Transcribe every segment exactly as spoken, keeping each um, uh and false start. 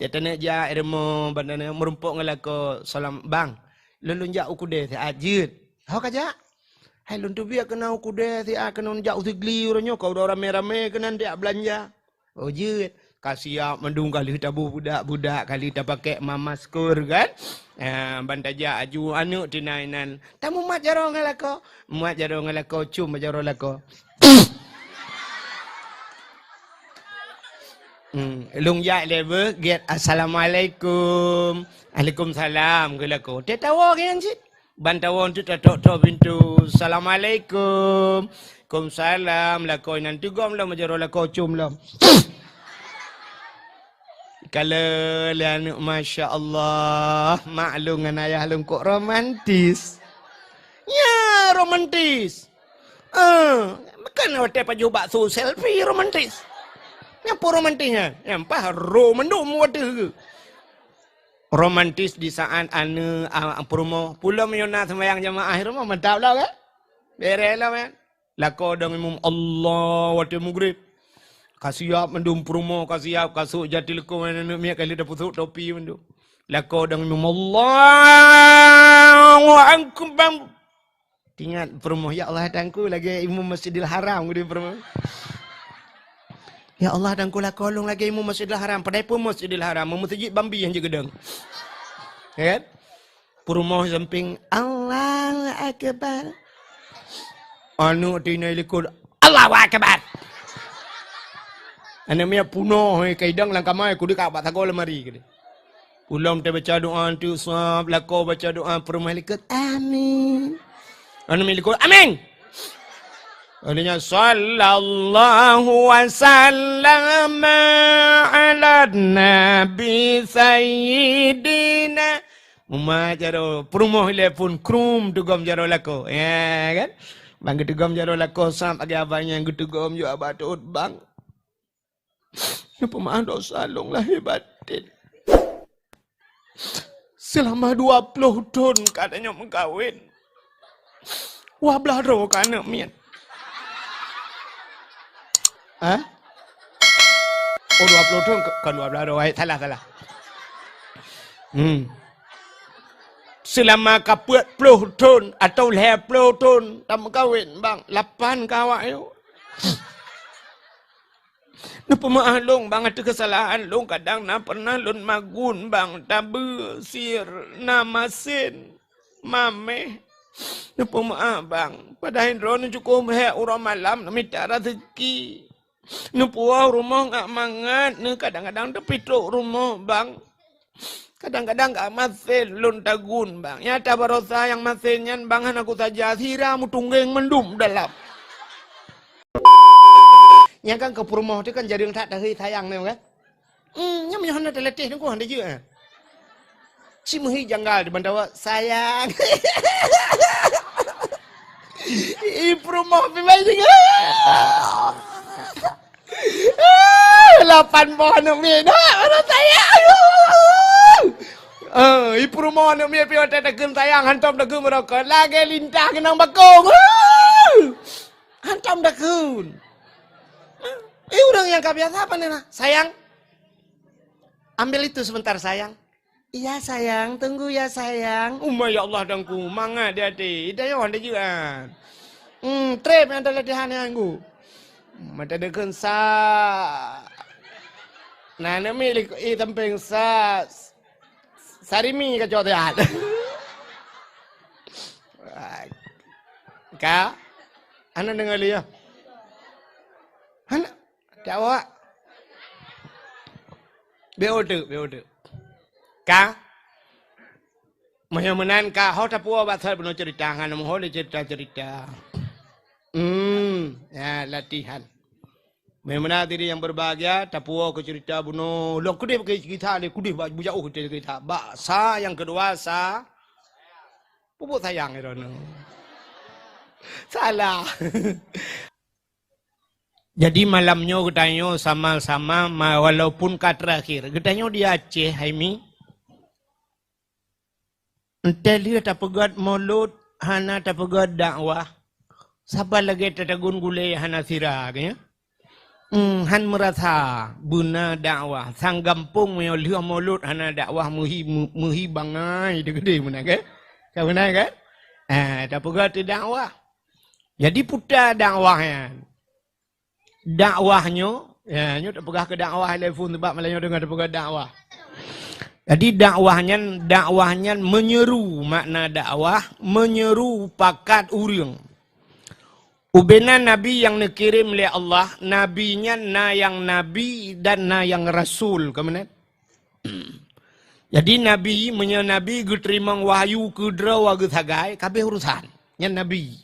Tiep taneuk jak rumoh, ban taneuk meurumpok ngon lakoe, "Salam, Bang. Lôn, lôn jak u keudè siat jeuet." "Ho ka jak?" "Hai, lôn teubiet keunan u keudè siat, keunan jak u Sigli uroe nyoe, ka uroe ramé-ramé keunan tajak beulanja." "Oh, jeuet." Ka siap mandum, ka lheueh taboh budak-budak, ka lheueh tapakèk mamaskor kan. Ah, ban tajak aju aneuk tinai nan. "Tamumat jaroe ngon lakoe." "Mumat jaroe ngon lakoe, com bak jaroe lakoe." Hmm, lôn jak lé beuh, gèt, "Assalamualaikum." "Waalaikumsalam," kheun lakoe. Teuh tawoe nyan cit. Ban tawoe teuk tatok-tok pintoe. "Assalamualaikum." "Waalaikumsalam." Lakoe nyan teugom lom jaroe lakoe, com lom. Kalon lé aneuk, masya Allah, mak lôn ngon ayah lôn kok romantis. Nyan romantis. Eh, bukan watèe pajoh bakso selfie romantis. Nyan peue romantis nyan? Nyan paih ro mandum watèe. Romantis di saat aneuk, a, peurumoh. Pulom meunyoe na seumayang jamaah rumoh, mantap lom kan? Bèrèh lom kan? Lakoe dong imum Allah watèe mugrib. Ka siap mandum peurumoh, ka siap, ka sôk jati leukoe, aneuk miet ka lheueh tapeusôk topi mandum. Lakoe dong imum, "Allahu Akbar." Teuingat peurumoh, "Ya Allah, Teungku lagèe imum Masjidil Haram," geude peurumoh. "Ya Allah, Teungku, lakoe lôn lagèe imum Masjidil Haram." Padahai peue Masjidil Haram, meuseujid Bambi nyang jeuet geudong. Ya kan? Peurumoh sampéng, "Allahu Akbar." Aneuk tinai likot, "Allahu Akbar." Aneuk miet peunoh, eh, ka idong lam kama, kudéh ka bak sagoe lemari kudéh. Pulom teubaca doa, teusab, lakoe baca doa, peurumoh likot, "Amin." Aneuk miet likot, "Amin." Akhirnya, "Sallallahu wa sallama ala nabi sayyidina." Mumat jaroe, peurumoh ilèe phôn, krum, teugom jaroe lakoe. Ya kan? Ban geuteugom jaroe lakoe, sab lagèe abang nyan geuteugom, "Yôh, abang teuôt, Bang. Neupeumaáh dosa lôn lahé batén. Seulama dua ploh thon ka tanyoe meukawen. Dua blaih droe ka aneuk miet." Hah? Oh, dua ploh thon, kon dua blaih droe. Hai, salah, salah. Hmm. Seulama ka peuet ploh thon atau lhèe ploh thon tameukawen, Bang. Lapan ka awak nyoe. Neupeumaáh lôn, Bang, ateueh keusalahan lôn, kadang na peureunah lôn magun, Bang, tabeue, sir, na masen, maméh. Neupeumaáh, Bang. Padahai droeneuh cukôp hék uroe malam neumita raseuki. Neupuwoe rumoh ngat mangat, neu kadang-kadang teupitrok rumoh, Bang. Kadang-kadang ka masen lôn tagun, Bang. Nyata barosa nyang masen nyan, Bang, hana kusaja, sira meutunggeng mandum dalam. Nyan kan keu peurumoh teuh kan jadeueng that tahei sayang nyoe kan? Hmm, nyan meunyoe hana teulatih teungku hana jeuet, eh. Cit meuhi janggal di bantawa, "Sayang." Ih, peurumoh pi mai singoh. Lapan boh aneuk miet, nak, baru sayang. Eh, ih, peurumoh aneuk miet pi watèe takheun sayang, hantom takheun meurokok. Lagèe lintah keunong bakong. Hantom takheun. Eh, ureueng nyang ka biasa pane na, "Sayang, ambil itu sebentar, sayang." "Iya, sayang, tunggu ya, sayang." Uma, ya Allah, Teungku, mangat di até. Ita nyoe hana jeuet. Hmm, trép nyang talatihan nyan, Teungku. Mata deukeuen sa. Nah, aneuk miet likot, eh, sampéng sa. Sarimi kacok siat. Ka? Hana deungoe lé, ya? Hana. Cak awak. Beu teuk, beu teuk. Ka? Meunyoe meunan ka, ho tapuwoe bak that bunoe ceurita, ngon ho lé ceurita-ceurita. Hmm, ya, latihan. Meunyoe meunan hadirin yang berbahagia, tapuwoe keu ceurita bunoe. Lôn keudeh bak kisah lé, keudeh bak bujak uh ceurita. Bak sa nyang keudua sa, pupuk sayang droeneuh. Salah. Jadi malam nyoe geutanyoe sama-sama, ma-, walaupun ka terakhir, geutanyoe di Aceh, hai Mi, entah lheueh tapeugöt mulod, hana tapeugöt dakwah, saban lagèe tatagun gulèe hana sira, geuh nyan. Hmm, han meurasa beuna dakwah. Sang gampông meunyoe lheueh mulod hana dakwah meuhi, meuhi bangai teukeudeh meunan kan? Ka meunan kan? Ah, tapeugah teudakwah. Jadi puta dakwah nyan. Dakwah nyoe, ya, nyoe tapeugah keu dakwah lé phon sebab malam nyoe deungon tapeugah dakwah. Jadi dakwah nyan, dakwah nyan meunyeru makna dakwah, meunyeru pakat ureuëng. Ubena nabi nyang neukirém lé Allah, nabi nyan na nyang nabi dan na nyang rasul, ka meunan? Jadi nabi, meunyoe nabi geuteurimong wahyu keudroe geusagai, kabeh urusan. Nyan nabi.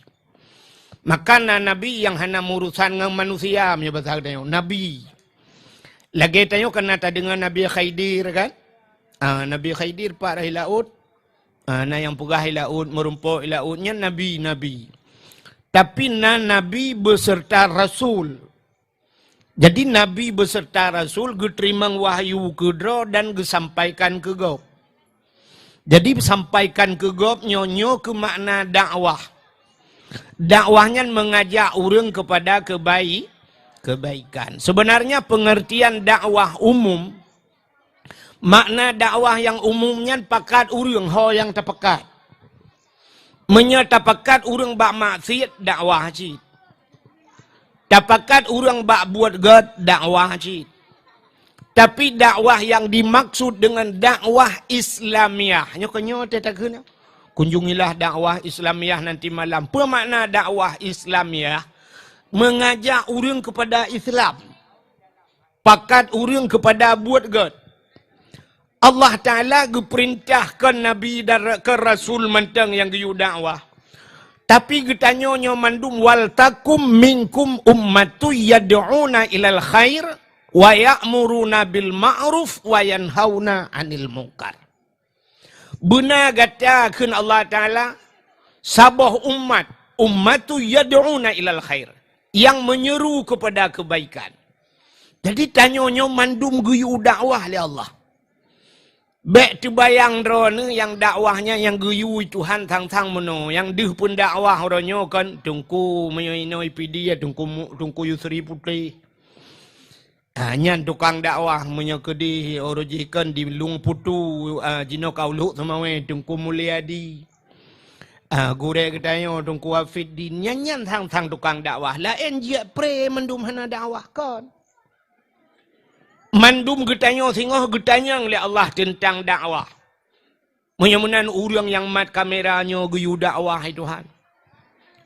Maka na nabi nyang hana meurusan ngon manusia, meunyoe basa geutanyoe, nabi. Lagée tanyoe kan na tadeungoe Nabi Khidir kan? Ah, Nabi Khidir pat rhah i laôt. Ah, na nyang peugah i laôt, meurumpok i laôt, nyan nabi-nabi. Tapi na nabi beuseurta rasul. Jadi nabi beuseurta rasul geuteurimong wahyu keudroe dan geusampaikan keu gob. Jadi sampaikan keu gob nyoe, nyoe keu makna dakwah. Dakwah nyan meungajak ureuëng keupada keubai-, keubaikan. Seubeunarnya peungeurtian dakwah umum, makna dakwah nyang umum nyan pakat ureuëng ho nyang tapakat. Meunyoe tapakat ureuëng bak maksiet, dakwah cit. Tapakat ureuëng bak buet gét, dakwah cit. Tapi dakwah nyang dimaksud deungon dakwah Islamiah, nyoe keuh nyoe teuh takheun. Kunjungilah dakwah Islamiah nanti malam. Peue makna dakwah Islamiah? Meungajak ureuëng keupada Islam. Pakat ureuëng keupada buet gét. Allah Taala geupeurintah keu nabi dan ra-, keu rasul mantong nyang geuyue dakwah. Tapi geutanyoe nyoe mandum, "Wal takum minkum ummatun yad'una ilal khair wa ya'muruna bil ma'ruf wa yanhauna 'anil munkar." Beuna gata, kheun Allah Taala, saboh umat, "Ummatun yad'una ilal khair," nyang meunyeru keupada keubaikan. Jadi tanyoe nyoe mandum geuyue dakwah lé Allah. Bék teubayang droeneuh nyang dakwah nyan nyang geuyue Tuhan sang-sang meunoe, nyang deuh peundakwah uroe nyoe kon Teungku meunyoe inoe I P D ya, Teungku Mu-, Teungku Yusri Putéh. Ah, nyan tukang dakwah meunyoe keudeh uroe jih kon di Lueng Putu, ah, jinoe ka Uluk Seumawé, Teungku Mulyadi. Ah, gurée geutanyoe Teungku Wafiddin, nyan, nyan sang-sang tukang dakwah. Laén jeuet pré mandum hana dakwah kon. Mandum geutanyoe singoh geutanyong lé Allah teuntang dakwah. Meunyoe meunan ureuëng nyang mat kamera nyoe geuyue dakwah, hai Tuhan.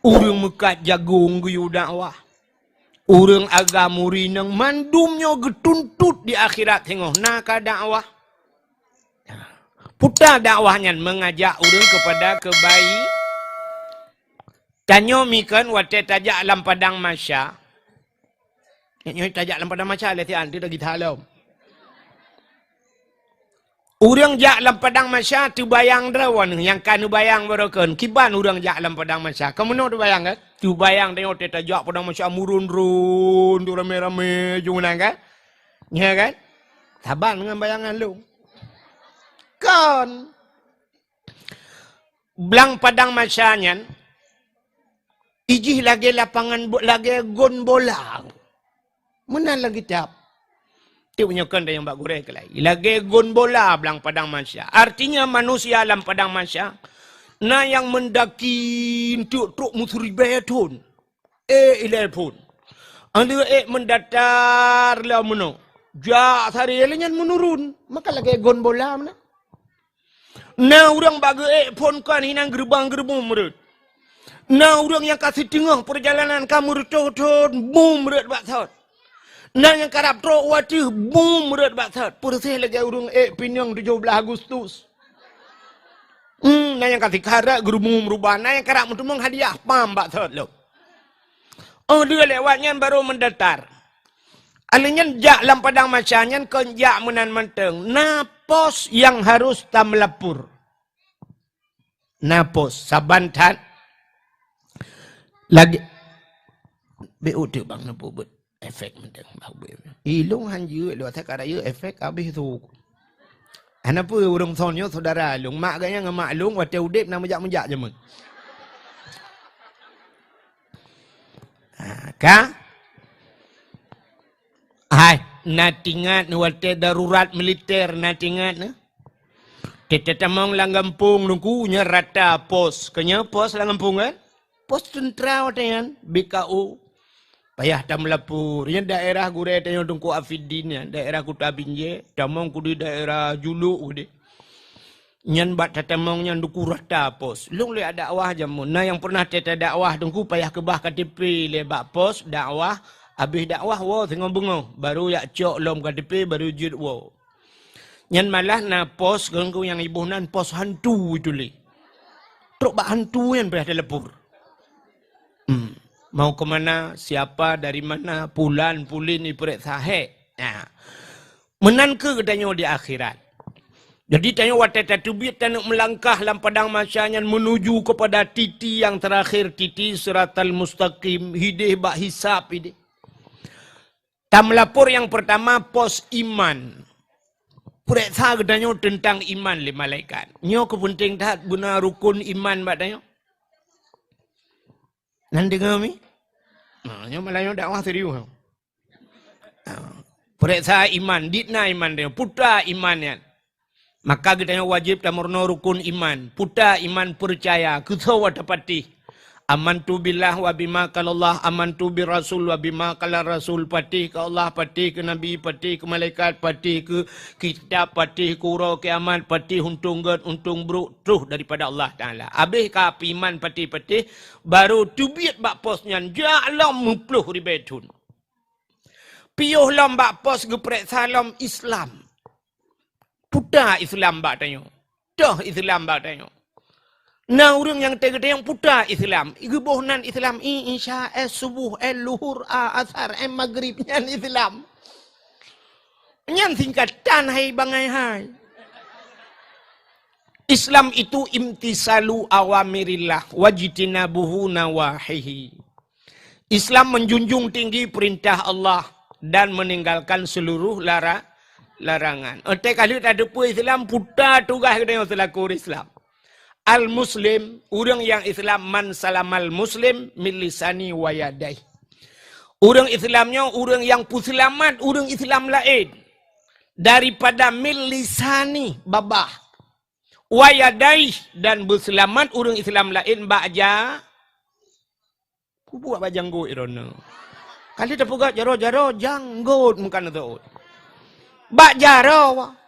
Ureuëng meukat jagong geuyue dakwah. Ureuëng agam ureuëng inong mandum nyoe geutuntot di akhirat singoh na ka dakwah. Puta dakwah nyan meungajak ureuëng keupada keubai-, tanyoe mikon watée tajak lam padang mahsya. Nyoe tajak lam padang mahsya lé sian tu lagi thalom. Ureuëng jak lam padang mahsya teubayang droe nyoe nyang ka neubayang baroe kon. Kiban ureuëng jak lam padang mahsya. Kamoe nyoe teubayang kan? Teubayang tanyoe watée tajak padang mahsya meuron-ron tu ramé-ramé jong nan kan? Nya kan? Saban ngon bayangan lôn. Kon. Blang padang mahsya nyan, ijih lagée lapangan bo-, lagée gon bola. Meunan lam kitab. Tiep nyoe kon nyang bak gurée keulai. Lagée gon bola blang padang mahsya. Artinya manusia lam padang mahsya, na nyang meundaki eunteuk trok meuseuribée thon. Ék ilée phon. Aneuëk ék meudatar lom meunoe. Jak sari lé nyan meunurun. Maka lagée gon bola meunan. Na ureuëng bak geuék phon kon hinan geureubang-geureubum rot. Na ureuëng nyang ka siteungoh peurjalanan ka meureutoh thon bum rot bak sot. Na nyang karab trok u ateueh bum rot bak sot. Peureuséh lagée ureuëng ék pineung tujoh blaih Agustus. Hmm, na nyang ka sikarat geureubum rubah, na nyang karab meuteumong hadiah pam bak sot lom. Oh, dua lewat nyan baru meudatar. Alèh nyan jak lam padang mahsya nyan kon jak meunan mantong. Na pos nyang harus tameulapor. Na pos saban that. Lagi. Beu teuk bang neupeubuet efek mantong bak beu. Ilong hanjeuet lewat saya kada efek habis tu. Hana peue ureuëng son nyoe saudara lôn. Mak geuhnyan ngon mak lôn watée udeb na meujak-meujak jameun. Ha, ka? Hai, na tingat watée darurat militer, na tingat na? Teutamong lam gampông Teungku, nyan rata pos. Keu nyan pos lam gampông kan? Pos teuntra watée nyan, B K O. Payah tameulapor. Nyan daerah gurée tanyoe Teungku Afiddin nyan, daerah Kuta Binjai, tamong keu di daerah Juluk keu di. Nyan bak tatamong nyan Teungku rata pos. Lôn lé dakwah jameun. Na nyang pernah teudakwah Teungku payah keubah K T P lé bak pos dakwah, habéh dakwah woe singoh beungoh, baru jak cok lom K T P, baru jeuet woe. Nyan malah na pos Teungku nyang iboh nan pos hantu itu lé. Trok bak hantu nyan payah telepon. Hmm. Mau ke mana, siapa, dari mana, pulan, pulin diperiksa hek. Nah. Meunan keuh geutanyoe di akhirat. Jadi tanyoe watée tateubiet taneuk meulangkah lam padang mahsyar nyan menuju kepada titi yang terakhir, titi siratal mustaqim, hideh bak hisab ideh. Tameulapor nyang pertama pos iman. Peuriksa geutanyoe teuntang iman lé malaikat. Nyoe keupeunténg that beuna rukun iman bak tanyoe. Nan deungoe mi? Nah, nyoe malah nyoe dakwah serius. Ah, peuriksa iman, dit na iman dia, puta iman nyan. Maka geutanyoe wajéb tameurunoe rukun iman, puta iman peucaya, keu soe tapatéh. Amantu billah wa bima qalallah, amantu bir rasul wa bima qala rasul, patéh keu Allah, patéh keu nabi, patéh keu malaikat, patéh keu kitab, patéh keu uroe kiamat, patéh untông gét, untông brôk, troh daripada Allah Taala. Abéh ka peuiman patéh-patéh, baru teubiet bak pos nyan, jak lom meuploh ribée thon. Piôh lom bak pos geupeuriksa lom Islam. Puta Islam bak tanyoe. Toh Islam bak tanyoe. Na ureuëng nyang teugeutanyong puta Islam. Geuboh nan Islam, i, Isya, eh, Suboh, eh, Luhur, a, Asar, eh, Magrib, nyan Islam. Nyan singkatan hai bangai hai. Islam itu imtisalu awamirillah wajtinabuhu nawahihi. Islam menjunjung tinggi perintah Allah dan meninggalkan seluruh lara-, larangan. Otai ka lheueh tateupeue Islam, puta tugaih geutanyoe seulaku ureuëng Islam. Al-Muslim, ureuëng nyang Islam, man salamal Muslim min lisani wa yadai. Ureuëng Islam nyoe ureuëng nyang peuseulamat ureuëng Islam laén daripada min lisani, babah, wa yadai, dan beuseulamat ureuëng Islam laén bak ja-, kubuat bak janggot droeneuh. Kali tapeugah jaroe-jaroe janggot meukan teuôt. Bak jaroe.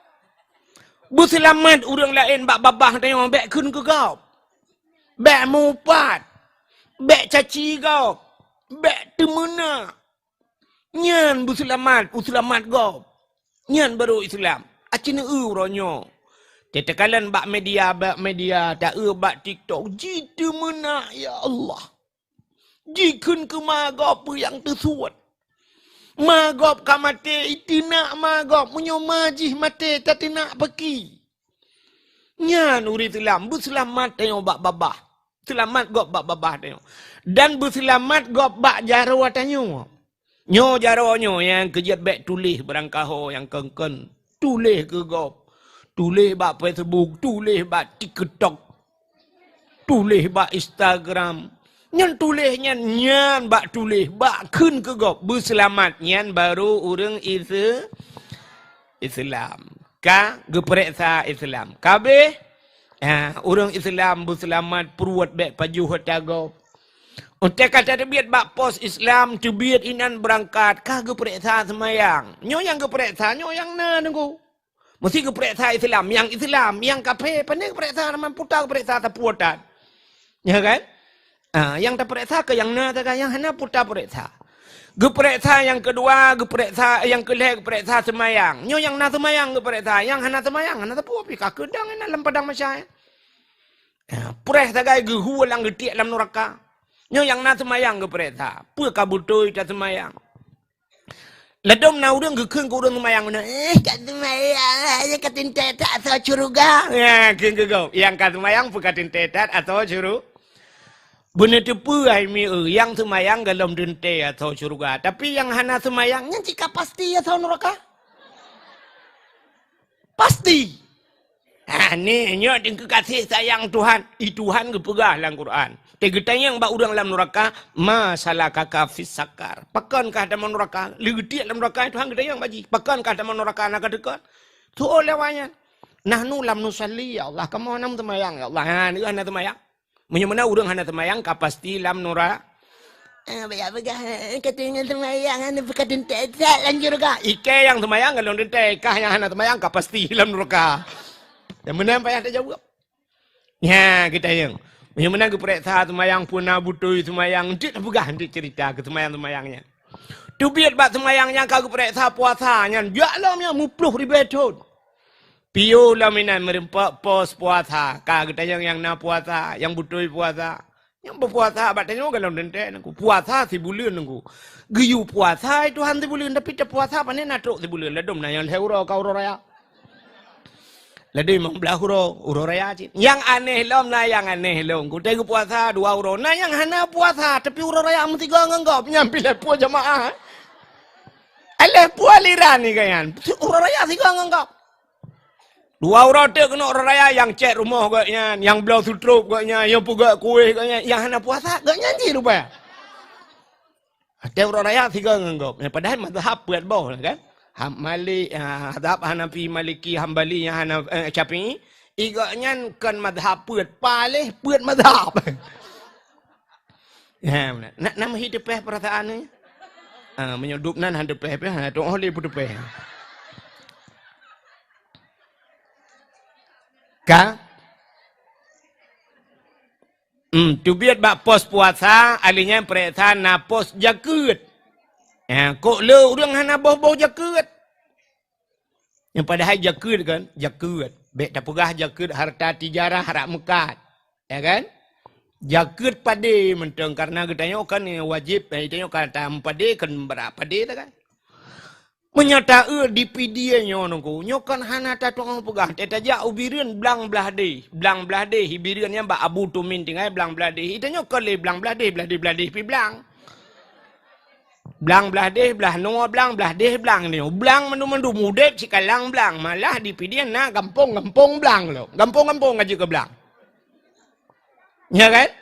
Beuseulamat ureuëng laén bak babah tanyoe bék kheun keu gob. Bék mupat. Bék caci gob. Bék teumeunak. Nyan beuseulamat, beuseulamat gob. Nyan baru Islam. Aci neu-eu uroe nyoe. Teuteukalen bak media, bak media, ta-eu bak TikTok, jiteumeunak, ya Allah. Jikheun keu ma gob peue nyang teusuet. Ma gob ka maté, iteunak ma gob, meunyoe ma jih maté, tateunak paki. Nyan ureuëng Islam, beuseulamat tanyoe bak babah. Seulamat gob bak babah tanyoe. Dan beuseulamat gob bak jaroe tanyoe. Nyoe jaroe nyoe nyang keujeuet bék tuléh barangkaho nyang kon-kon. Tuléh keu gob. Tuléh bak Facebook, tuléh bak TikTok. Tuléh bak Instagram. Nyan tuléh nyan, nyan bak tuléh, bak kheun keu gob. Beuseulamat nyan baru ureuëng Ise-, Islam. Ka geupeuriksa Islam. Ka abéh, ha, ureuëng Islam beuseulamat pruet bék pajoh ata gob. Otai ka tateubiet bak pos Islam, teubiet inan beurangkat, ka geupeuriksa seumayang. Nyoe nyang geupeuriksa, nyoe nyang na Teungku. Meusti geupeuriksa Islam, nyang Islam, nyang kafé, pane geupeuriksa, teuma puta geupeuriksa sapeue that. Ya kan? Ah, nyang tapeuriksa keu nyang na sagai, nyang hana puta peuriksa. Geupeuriksa nyang keudua, geupeuriksa nyang keulhée, geupeuriksa seumayang. Nyoe nyang na seumayang geupeuriksa, nyang hana seumayang hana sapeue pih ka keudang inan lam padang mahsyar. Ah, preh sagai geuhue lam geutiek lam nuraka. Nyoe nyang na seumayang geupeuriksa, peue ka beutôi taseumayang. Ladôm na ureuëng geukheun keu ureuëng seumayang, "Eh, ka seumayang, ka teuntée that asoe syeuruga." Ya, kheun keu gob, nyang ka seumayang peue ka teuntée that asoe syeuruga. Beuneuteupeu hai mi eu, nyang seumayang gohlom teuntée asoe syeuruga, tapi nyang hana seumayang nyan cit ka pasti asoe nuraka. Pasti. Ha, Aneh nyoe teungku kasih sayang Tuhan. I Tuhan geupeugah lam Quran. Teugeutanyong bak ureuëng lam nuraka, "Ma salakaka fis sakar?" Pakon kah tamong nuraka? Lé geutiek lam nuraka, Tuhan geutanyong bak jih. Pakon kah tamong nuraka na ka teuka? Tuoh lewat nyan. Nahnu lam nusalli, ya Allah. Kamoe hana teumayang, ya Allah. Ha, nyoe hana teumayang. Meunyoe meunan ureuëng hana teumayang, ka pasti lam nura-, eh, baya peugah, eh, katanya teumayang, hana peukateuntèe that lam syeuruga. Ikei nyang teumayang, golom teuntèe, kah nyang hana teumayang, ka pasti lam nuraka. Dan meunan payah tajaweueb. Nya, geutanyong. Meunyoe meunan geupareksa teumayang, peue na beutôi teumayang, enteuk tapeugah, enteuk cerita keu teumayang-teumayang nyan. Teubiet bak teumayang nyang ka geupareksa puasa nyan, jak lom nyan meuploh ribèe thon. Piôh lom inan meureumpok pos puasa. Ka geutanyong nyang na puasa, nyang beutôi puasa. Nyang beupuasa bak tanyoe golom teuntèe nangku. Puasa sibuleuen nangku. Geuyue puasa Tuhan sibuleuen, tapi tapuasa pane na trok sibuleuen. Ladôm na nyang lhèe uroe ka uroe raya. Ladôm limong blah uroe, uroe raya cit. Nyang aneh lom na nyang aneh lom. Kutai geupuasa dua uroe. Na nyang hana puasa, tapi uroe raya meusigoe ngon gob. Nyan pih lhèe ploh jamaah. Lhèe ploh aliran ni kan nyan. Uroe raya sigoe ngon gob. Dua uroe teuk keunoe uroe raya, nyang cèt rumoh gobnyan, nyang bloe sutrop gobnyan, nyang peugöt kueh gobnyan, nyang hana puasa gobnyan jih rupanya. Watèe uroe raya sigoe ngon gob. Padahai mazhab peuet boh kan. Hambali, ah, mazhab Hanafi, Maliki, Hambali nyang hana, eh, Syafi'i. I gobnyan kon mazhab peuet, paléh peuet mazhab. Ha, meunan. Nak, nak meuhi teupèh peurasaan nyoe? Ha, meunyoe dub nan han teupèh pih, ha, tu'oh lé peuteupèh. Ka? Hmm, teubiet bak pos puasa, ahli nyan peuriksa na pos jakeuet. Ha, kok le ureueng hana boh-boh jakeuet? Nyang padahai jakeuet kan, jakeuet. Bèk tapeugah jakeuet harta tijarah rab meukat. Ya kan? Jakeuet padé mantong, karena geutanyoe kan wajéb, eh, geutanyoe kan tameupadé, kan brat padé ta kan. Meunyoe taeu di Pidie nyoe nungku, nyoe kan hana tatu'oh peugah. Teutajak u Bireuen blang blah deh. Blang blah deh, i Bireuen nyan bak Abu Tumin tinggai blang blah deh. Geutanyoe kon lé blang blah deh, blah deh, blah deh pi blang. Blang blah deh, blah noe blang, blah deh blang nyoe. Blang mandum-mandum udép sikalang blang. Malah di Pidie na gampông-gampông blang lom. Gampông-gampông ka jeuet keu blang. Ya kan?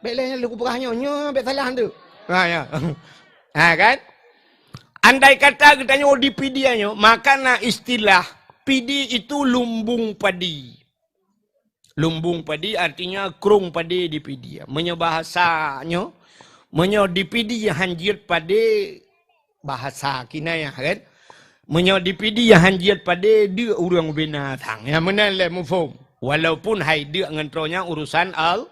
Bèk lé lôn kupeugah nyoe, nyoe bèk salah tu. Ha, ya. Ha, kan? Andai kata geutanyoe di Pidie nyoe, maka na istilah Pidie itu lumbung padi. Lumbung padi artinya krông padé di Pidie. Meunyoe bahasa nyoe, meunyoe di Pidie han jeuet padé, bahasa kinayah kan. Meunyoe di Pidie han jeuet padé, deuk ureueng binatang. Nyang meunan lé muphom. Walaupun hai deuk ngon troe nyan urusan Al-,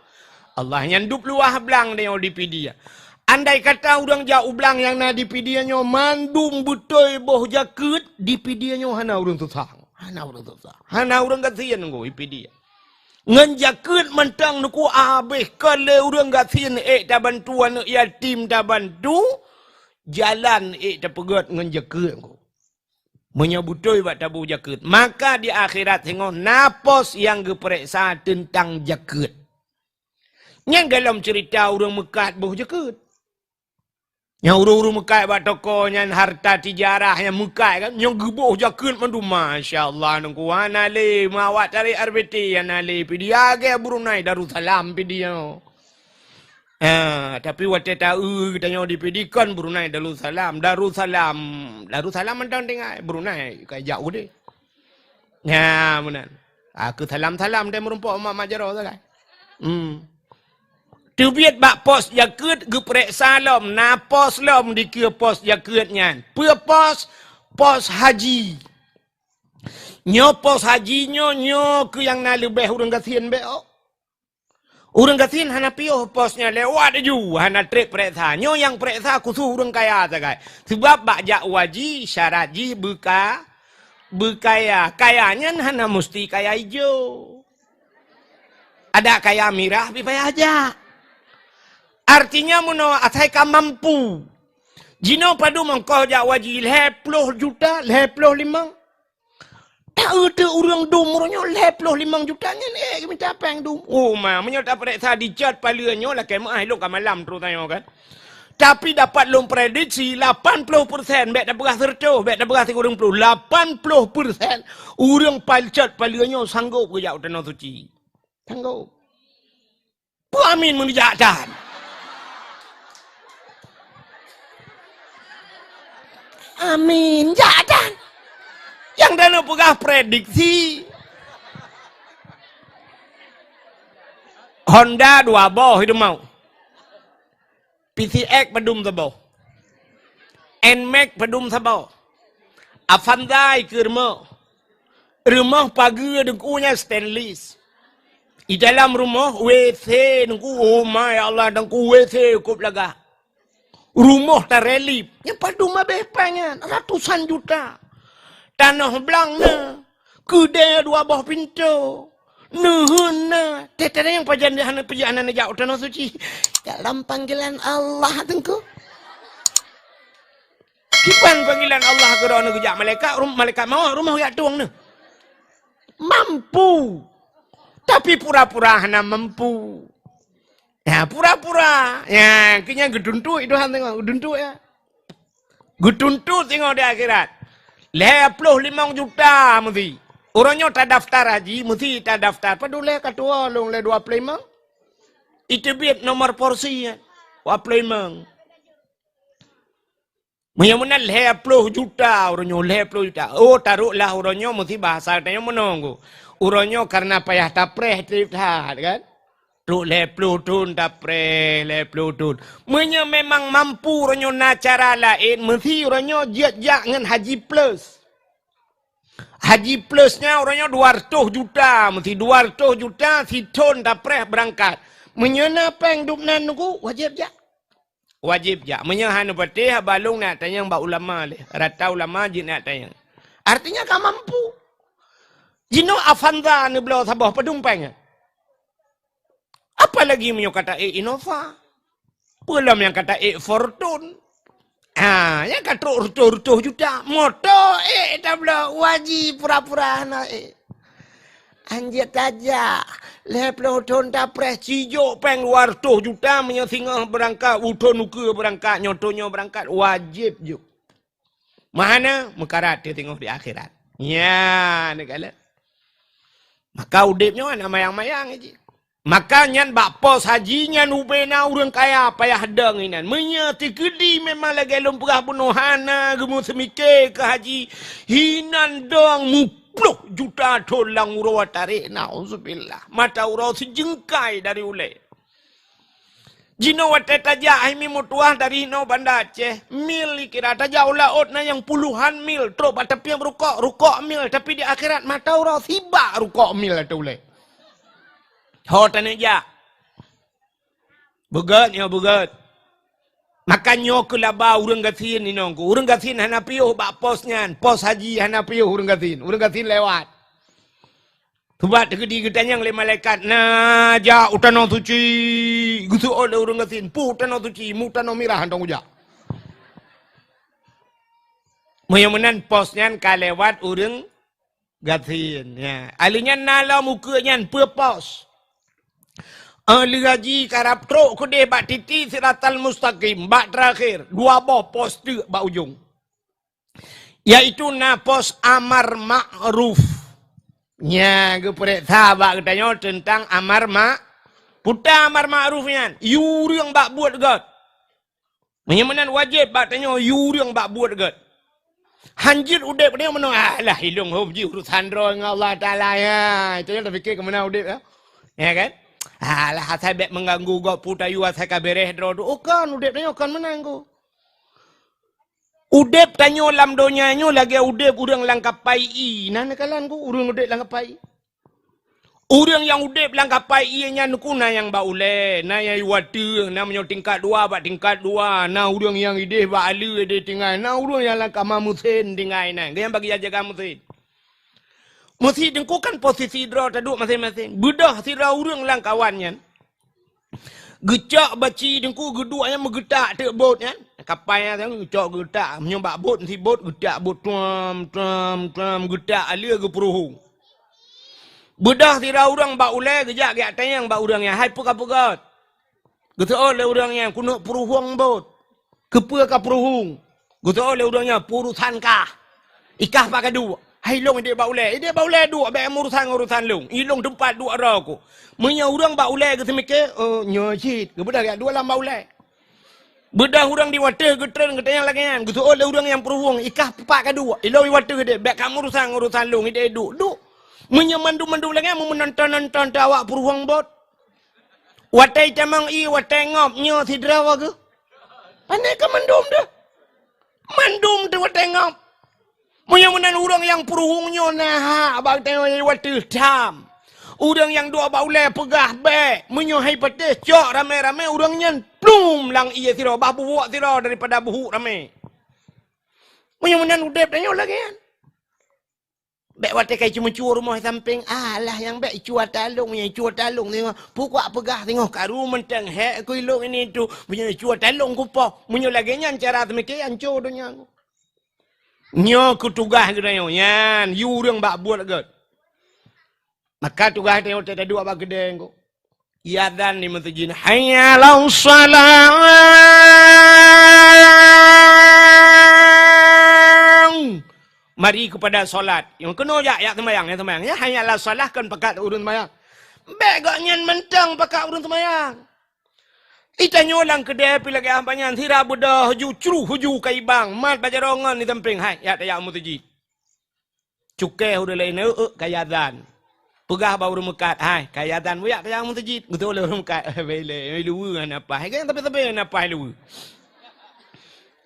Allah. Nyan dub luwah blang nyoe di Pidie. Andai kata ureueng jak u blang nyang na di Pidie nyoe mandum beutôi boh jakeuet, di Pidie nyoe hana ureueng susah. Hana ureueng susah. Hana ureueng gasien nunggu di Pidie. Ngon jakeuet mantong nunggu abéh, kon lé ureueng gasien ék tabantu, aneuk yatim tabantu, jalan ék tapeugöt ngon jakeuet nunggu. Meunyoe beutôi bak taboh jakeuet, maka di akhirat singoh na pos nyang geupareksa teuntang jakeuet. Nyan golom ceurita ureueng meukat boh jakeuet. Nyang ureueng-ureueng meukat bak toko nyan harta tijarah nyang meukat kan, nyang geuboh jakeuet mandum, masya Allah, nungku hana lé, meuawak tarek R B T hana lé, Pidie lagèe Brunei Darussalam Pidie nyoe. Ha, tapi watèe taeu geutanyoe di Pidie kon Brunei Darussalam, Darussalam, Darussalam mantong tinggai, Brunei ka jak udeh. Nya, meunan. Ah, keu salam-salam deh meurumpok mak-mak jaroe sagai. Hmm. Teubiet bak pos jakeuet geupareksa lom, na pos lom dikeue pos jakeuet nyan. Peue pos? Pos haji. Nyoe pos haji nyoe, nyoe keuh nyang na leubeh ureueng gasien bèk. Ureueng gasien hana piôh pos nyan lewat laju, hana trép pareksa. Nyoe nyang pareksa khusos ureueng kaya sagai. Seubab bak jak haji syarat jih beuka-, beukaya. Kaya nyan hana musti kaya ijo. Adak kaya mirah pih payah jak. Artinya meunoe asai ka mampu. Jinoe padum ongkoh jak haji, lhèe ploh juta, lhèe ploh limong. Taeu teuk ureueng dum uroe nyoe lhèe ploh limong juta nyan, eh, geumita péng dum. Oh ma, meunyoe tapareksa dicot paleue nyoe lakèe meu'ah ilôn ka malam troh tanyoe kan. Tapi dapat lôn prediksi lapan ploh persen, bèk tapeugah seureutôh, bèk tapeugah sikureueng ploh, lapan ploh persen ureueng pacot paleue nyoe sanggôp geujak u Tanoh Suci. Sanggôp. Peue amin meunijak tan? Amin, jak tan. Nyang droeneuh peugah prediksi. Honda dua boh hideung mau. P C X padum saboh. N-Max padum saboh. Avanza ikeue rumoh. Rumoh pageue teungku nyan stainless. Di dalam rumoh W C teungku, oh my Allah, teungku W C kôp lagak. Rumoh tarelip. Nyan padum abéh péng nyan, ratusan juta. Tanoh blang na, keudè dua boh pintoe. Neuheun na, teuh-teuh nyang pajan di hana, pajan hana jak u Tanoh Suci. Dalam panggilan Allah teungku. Kiban panggilan Allah keu droeneuh geujak malaikat, rum-, malaikat mawöt rumoh jak tueng neuh. Mampu. Tapi pura-pura hana mampu. Ya, pura-pura. Ya, keu nyan geutuntot Tuhan tengok, geutuntot ya. Geutuntot tengok di akhirat. Lhèe ploh limong juta meusi. Uroe nyoe tadaftar haji, meusi tadaftar. Padum lé ka tuwo lôn lé dua ploh limong. Iteubiet nomor porsi ya. Dua ploh limong. Meunyoe meunan lhèe ploh juta uroe nyoe, lhèe ploh juta. Oh, taroklah uroe nyoe meusi bahasa tanyoe meunoe. Uroe nyoe karena payah tapreh trép that kan. Trok lhèe ploh thon tapreh, lhèe ploh thon. Meunyoe memang mampu uroe nyoe na cara laén, meusi uroe nyoe jeuet jak ngon haji plus. Haji plus nyan uroe nyoe dua ratus juta, meusi dua ratus juta sithon tapreh beurangkat. Meunyoe na péng dum nan teungku, wajéb jak. Wajéb jak. Meunyoe hana patéh, haba lôn neuk tanyong bak ulama lé. Rata ulama jeuet neuk tanyong. Artinya ka mampu. Jinoe Avanza neubloe saboh padum péng nyan. Apalagi meunyoe ka taék Innova. Peue lom nyang ka taék Fortuner. Ha, nyan ka trok reutôh-reutôh juta. Moto ék tabloe, wajéb pura-pura hana ék. Anjeut tajak, lhèe ploh thon tapreh, sijok péng dua ratus juta meunyoe singoh beurangkat, u thon ukeue beurangkat, nyoe thon nyoe beurangkat, wajéb jok. Meuhana, meukarat teuh singoh di akhirat. Nyan, neukalon. Maka udép nyoe hana mayang-mayang jih. Maka nyan bak pos haji nyan ubé na ureueng kaya payah dong inan. Meunyoe teukeudi memang lagèe lôn peugah bunoe hana geumeuseumiké keu haji, hinan dong muploh juta thon lam uroe tarék, nauzubillah. Mata uroe sijeungkai dari ulèe. Jinoe watèe tajak hai mi meutuah dari hinoe Banda Aceh, mil dikira tajak u laôt na nyang puluhan mil, trok bak tapi rukok, rukok mil, tapi di akhirat mata uroe sibak rukok mil ateueh ulèe. Ho taneuk jak. Beugöt nyoe beugöt. Maka nyoe keuh laba ureueng gasien inong ku. Ureueng gasien hana piôh bak pos nyan. Pos haji hana piôh ureueng gasien. Ureueng gasien lewat. Sabab teukeudi geutanyong lé malaikat, "Na jak u Tanoh Suci?" Geuseuôt lé ureueng gasien, "Peue Tanoh Suci? Mu Tanoh Mirah hantom kujak." Meunyoe meunan pos nyan ka lewat ureueng gasien. Ya. Ahli nyan na lom ukeue nyan peue pos. Ahli haji karab trok keudeh bak titi Siratal Mustaqim, bak teurakhir, dua boh pos teuk bak ujong. Yaitu na pos amar ma'ruf. Nya, geupeuriksa bak geutanyoe teuntang amar ma-, peue amar ma'ruf nyan? Yue ureueng bak buet gèt. Meunyoe meunan wajéb bak tanyoe yue ureueng bak buet gèt. Hanjeuet udép nyoe meunoe, "Alah, ilôn hom jih urusan droe ngon Allah Taala, ya." Itu nyang tapike keu meunan udép, ya. Ya kan? "Alah, asai bèk meuganggu gob peue tayue, asai ka bèrèh droe tu." Oh, kon, udép tanyoe kon meunan, ku. Udép tanyoe lam donya nyoe lagèe udép ureueng lam kapai ié. Na neukalon ku ureueng udép lam kapai ié? Ureueng nyang udép lam kapai ié nyan ku na nyang bak ulèe, na nyang i watèe, na meunyoe tingkat dua bak tingkat dua, na ureueng nyang idéh bak aleue idéh tinggai, na ureueng nyang lam kama meusén tinggai na, gobnyan bagi jaga meusén. Meusi teungku kan posisi droe taduek maséng-maséng. Beudôh sidroe ureueng lam kawan nyan. Geucok baci teungku geuduek nyan meugeutak teuk bot nyan. Kapai nyan geucok geutak. Meunyoe bak bot, meusi bot geutak bot tuam, tuam, tuam, geutak aleue geupeuruhueng. Beudôh sidroe ureueng bak ulèe geujak geujak tanyong bak ureueng nyan, "Hai peue ka peugöt?" Geuseuôt lé ureueng nyan, "Keuneuk peuruhueng bot." Keupeue ka peuruhueng? Geuseuôt lé ureuëng nyan, "Peurusan kah. Ikah pat ka duek?" "Hai lôn idék bak ulée." "Idék bak ulée duek, bék meurusan ngon urusan lôn. Ilôn teumpat duek droe ku." Meunyoe ureuëng bak ulée geuseumiké, "Oh, nyoe cit," geubeudôh jak duek lam bak ulée. Beudôh ureuëng di watée geutreun geutanyoe lagée nyan, geuseuôt lé ureuëng nyang peuruhueng, "Ikah pat ka duek?" "Ilôn i watée idék, bék ka meurusan ngon urusan lôn, idék duek." Duek. Meunyoe mandum-mandum lagée nyan, meunonton-nonton teuh awak peuruhueng bot. Watée tamong ié, watée ngop, nyoe sidroe geuh. Pane ka mandum deuh. Mandum teuh watée ngop. Meunyoe meunan ureuëng nyang peuruhueng nyoe na hak bak tanyoe watée tham. Ureuëng nyang duek bak ulée peugah bék. Meunyoe hai patéh cok ramé-ramé ureuëng nyan plum lam ié sidroe, bah bubuek sidroe daripada buhuk ramé. Meunyoe meunan udeb tanyoe lagée nyan. Bék watée ka icue-meucue rumoh sampéng, alah nyang bék icue ata lôn, nyang icue ata lôn singoh, pukak peugah singoh karu mantong hék keu ilôn ini tu, meunyoe icue ata lôn kupoh, meunyoe lagée nyan cara teumike anco donya. Nyoe keu tugaih geutanyoe, nyan yue ureuëng bak buet gét. Maka tugaih tanyoe taduek bak keudée nyoe. Iazan di meuseujid, "Hayya 'alas shalah." Mari kepada solat. Nyang keunoe jak, jak seumayang, jak seumayang. Ya, hayya 'alas shalah kon pakat ureuëng seumayang. Bék gobnyan mantong pakat ureuëng seumayang. Itanyoe lam keudée pih lagée abah nyan, sira beudôh huju, cruh huju ka ibang, mat bak jaroe ngon di sampéng, hai, jak tajak meuseujid. Cukée ureuëng laén, "Euk, euk, ka iazan." Peugah bak ureuëng meukat, "Hai, ka iazan, bujak tajak meuseujid." Geutôh lé ureuëng meukat, "Eh, bele, luweue hana paih." Kan tapi-tapi hana paih luweue.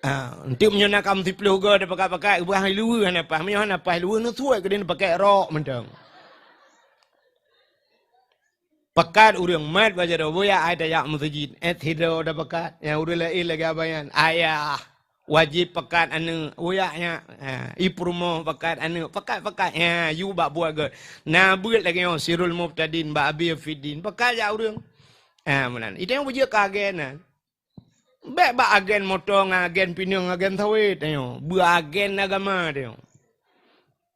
Ah, enteuk meunyoe na kamoe siploh goe tapakat-pakat, geupeugah luweue hana paih. Meunyoe hana paih luweue, neusuai keudeh neupakai rok mantong. Pakat ureuëng mat bak jaroe, bujak hai tajak meuseujid. Eh, sidroe tapakat. Nyang ureuëng laén lagée abah nyan, "Ayah." Wajéb pakat aneuëk, uyak nyak. Ha, i peurumoh pakat aneuëk, pakat-pakat. Ha, yue bak buet gét. Na beuet lagée nyoe, Sirul Mubtadin, bak Abi Afiddin. Pakat jak ureuëng. Ha, meunan. Itanyoe beujeuet keu agen nyan. Bék bak agen moto ngon agen pineung, agen sawét tanyoe. Beuagen agama tanyoe.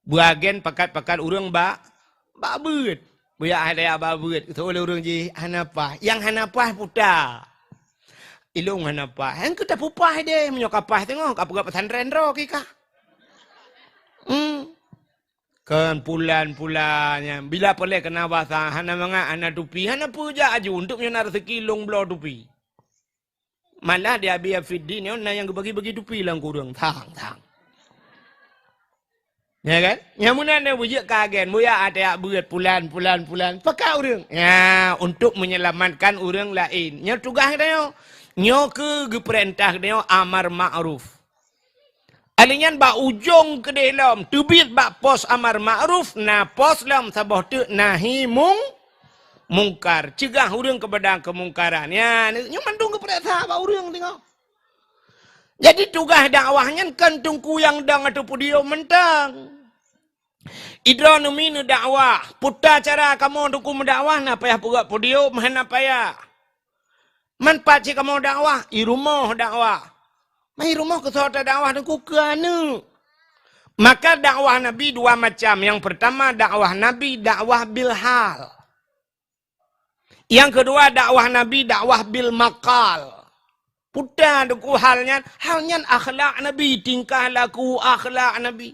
Beuagen pakat-pakat ureuëng bak, bak beuet. Bujak hai tajak bak beuet, geutôh lé ureuëng jih, hana paih. Nyang hana paih puta. Ilôn hana paih. Nyang keu tapeupaih deh, meunyoe ka paih teungoh, ka peugah pesantren droe kikah. Hmm. Kon pulan-pulan nyan, bila peureulée keuna basa, hana mangat, hana tupi, hana peue jak aju, untuk meunyoe na rezeki lôn bloe tupi. Malah di Abi Afiddin nyoe na nyang geubagi-bagi tupi lam kureueng. Thang, thang. Ya kan? Nyang meunan na beujeuet keu agen, bujak hai tajak beuet pulan, pulan, pulan. Pakat ureuëng. Ya, untuk menyelamatkan ureuëng laén. Nyoe tugaih geutanyoe. Nyoe keuh geupeurintah geutanyoe amar ma'ruf. Alèh nyan bak ujong keudeh lom, teubiet bak pos amar ma'ruf, na pos lom saboh teuk nahi mung-, mungkar. Cegah ureuëng keupada keumungkaran. Ya, nyoe mandum geupeurintah bak ureuëng teungoh. Jadi tugaih dakwah nyan kon teungku nyang dong ateueh podium mantong. Idroe neumi neudakwah, peue cara kamoe teungku meudakwah, na payah peugöt podium, hana payah. Man pat cit kamoe dakwah, i rumoh dakwah. Man i rumoh keusoe tadakwah teungku keu aneuk. Maka dakwah Nabi dua macam. Nyang peurtama dakwah Nabi, dakwah bil hal. Nyang keudua dakwah Nabi, dakwah bil maqal. Peue teungku hal nyan? Hal nyan akhlak Nabi, tingkah laku akhlak Nabi.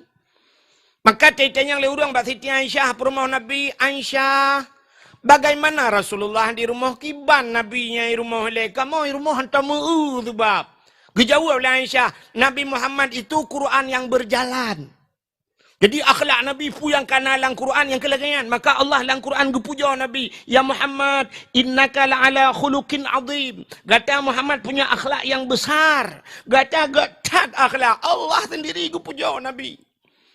Maka teutanyong lé ureuëng bak Siti Aisyah, peurumoh Nabi, "Aisyah, bagaimana Rasulullah di rumoh, kiban Nabi nyan i rumoh lé kamoe, i rumoh hantom meu-eu sabab?" Geujaweueb lé Aisyah, "Nabi Muhammad itu Quran yang berjalan." Jadi akhlak Nabi peue nyang kana lam Quran nyang keu lagée nyan. Maka Allah lam Quran geupujoe Nabi, "Ya Muhammad, innaka la'ala khuluqin azim." Gata Muhammad punya akhlak yang besar. Gata göt that akhlak. Allah sendiri geupujoe Nabi.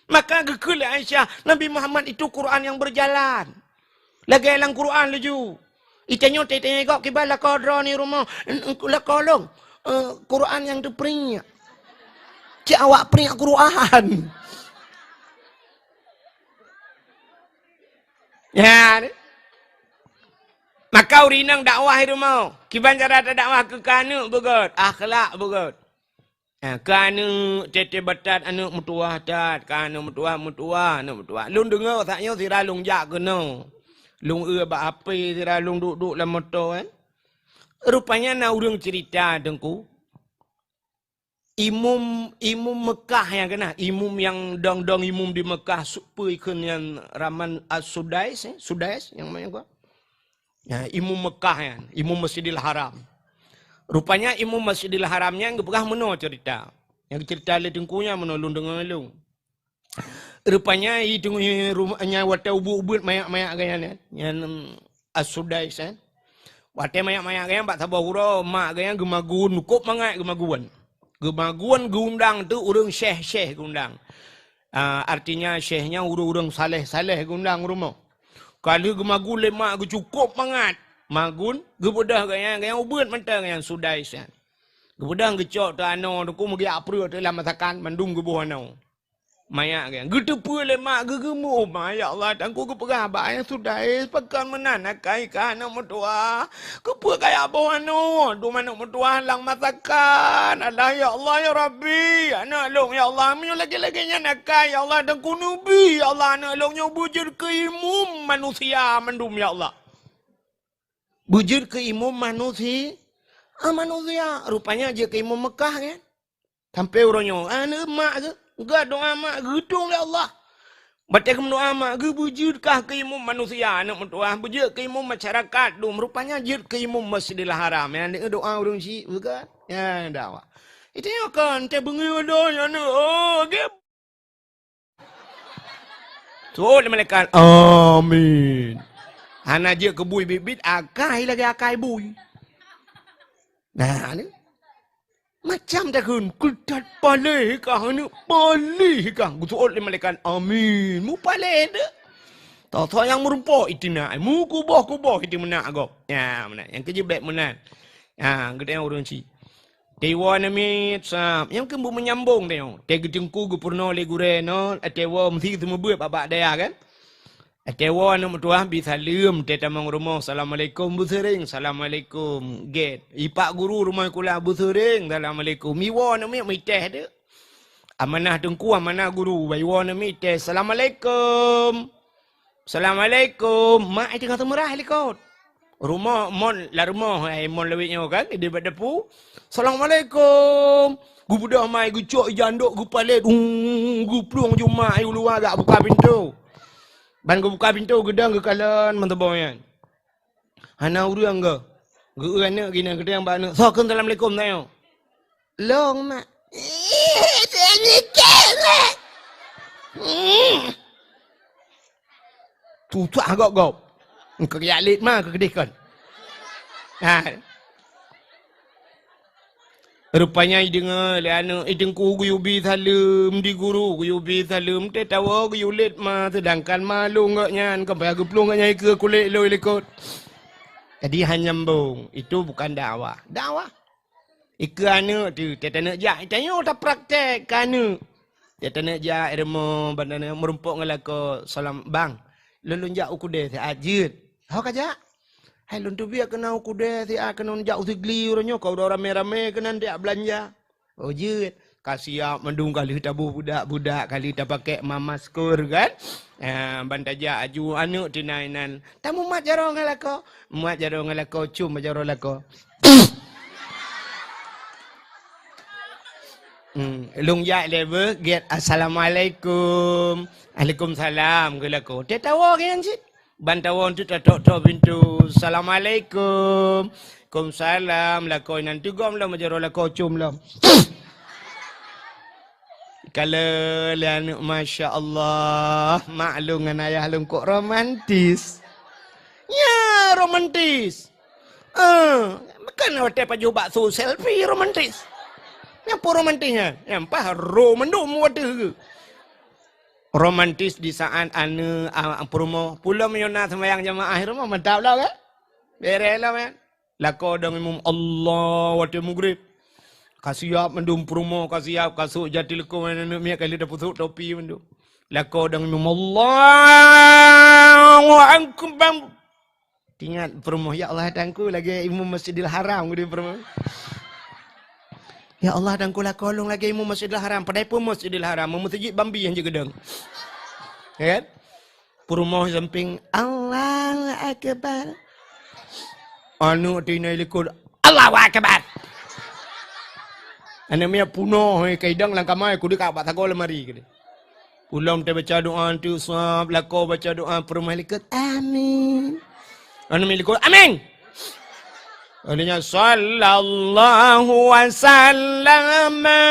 Maka geukheun lé Aisyah, "Nabi Muhammad itu Quran yang berjalan." Lagée lam Quran laju. Itanyoe teutanyoe gob kiban lakoe droeneuh rumoh, "Lakoe lôn, eh, Quran nyang teupriek." Cit awak priek Quran. Ya, ni. Maka ureuëng inong dakwah i rumoh. Kiban cara tadakwah keu aneuk beugöt, akhlak beugöt. Ha, keu aneuk teuh-teuh batat aneuk meutuwah that, keu aneuk meutuwah, meutuwah, aneuk meutuwah. Lôn deungoe saát nyoe sira lôn jak keunoe. Lôn eu bak H P sira lôn duek-duek lam moto, kan. Rupanya na ureuëng cerita teungku. Imum, imum Mekah nyang keunah, imum nyang dong-dong imum di Mekah, su-, peue ikheun nyan, Rahman As-Sudais, eh? Sudais nyang manyang gua. Ya, imum Mekah nyan, imum Masjidil Haram. Rupanya imum Masjidil Haram nyan geupeugah meunoe cerita. Nyang cerita lé teungku nyan meunoe lôn deungoe lôn. Rupanya i teungoh i rumoh nyan watèe ubeuet-ubeuet manyak-manyak geuh nyan, nyan, em, As-Sudais, eh. Watèe manyak-manyak geuh nyan bak saboh uroe, mak geuh nyan geumagun, kôb mangat geumagun. Geumagun geuundang teuk ureueng syèh-syèh geuundang. Ah, artinya syèh nyan ureueng-ureueng saleh-saleh geuundang u rumoh. Ka lheueh geumagun lé mak geuh cukôp mangat. Magun, geubeudôh geuh nyan, geuh nyan ubeuet mantong nyan Sudais nyan. Geubeudôh geucok teuk anoe teungku meugiak preuek teuk lam masakan, mandum geuboh anoe. Manyak geuh nyan. Geuteupeue lé mak geuh geumeu'umat, "Ya Allah, teungku geupeugah bak ayah Sudais, pakon meunan akai kah aneuk meutuwah. Keupeue kajak boh anoe, dum aneuk meutuwah lam masakan. Alah, ya Allah, ya Rabbi, aneuk lôn, ya Allah, meunyoe lagèe-lagèe nyan akai, ya Allah, teungku neubi, ya Allah, aneuk lôn nyoe beujeuet keu imum manusia mandum, ya Allah." Beujeuet keu imum manusi-, ah, manusia. Rupanya jeuet keu imum Mekah, kan? Sampai uroe nyoe, aneuk mak geuh, geudoa mak geuh, geutong lé Allah. Watèe geumeudoa mak geuh, beujeuet kah keu imum manusia, aneuk meutuwah, beujeuet keu imum masyarakat dum, rupanya jeuet keu imum Masjidil Haram. Nyang doa ureueng syik, bukan? Ya, dakwah. Itu nyoe kon, teuh beungoh doh, aneuk, oh, geuh. Seuôt lé malaikat, "Amin." Hana jeuet keu bui biet-biet, akai lagèe akai bui. Nah, ni. Macam takheun, "Keutat paléh kah, aneuk, paléh kah." Geuseuôt lé malaikat, "Amin." Mupaléh deuh. Tho-tho nyang meurumpok itina, mukuboh-kuboh iti meunak gob. Ya, meunak. Nyang keujeuet bèk meunan. Ha, geutanyoe ureueng syik. Teuwoe aneuk miet, sab. Nyang keuneuk menyambong tanyoe. Teuh geuteungku geupeurunoe lé gurèe nyoe, teuwoe meusi seumeubeuet bak-bak dayah kan. Teuwoe aneuk meutuwah bi saleuem, teuh tamong rumoh, "Assalamualaikum," beuseuring, "Assalamualaikum." Gèt. Ipak guru rumoh sikula beuseuring, "Assalamualaikum." Iwoe aneuk miet meuitéh teuk. Amanah teungku, amanah guru, iwoe aneuk miet itéh, "Assalamualaikum." "Assalamualaikum." Mak ai teungoh seumeurah likot. Rumoh, mon lam rumoh, ai mon lawét nyoe kan, di bak dapu. "Assalamualaikum." Geubeudôh mak ai geucok ija andok geupalet, ung, geuplueng ju mak ai u luwa geujak buka pintoe. Ban geubuka pintoe geudong geukalon meuteubong nyan. Hana ureueng geuh. Geu-eu aneuk geuh nyan geutanyong bak aneuk, "Soe kheun assalamualaikum tanyoe?" "Lôn, mak." "Ih, seunikét, mak." Hmm. Susah gob-gob. Keu jak lét ma keu keudeh kon. Ha. Rupanya ideungoe lé aneuk, i teungku geuyue bi saleuem, di guru geuyue bi saleuem, teuh tawoe geuyue lét ma, seudangkan ma lôn gobnyan, ka payah geuplueng gobnyan ikeue kulét lôn likot. Jadi hana nyambong, itu bukan dakwah. Dakwah. Ikeue aneuk tu, teuh taneuk jak, tanyoe tapraktek keu aneuk. Teuh taneuk jak, i rumoh, ban taneuk meurumpok ngon lakoe, "Salam, Bang, lôn, lôn jak u keudè siat jeuet." "Ho ka jak?" "Hai lôn teubiet keunan u keudè siat, keunan jak u Sigli uroe nyoe, ka uroe ramé-ramé keunan jak beulanja." "Oh jeuet." Ka siap mandum, ka lheueh taboh budak-budak, ka lheueh tapakèk ma-, masker kan. Ah, ban tajak aju aneuk teuh inan, "Tamumat jaroe ngon lakoe." "Mumat jaroe ngon lakoe, com bak jaroe lakoe." Hmm, lôn jak lé beuh, gèt, "Assalamualaikum." "Alaikumsalam," kheun lakoe. Teuh tawoe gobnyan cit. Ban tawoe teuk tatok-tok pintoe. "Assalamualaikum." "Kumsalam." Lakoe inan teugom lom, jaroe lakoe com lom. Kalon lé aneuk, "Masya Allah, mak lôn ngon ayah lôn kok romantis." Nya romantis. Eh, bukan watèe pajoh bakso selfie romantis. Nyan peue romantis nyan? Nyan paih ro mandum watèe. Romantis di saat aneuk, ah, peurumoh. Pulom meunyoe na seumayang jamaah rumoh, mantap lom kan? Bereh lom kan? Lakoe dong imum Allah watèe mugrib. Ka siap mandum peurumoh, ka siap, ka sôk jati leukoe, aneuk miet ka lheueh tapeusôk topi mandum. Lakoe dong imum, Allahu Akbar. Teuingat peurumoh, "Ya Allah, Tuhanku, lagèe imum Masjidil Haram," geude peurumoh. "Ya Allah, Tuhanku, lakoe lôn lagèe imum Masjidil Haram." Padahai peue Masjidil Haram, meuseujid Bambi nyang jeuet geudong. Ya kan? Peurumoh sampéng, "Allahu Akbar." Aneuk teuh inan likot, "Allahu Akbar." Aneuk miet punoh, eh, ka idong lam kama, eh, kudeuk bak sagoe lemari keudeh. Ulôn teubaca doa, teu sab, lakoe baca doa, peurumoh likot, "Amin." Aneuk miet likot, "Amin." Akhirnya, "Sallallahu wa sallama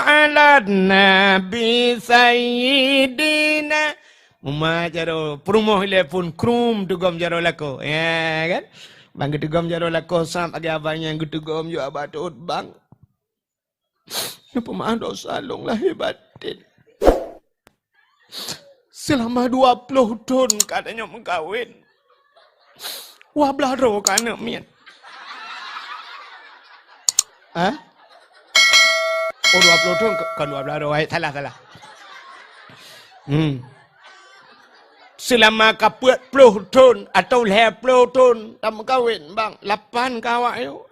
ala nabi sayyidina." Mumat jaroe, peurumoh ilée phon, krum, teugom jaroe lakoe. Ya kan? Bang geuteugom jaroe lakoe, sab lagée abang nyan geuteugom ju abah teuôt bang. Neupeumaáh desya lôn lahé baten. Seulama dua ploh thon ka tanyoe meukawen. Dua blaih droe ka aneuk miet. Hah? Oh, dua ploh thon, kon dua blaih droe. Hai, salah, salah. Hmm. Seulama ka peuet ploh thon atawa lhée ploh thon tameukawen, bang. Lapan ka awak nyoe.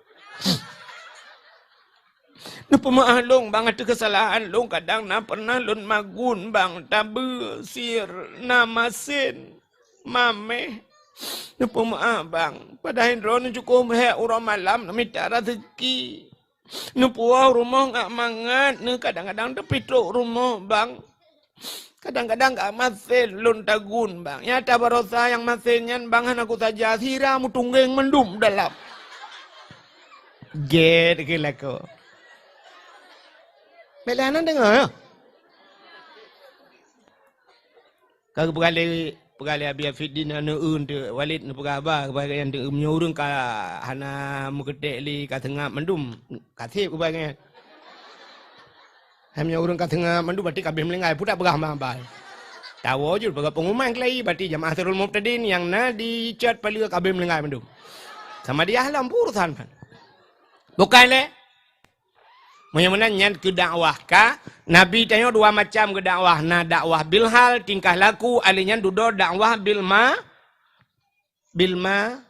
Neupeumaáh lôn, bang, ateueh keusalahan lôn, kadang na peureunah lôn magun, bang, tabeue, sir, na masen, maméh. Neupeumaáh, bang. Padahai droeneuh cukôp hék uroe malam neumita raseuki. Neupuwoe rumoh ngat mangat, neu kadang-kadang teupitrok rumoh, bang. Kadang-kadang ka masen lôn tagun, bang. Nyata barosa nyang masen nyan, bang, hana kusaja, sira meutunggeng mandum dalam. Gét keu lakoe. Bèk lé hana deungoe, ya? Ka geupeugah lé, peugah lé Abi Afiddin aneuk eu teuh Walid neupeugah haba, peugah lagèe nyan teuh, meunyoe ureueng ka hana meukeutek lé ka seungab mandum, ka sép peugah lagèe nyan. Hai meunyoe ureueng ka seungab mandum, berarti ka abéh meuninggai, peue tapeugah ma bai. Tawoe jeuet peugah pengumuman keulayi, berarti jamaah Sirul Mubtadin nyang na di Cot Paleue ka abéh meuninggai mandum. Sama dia lom, peue urusan pan. Bukan lé? Meunyoe meunan nyan keu dakwah ka, Nabi tanyoe dua macam geudakwah, na dakwah bil hal, tingkah laku, alèh nyan dudoe dakwah bil ma-, bil ma-,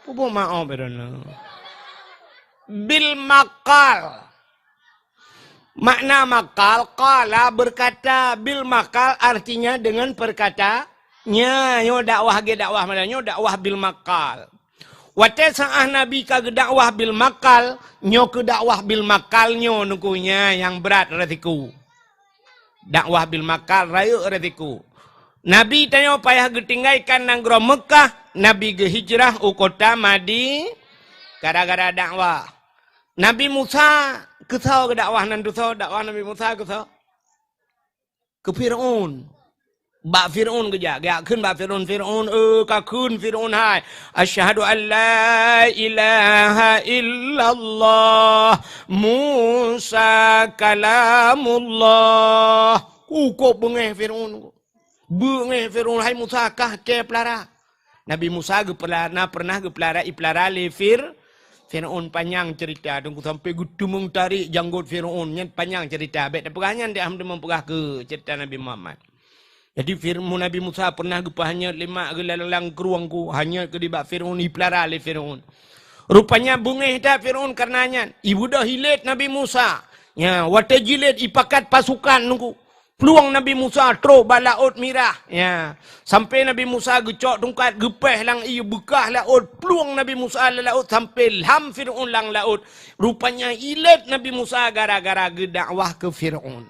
pubuet maoh, bil makal. Makna makal, qala, berkata, bil makal artinya dengan perkata-, nya, nyoe dakwah lagèe dakwah malam nyoe dakwah bil makal. Watèe saat Nabi ka geudakwah bil makal, nyoe keu dakwah bil makal nyoe nungku nya nyang brat resiko. Dakwah bil makal rayeuk resiko. Nabi tanyoe payah geutinggai kan nanggroe Meukah, Nabi geuhijrah u kota Madi-, gara-gara dakwah. Nabi Musa keusoe geudakwah nan tusoe dakwah Nabi Musa keusoe? Keu Fir'aun. Bak Fir'aun geujak, geujak kheun bak Fir'aun, "Fir'aun, eh, ka kheun Fir'aun hai, 'Asyhadu an la ilaha illallah, Musa kalamullah.'" Kukôb beungéh Fir'aun. Beungéh Fir'aun, "Hai Musa, kah kée peulara?" Nabi Musa geupeulara, pernah geupeulara, ipeulara lé Fir-, Fir'aun. Panyang ceurita, teungku, sampoe geuteumeung tarék janggot Fir'aun. Nyan panyang ceurita. Bèk tapeugah nyan, dak hana teumeung peugah keu ceurita Nabi Muhammad. Jadi, Fir-, Nabi Musa pernah geupeuhanyot lé mak geulalang krueng ku, hanyot keu dibak Fir'aun, ipeulara lé Fir'aun. Rupanya beungéh that Fir'aun kareuna nyan. Ibeudôh ilét Nabi Musa. Nya, watèe jilét ipakat pasukan nungku. Plueng Nabi Musa trôk bak Laôt Mirah. Ya. Sampoe Nabi Musa geucok tungkat, geupéh lam ié, beukah laôt, plueng Nabi Musa lam laôt sampoe lham Fir'aun lam laôt. Rupanya ilét Nabi Musa gara-gara geudakwah keu Fir'aun.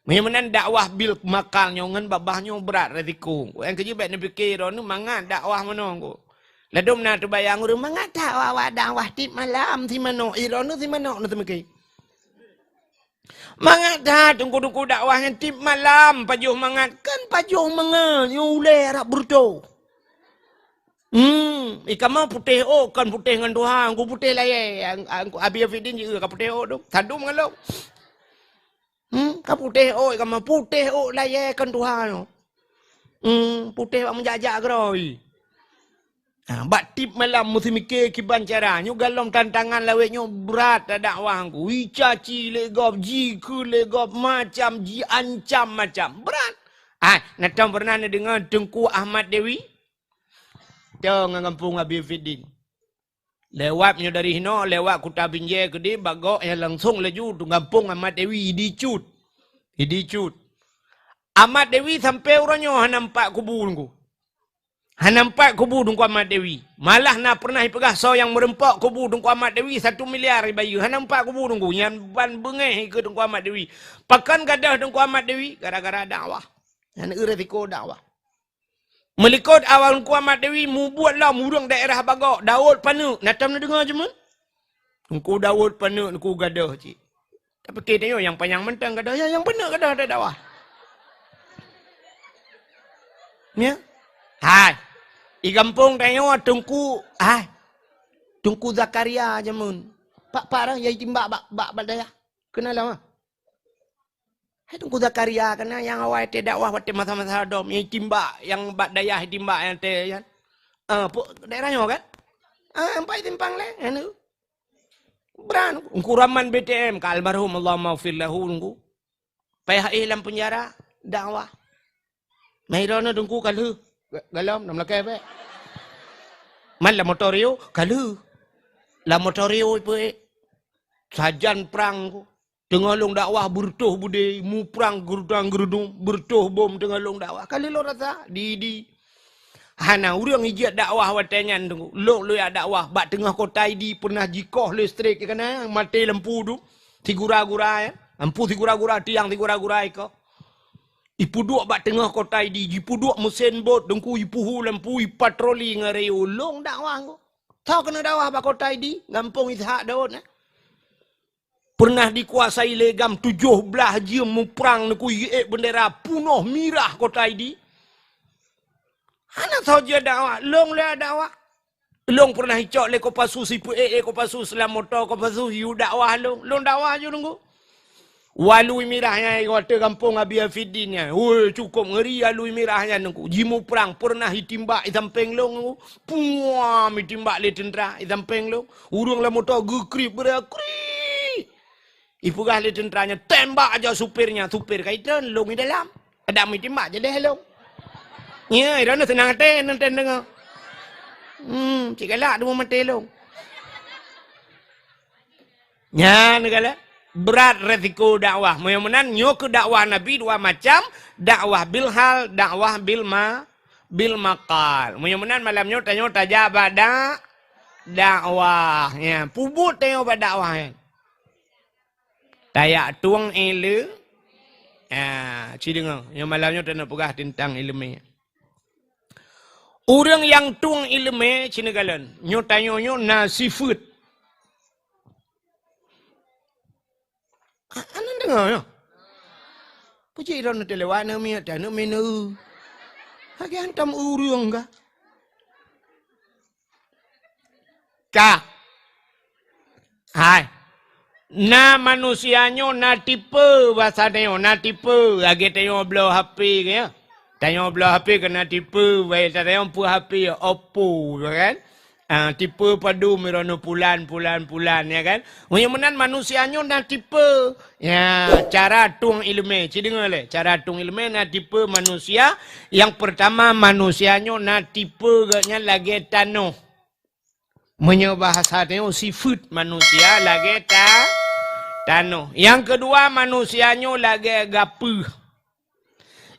Meunyoe meunan dakwah bil makal nyoe ngon babah nyoe brat resiko. Nyang keujeuet bèk neupike droeneuh mangat dakwah meunoe. Ladôm na teubayang ureueng mangat that awak-awak dakwah tiep malam si manok, droeneuh si manok neuteumeukée. Mangat that teungku-teungku dakwah nyan tiep malam pajoh mangat, kan pajoh mangat nyoe ulée rab beureutoh. Hmm, i kamoe putéh ôk kon putéh ngon tuha, ku putéh layée, ang-, ang-, Abi Afidin jieu ka putéh ôk tu, sadum ngon lôn. Hmm, ka putéh ôk i kamoe, putéh ôk layée kon tuha nyoe. Hmm, putéh bak meujak-jak keudroe. Ha, bak tiep malam meuseumike kiban cara. Nyoe galom tantangan lawét nyoe brat dakwah ku. Icaci lé gob, jikheun lé gob, macam jiancam macam. Brat. Ah, na tom pernah neudeungoe Teungku Ahmad Dewi? Teuh ngon gampông Abi Fiddin. Lewat nyoe dari hinoe, lewat Kuta Binjai keudeh, bak gok nyang langsong laju tu gampông Ahmad Dewi, Idi Cut. Idi Cut. Ahmad Dewi sampai uroe nyoe hana nampak kubu nungku. Hana meupat kubu Teungku Amat Dewi. Malah na pernah ipeugah soe nyang meureumpok kubu Teungku Amat Dewi satu miliar ibayeue. Hana meupat kubu Teungku. Nyan ban beungéh ikeue Teungku Amat Dewi. Pakon gadôh Teungku Amat Dewi? Gara-gara dakwah. Nyan eu resiko dakwah. Meulikot awak Teungku Amat Dewi mubuet lom ureuëng daerah Bagok, Daud Paneuk. Na tom neudeungoe jameun? Teungku Daud Paneuk, Teungku gadôh cit. Tapi tanyoe nyang panyang mantong gadôh, ya, nyang Paneuk gadôh ada dakwah. Ya. Hai. Di gampông tanyoe Teungku, hai. Teungku Zakaria jameun. Pak-pak dah, ya, itimbak bak, bak, bak dayah. Kenal lah. Hai Teungku Zakaria, kan nyang awai teudakwah watée masa-masa dom, nyang timbak, nyang bak dayah timbak nyang teu, kan? Ah, pok daerah nyoe, kan? Ah, empat simpang lé, anu. Bran, Teungku Rahman B T M, ka almarhum, Allahumma ghfir lahu, Teungku. Payah éh lam penjara, dakwah. Mai droeneuh Teungku ka lheueh. Ga-, galom, nam lakée bek. Man lam motor yo, ka lheueh. Lam motor yo ipeue ék. Sajan prang Teungku. Teungoh lôn dakwah beureutoh beudé, muprang geurudang-geurudong, beureutoh bom teungoh lôn dakwah. Ka lheueh lôn rasa, di, di. Hana ureuëng ijak dakwah watée nyan Teungku. Lôn lôn jak dakwah bak teungoh kota Idi pernah jikoh listrik, ya kan, maté lampu tu. Sigura-gura, ya. Lampu sigura-gura, tiang sigura-gura ikoh. Ipeuduek bak teungoh kota Idi, jipeuduek meusén bot Teungku, ipeuhu lampu, ipatroli ngon rayeuk. Lôn dakwah Teungku. Soe keuneuk dakwah bak kota Idi, gampông Ishak Daud, ya. Pernah dikuasai lé GAM tujoh blaih jeuem muprang Teungku, jiék beundera punoh mirah kota Idi. Hana soe jeuet dakwah, lôn lé dakwah. Lôn pernah icok lé Kopassus, ipeuék lé Kopassus lam moto Kopassus, yue dakwah lôn. Lôn dakwah ju Teungku. Alui mirah nyan, watée gampông Abi Afiddin nyan. Woi, cukup ngeri alui mirah nyan Teungku. Jimuprang, pernah itimbak di sampéng lôn Teungku. Puam, itimbak lé teuntra di sampéng lôn. Ureuëng lam moto geukriek beureukrek. Ipeugah lé teuntra nyan, "Tembak aja supir nyan." Supir ka itreun, lôn di dalam. Adak meutimbak jadi lôn. Nya, droeneuh seunang até nonton deungoe. Hmm, cit galak dua maté lôn. Nyan galak. Brat resiko dakwah. Meunyoe meunan, nyoe keuh dakwah Nabi dua macam, dakwah bil hal, dakwah bil ma-, bil maqal. Meunyoe meunan malam nyoe tanyoe tajak bak dak-, dakwah. Ya, peubuet tanyoe bak dakwah nyan. Tajak tueng ile-, ah, ci deungoe, nyoe malam nyoe taneuk peugah teuntang ileumé. Ureuëng nyang tueng ileumé, ci neukalon, nyoe tanyoe nyoe na sifeuet. A-, aneuk deungoe nyoe. Puji droeneuh teuh lewat aneuk miet, aneuk miet neu. Lagée hantom ureuëng kah. Ka. Hai. Na manusia nyoe na tipe, basa tanyoe na tipe. Lagée tanyoe bloe H P ke, ya. Tanyoe bloe H P keu na tipe, baik tanyoe peue H P, Oppo, ya kan? Ah, tipe padum droeneuh pulan, pulan, pulan, ya kan? Meunyoe meunan manusia nyoe na tipe. Ya, cara tueng ileumé. Ci deungoe lé, cara tueng ileumé na tipe manusia. Nyang peurtama, manusia nyoe na tipe geuh nyan lagée tanoh. Meunyoe bahasa tanyoe sifeuet manusia lagée ta-, tanoh. Nyang keudua, manusia nyoe lagée gapeue.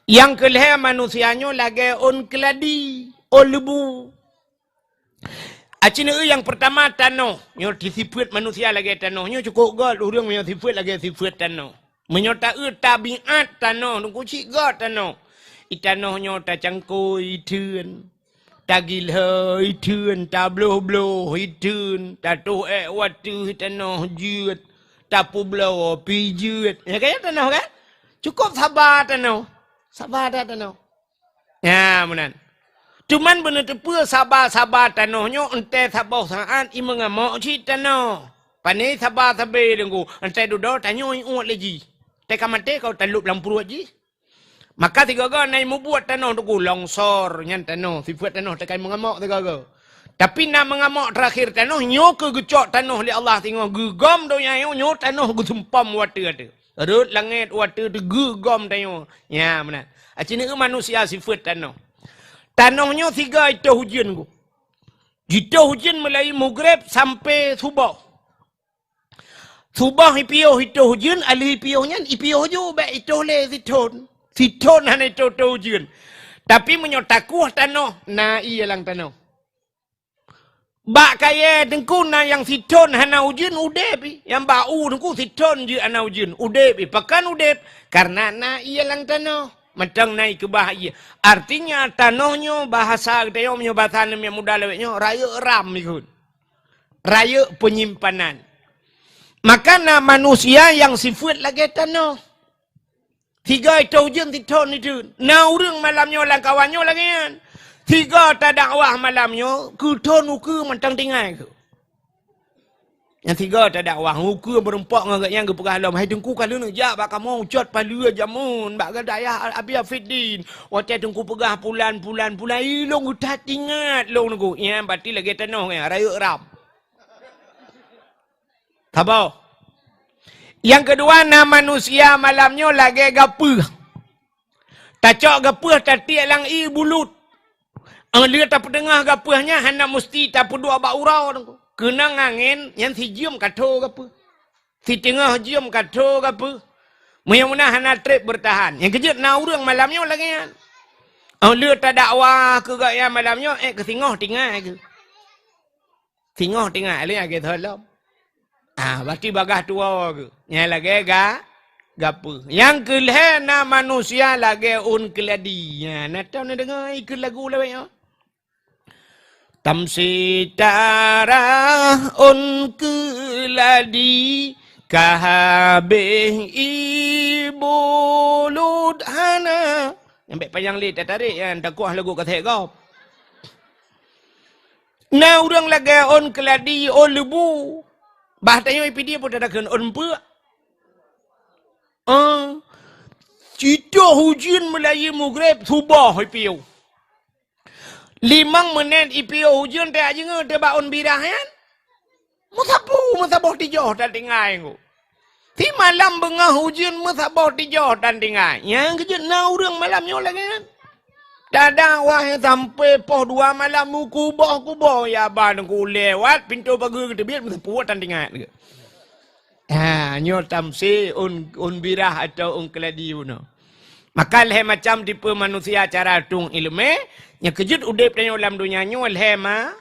Nyang keulhée, manusia nyoe lagée ôn keuladi, ôn leubu. Aci neueu nyang peurtama tanoh, nyoe sifeuet manusia lagée tanoh, nyoe cukôp göt ureuëng meunyoe sifeuet lagée sifeuet tanoh. Meunyoe taeu tabiat tanoh, Teungku, cit göt tanoh. I tanoh nyoe tacangkôi itheun, tagilhö itheun, tabloh-bloh itheun, tatoh ék u ateueh tanoh jeuet, tapeubloe pi jeuet. Ya kan, ya tanoh kan? Cukôp saba tanoh. Saba that tanoh. Ya, meunan. Cuman beuneuteupeu saba-saba tanoh nyoe, entée saboh saát i meungamok cit tanoh. Pane saba sabe Teungku, entée dudoe tanyoe iuet lé jih. Teuka maté ka talop lam pruet jih. Maka sigoe-goe na i mubuet tanoh Teungku, longsor nyan tanoh, sifeuet tanoh teuka i meungamok sigoe-goe. Tapi na meungamok teurakhir tanoh, nyoe keuh geucok tanoh lé Allah singoh geugom donya nyoe, nyoe tanoh geusumpom u ateueh-ateueh. Rhot langét u ateueh teuh geugom tanyoe. Nya, meunan. Aci neueu manusia sifeuet tanoh. Tanoh nyoe siga itoh ujeuen Teungku. Jitoh ujeuen mulai mugreb sampoe suboh. Suboh ipiôh itoh ujeuen, alheuh ipiôh nyan ipiôh ju bék itoh lé sithon. Sithon hana itoh-toh ujeuen. Tapi meunyoe takueh tanoh, na ié lam tanoh. Bak kayée teungku na nyang sithon hana ujeuen, udeb pih. Nyang bak u teungku sithon jeuet hana ujeuen, udeb pih. Pakon udeb? Karena na ié lam tanoh. Mantong na ikeubah ié. Artinya tanoh nyoe bahasa geutanyoe, meunyoe bahasa aneuk muda lawét nyoe, rayeuk ram ikot. Rayeuk penyimpanan. Maka na manusia nyang sifeuet lagée tanoh. Sigoe itôh ujeuen sithon iteun. Na ureuëng malam nyoe lam kawan nyoe lagée nyan. Sigoe tadakwah malam nyoe, keu thon ukeue mantong tinggai keuh. Nyang sigoe tadakwah, ukeue meurumpok ngon gobnyan geupeugah lom, "Hai Teungku, ka lheueh neujak bak kamoe ucot paleue jameun, bak dayah Abi Afiddin. Watée Teungku peugah pulan, pulan, pulan, ilong geutat ingat lôn Teungku." Nyan berarti lagée tanoh nyan, rayeuk ram. Saboh. Nyang keudua, na manusia malam nyoe lagée gapeuh. Tacok gapeuh tatiek lam ié bulut. Óh lheueh tapeuteungoh gapeuh nyan hana musti tapeuduek bak uroe. Keunong angén nyan sijeuem ka tho gapeuh. Siteungoh jeuem ka tho gapeuh. Meunyoe meunan hana treb beurtahan. Nyang keujeuet na ureuëng malam nyoe lagée nyan. Óh lheueh tadakwah keu gobnyan malam nyoe, ék keu singoh tinggai keuh. Singoh tinggai lé lagée tho lom. Ah, berarti bagaih tuwoe geuh. Nyan lagée ga-, gapeuh. Nyang keulhée na manusia lagée ôn keuladi. Nyan, na teuh neudeungoe ikheun lagu lawét nyoe. Tamsi tarah ôn keuladi, ka habéh ié bulut hana. Nyang bék panyang lé tatarék nyan, takuah lagu kasét gob. Na ureuëng lagée ôn keuladi, ôn leubu. Bah tanyoe ipidie peue takheun ôn peuek. Ah, citoh ujeuen meulayeue mugreb, suboh ipiôh. Limong meunét ipiôh ujeuen teuh jak jingeue teuh bak ôn birah nyan. Meusapeue, meusaboh tijoh tan tinggai ngon. Simalam beungoh ujeuen meusaboh tijoh tan tinggai. Nyang keujeuet na ureuëng malam nyoe lagée nyan. Tadakwah sampoe poh dua malam meukuboh-kuboh ya ban ku lewat pintoe pageue geuteubiet meusapeue tan tinggai. Ha, nyoe tamsi ôn, ôn birah atawa ôn keuladi bunoe. Maka lhée macam tipe manusia cara tueng iéleumé, nyang keujeuet udeb tanyoe lam donya nyoe lhée ma-,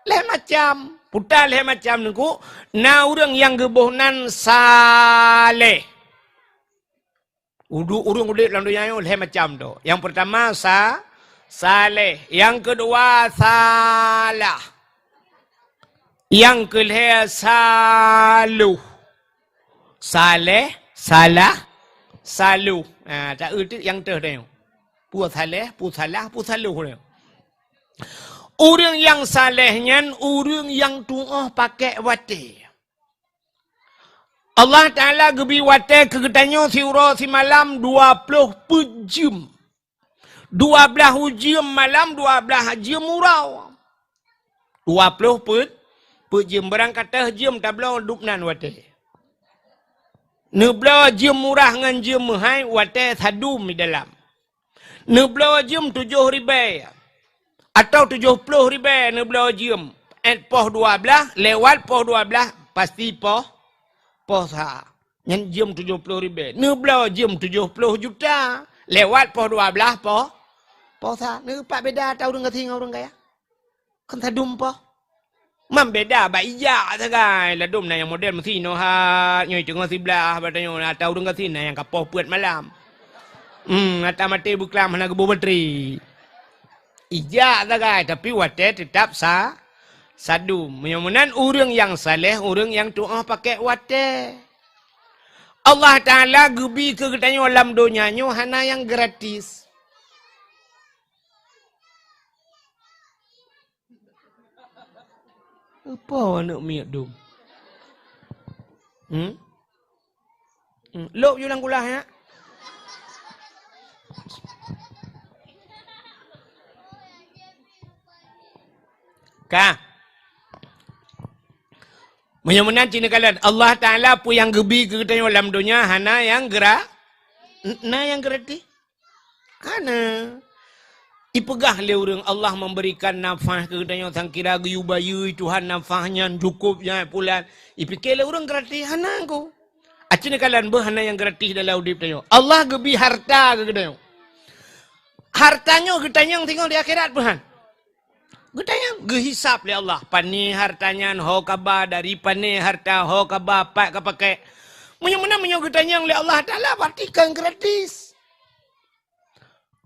lhée macam. Peue lhée macam Teungku, na ureuëng nyang geuboh nan saleh. Udu-, ureuëng udeb lam donya nyoe lhée macam tu. Nyang peurtama sa-, saleh. Nyang keudua salah. Nyang keulhée saloh. Saleh, salah, saloh. Ha, ta-, eu teuk nyang teuh tanyoe. Peue saleh, peue salah, peue saloh tanyoe. Ureuëng nyang saleh nyan ureuëng nyang tuoh pakék watée. Allah Taala geubi watée keu geutanyoe siuroe simalam dua ploh peuet jeuem. Dua blaih jeuem malam, dua blaih jeuem uroe. Dua ploh peuet, peuet jeuem, barang ka teuh jeuem tabloe dub nan watée. Neubloe jeuem murah ngon jeuem meuhai watée sadum di dalam. Neubloe jeuem tujoh ribée atawa tujoh ploh ribée neubloe jeuem. Ék poh dua blaih, lewat poh dua blaih, pasti poh, poh sa. Nyan jeuem tujoh ploh ribée. Neubloe jeuem tujoh ploh juta. Lewat poh dua blaih poh, poh sa. Neupat beda ata ureuëng gasien ngon ureuëng kaya? Kan sadum poh. Man beda bak ijak sagai. Ladum na nyang model meusi nohat, nyoe teungoh siblaih, bak tanyoe ata ureuëng gasien na nyang ka poh peuet malam. Hmm, ata maté beuklam hana geuboh batri. Ijak sagai, tapi watée teutap sa-, sadum. Meunyoe meunan ureuëng nyang saleh, ureuëng nyang tuoh pakék watée. Allah Taala geubi keu geutanyoe lam donya nyoe hana nyang gratis. Apa aneuk miet dum? Hmm? Hmm. Lok ju lam kulah, ya? Ka. Meunyoe meunan cit neukalon, Allah Taala peue nyang geubi keu geutanyoe lam donya hana nyang gra-, na nyang gratis. Hana. Ipeugah lé ureuëng Allah memberikan nafah keu geutanyoe sangkira geuyue bayeue Tuhan nafah nyan cukôp nyan pulan. Ipike lé ureuëng gratis hana ko. Aci neukalon beuh hana nyang gratis dalam udeb tanyoe. Allah geubi harta keu geutanyoe. Harta nyoe geutanyong singoh di akhirat, peue han? Geutanyong, geuhisab lé Allah. Pané harta nyan, ho kaba, dari pané harta, ho kaba, pat ka pakai. Meunyoe meunan, meunyoe geutanyong lé Allah Taala, berarti kon gratis.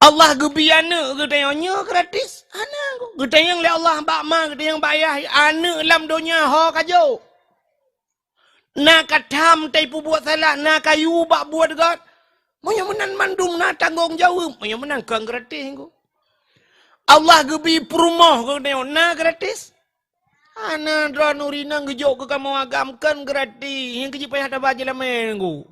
Allah geubri aneuk geutanyong, nyoe gratis? Hana. Geutanyong lé Allah bak ma, geutanyong bak ayah, aneuk lam donya ho ka jok. Na ka tham tai peubuet salah, na ka yue bak buet gét. Meunyoe meunan mandum na tanggong jaweueb, meunyoe meunan kon gratis, Teungku. Allah geubri peurumoh keu geutanyoe, na gratis? Hana. Droeneuh ureueng inong geujok keu kamoe agam kon gratis, nyang keuji payah taba jeulamé, Teungku.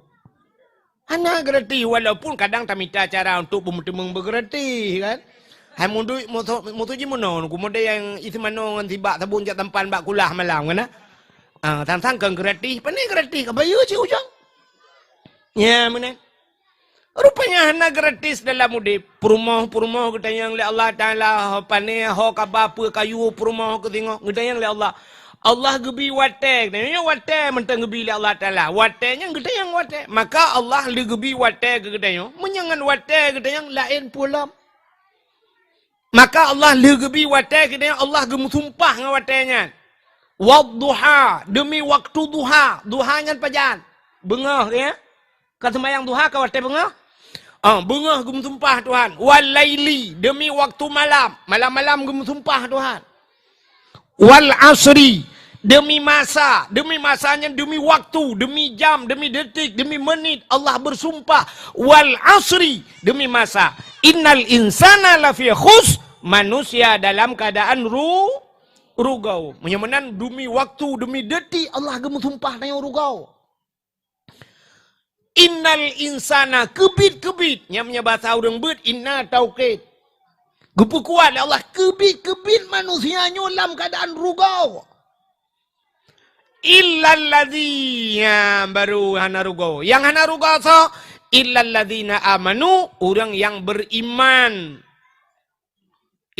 Hana gratis, walaupun kadang tamita cara untuk beumeuteumèe beugratis, kan? Hai muduek musu-, musu jimeunoe, Teungku, model nyang iseumanoe ngon sibak sabon jak tampan bak kulah malam, kan, ah? Ah, sang-sang kon gratis, pané gratis, ka bayeue cit ujong. Nya, meunan. Rupanya hana gratis dalam udép. Peurumoh-peurumoh geutanyong lé Allah Taala, ho pané, ho kaba, peue ka yue peurumoh keu singoh, geutanyong lé Allah. Allah geubri watèe, geutanyong watèe mantong geubri lé Allah Taala. Watèe nyan geutanyong watèe. Maka Allah lheueh geubri watèe keu geutanyoe, meunyoe ngon watèe geutanyong laén peue lom. Maka Allah lheueh geubri watèe keu geutanyoe, Allah geumeusumpah ngon watèe nyan. Wadduha, demi waktu duha. Duha nyan pajan? Beungoh, ya? Ka seumayang duha ka watèe beungoh? Ah, beungoh geumeusumpah Tuhan. Wal laili, demi waktu malam. Malam-malam geumeusumpah Tuhan. Wal asri, demi masa. Demi masa nyan demi waktu, demi jam, demi detik, demi menit. Allah bersumpah. Wal asri, demi masa. Innal insana lafi khus, manusia dalam keadaan ru-, rugoe. Meunyoe meunan demi waktu, demi detik Allah geumeusumpah tanyoe rugoe. Innal insana, keubiet-keubiet. Nyang meunyoe basa ureueng beuet, inna taukid. Geupeukuat lé Allah, keubiet-keubiet manusia nyoe lam keuadaan rugoe. Illal ladzi, nya, baru hana rugoe. Nyang hana rugoe soe? Illal ladzina amanu, ureueng nyang beriman.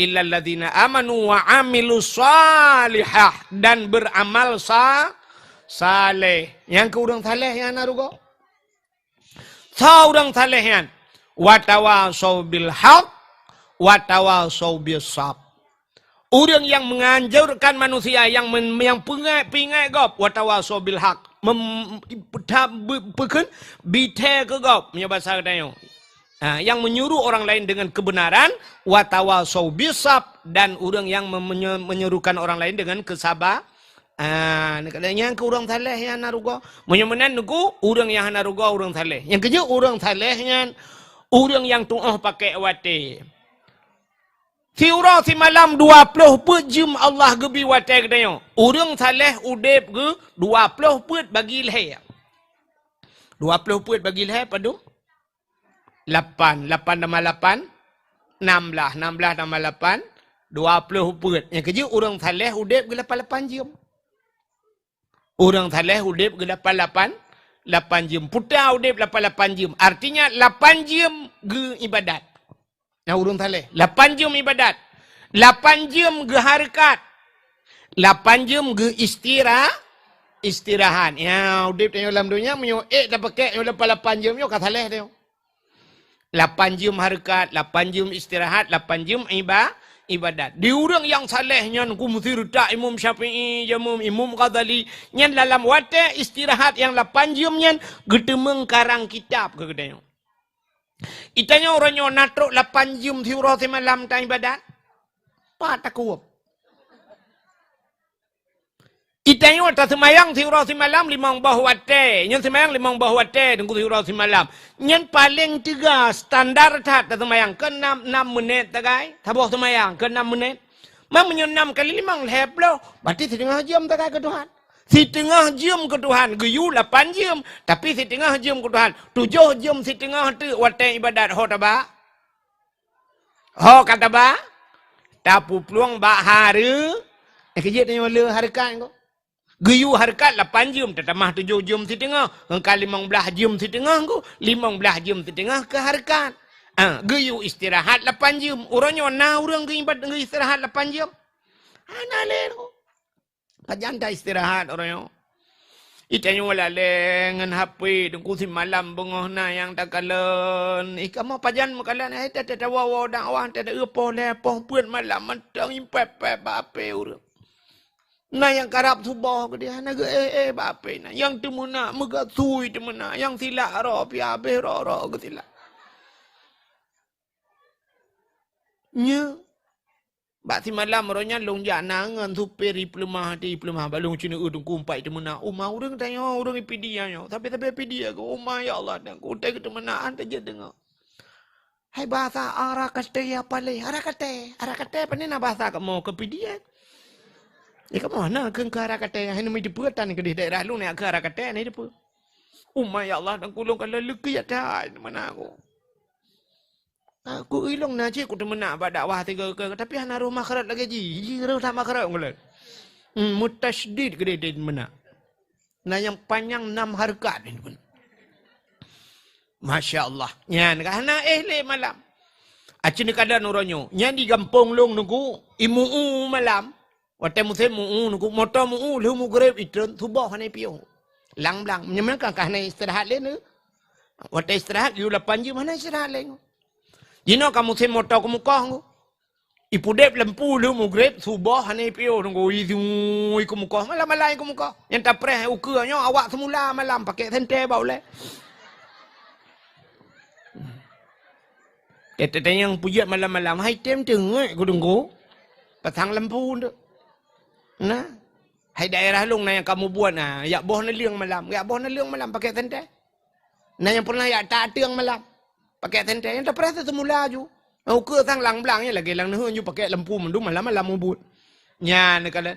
Illal ladzina amanu wa amilus salihah, dan beramal sa-, saleh. Nyang keu ureueng saleh nyang hana rugoe. Soe ureueng saleh nyan? Watawasau bil haq, watawasau bis sab. Ureueng nyang menganjurkan manusia, nyang men-, nyang peungai-, peuingat gob, watawasau bil haq. Mem-, peuta-, be-, peukheun, bithèe keu gob, meunyoe basa geutanyoe. Ha, yang menyuruh orang lain dengan kebenaran, watawasau bisab, dan ureueng nyang me-, menye-, menyuruhkan orang lain dengan kesaba-, ha, nyan keu ureueng saleh nyang hana rugoe. Meunyoe meunan Teungku, ureueng nyang hana rugoe ureueng saleh. Nyang keujeuet ureueng saleh nyan, ureueng nyang tuoh pakai watèe. Siuroe simalam dua ploh peuet jeuem Allah geubri watèe geutanyoe. Ureueng saleh udép geuh dua ploh peuet bagi lhèe. Dua ploh peuet bagi lhèe padum? Lapan. Lapan tambah lapan, nam blaih. Nam blaih tambah lapan, dua ploh peuet. Nyang keujeuet ureueng saleh udép geuh lapan-lapan jeuem. Ureueng saleh udép geuh lapan-lapan, lapan jeuem. Peue ta udép lapan-lapan jeuem? Artinya lapan jeuem geuibadat. Nah, ureueng saleh. Lapan jeuem ibadat. Lapan jeuem geuhareukat. Lapan jeuem geuistira-, istirahat. Ya, udép tanyoe lam donya, meunyoe ék tapakék nyoe lapan-lapan jeuem nyoe ka saleh tanyoe. Lapan jeuem hareukat, lapan jeuem istirahat, lapan jeuem iba-, ibadat. Di ureueng nyang saleh nyan ku meusti reutak Imam Syafi'i, jamum Imam Ghazali. Nyan dalam watèe istirahat nyang lapan jeuem nyan geuteumeung karang kitab keu geutanyoe. Geutanyoe uroe nyoe na trok lapan jeuem siuroe simalam taibadat? Pat takot. Geutanyoe taseumayang siuroe simalam limong boh watèe. Nyoe seumayang limong boh watèe Teungku siuroe simalam. Nyan paleng teuga, standar that taseumayang. Keu nam, nam meunét sagai. Saboh seumayang keu nam meunét. Ma meunyoe nam kali limong, lhèe ploh. Berarti siteungoh jeuem sagai keu Tuhan. Siteungoh jeuem keu Tuhan, geuyue lapan jeuem. Tapi siteungoh jeuem keu Tuhan. Tujoh jeuem siteungoh teuk watèe ibadat ho taba. Ho ka taba, tapeuplueng bak hareu-, eh, keujeuet tanyoe le hareukat ko. Geuyue hareukat lapan jeuem, tatamah tujoh jeuem siteungoh, ngon ka limong blaih jeuem siteungoh ko, limong blaih jeuem siteungoh keu hareukat. Ah, geuyue istirahat lapan jeuem. Uroe nyoe na ureueng geuibat-, geuistirahat lapan jeuem? Hana lé ko. Pajan ta istirahat uroe nyoe? Itanyoe lalée ngon H P, Teungku, simalam beungoh na nyang takalon. Ih, kamoe pajan meukalon, eh, ta-, ta-, tawoe-woe dakwah, ta-, ta-, poh lhée, poh peuet malam mantong ipép-pép bak H P ureuëng. Na nyang karab suboh keudeh, hana geu-éh-éh bak H P na. Nyang teumeunak meugasui teumeunak, nyang silak roh pih habéh roh-roh geusilak. Nyoe, bak simalam uroe nyan lôn jak na ngon supir, ipeuleumah até, ipeuleumah. Bak lôn ceuneuk eu Teungku, umpat teumeunak. Uma ureuëng tanyoe, ureuëng ipidi nyoe. Sabe-sabe pidi aku, uma ya Allah, dan ku utai keu teumeunak, han tajeuet deungoe. Hai bahasa arakate apa lé? Arakate, arakate pane na bahasa kamoe keu pidi, eh? Ya, kamoe na keu, keu arakate, hai neumi teupeu tan keudeh daerah lôn, ya, keu arakate ni teupeu. Uma ya Allah, dan ku lôn kalau leuki ya tai, mana aku? Aku ilong na cit ku teumeunak bak dakwah tiga ke, tapi hana roh makhraj lagée jih. Jih roh that makhraj ngulon. Hmm, mutasydid keudeh di meunak. Na nyang panyang nam hareukat. Masya Allah. Nyan ka hana éh lé malam. Aci neukalon uroe nyoe. Nyan di gampông lôn Teungku, imu'u malam. Watée musém mu'u Teungku, moto mu'u, lheueh mugreb itreun, suboh hana ipiôh. Lang blang. Nyan ka, ka hana istirahat lé neu. Watée istirahat, yue lapan jeuem hana istirahat lé neu. Jinoe ka musém moto keumukoh Teungku. Ipudeb lampu lheueh mugreb, suboh hana ipiôh Teungku, izui keumukoh, malam-malam keumukoh. Nyang tapreh ukeue nyoe awak seumula malam pakai senter bak ulée. Teuteutanyong peujeuet malam-malam, hai tem teungeut ku Teungku. Pasang lampu tu. Nah, hai daerah lôn na nyang kamoe buet na, yak boh neuleueng malam, yak boh neuleueng malam pakai senter. Na nyang pernah yak tak ateueng malam. Pakai senter nyang tapreh seumula ju. Ukeue sang lang blang nyan lagée lang neuheun ju pakai lampu mandum malam-malam mubuet. Nyan neukalon.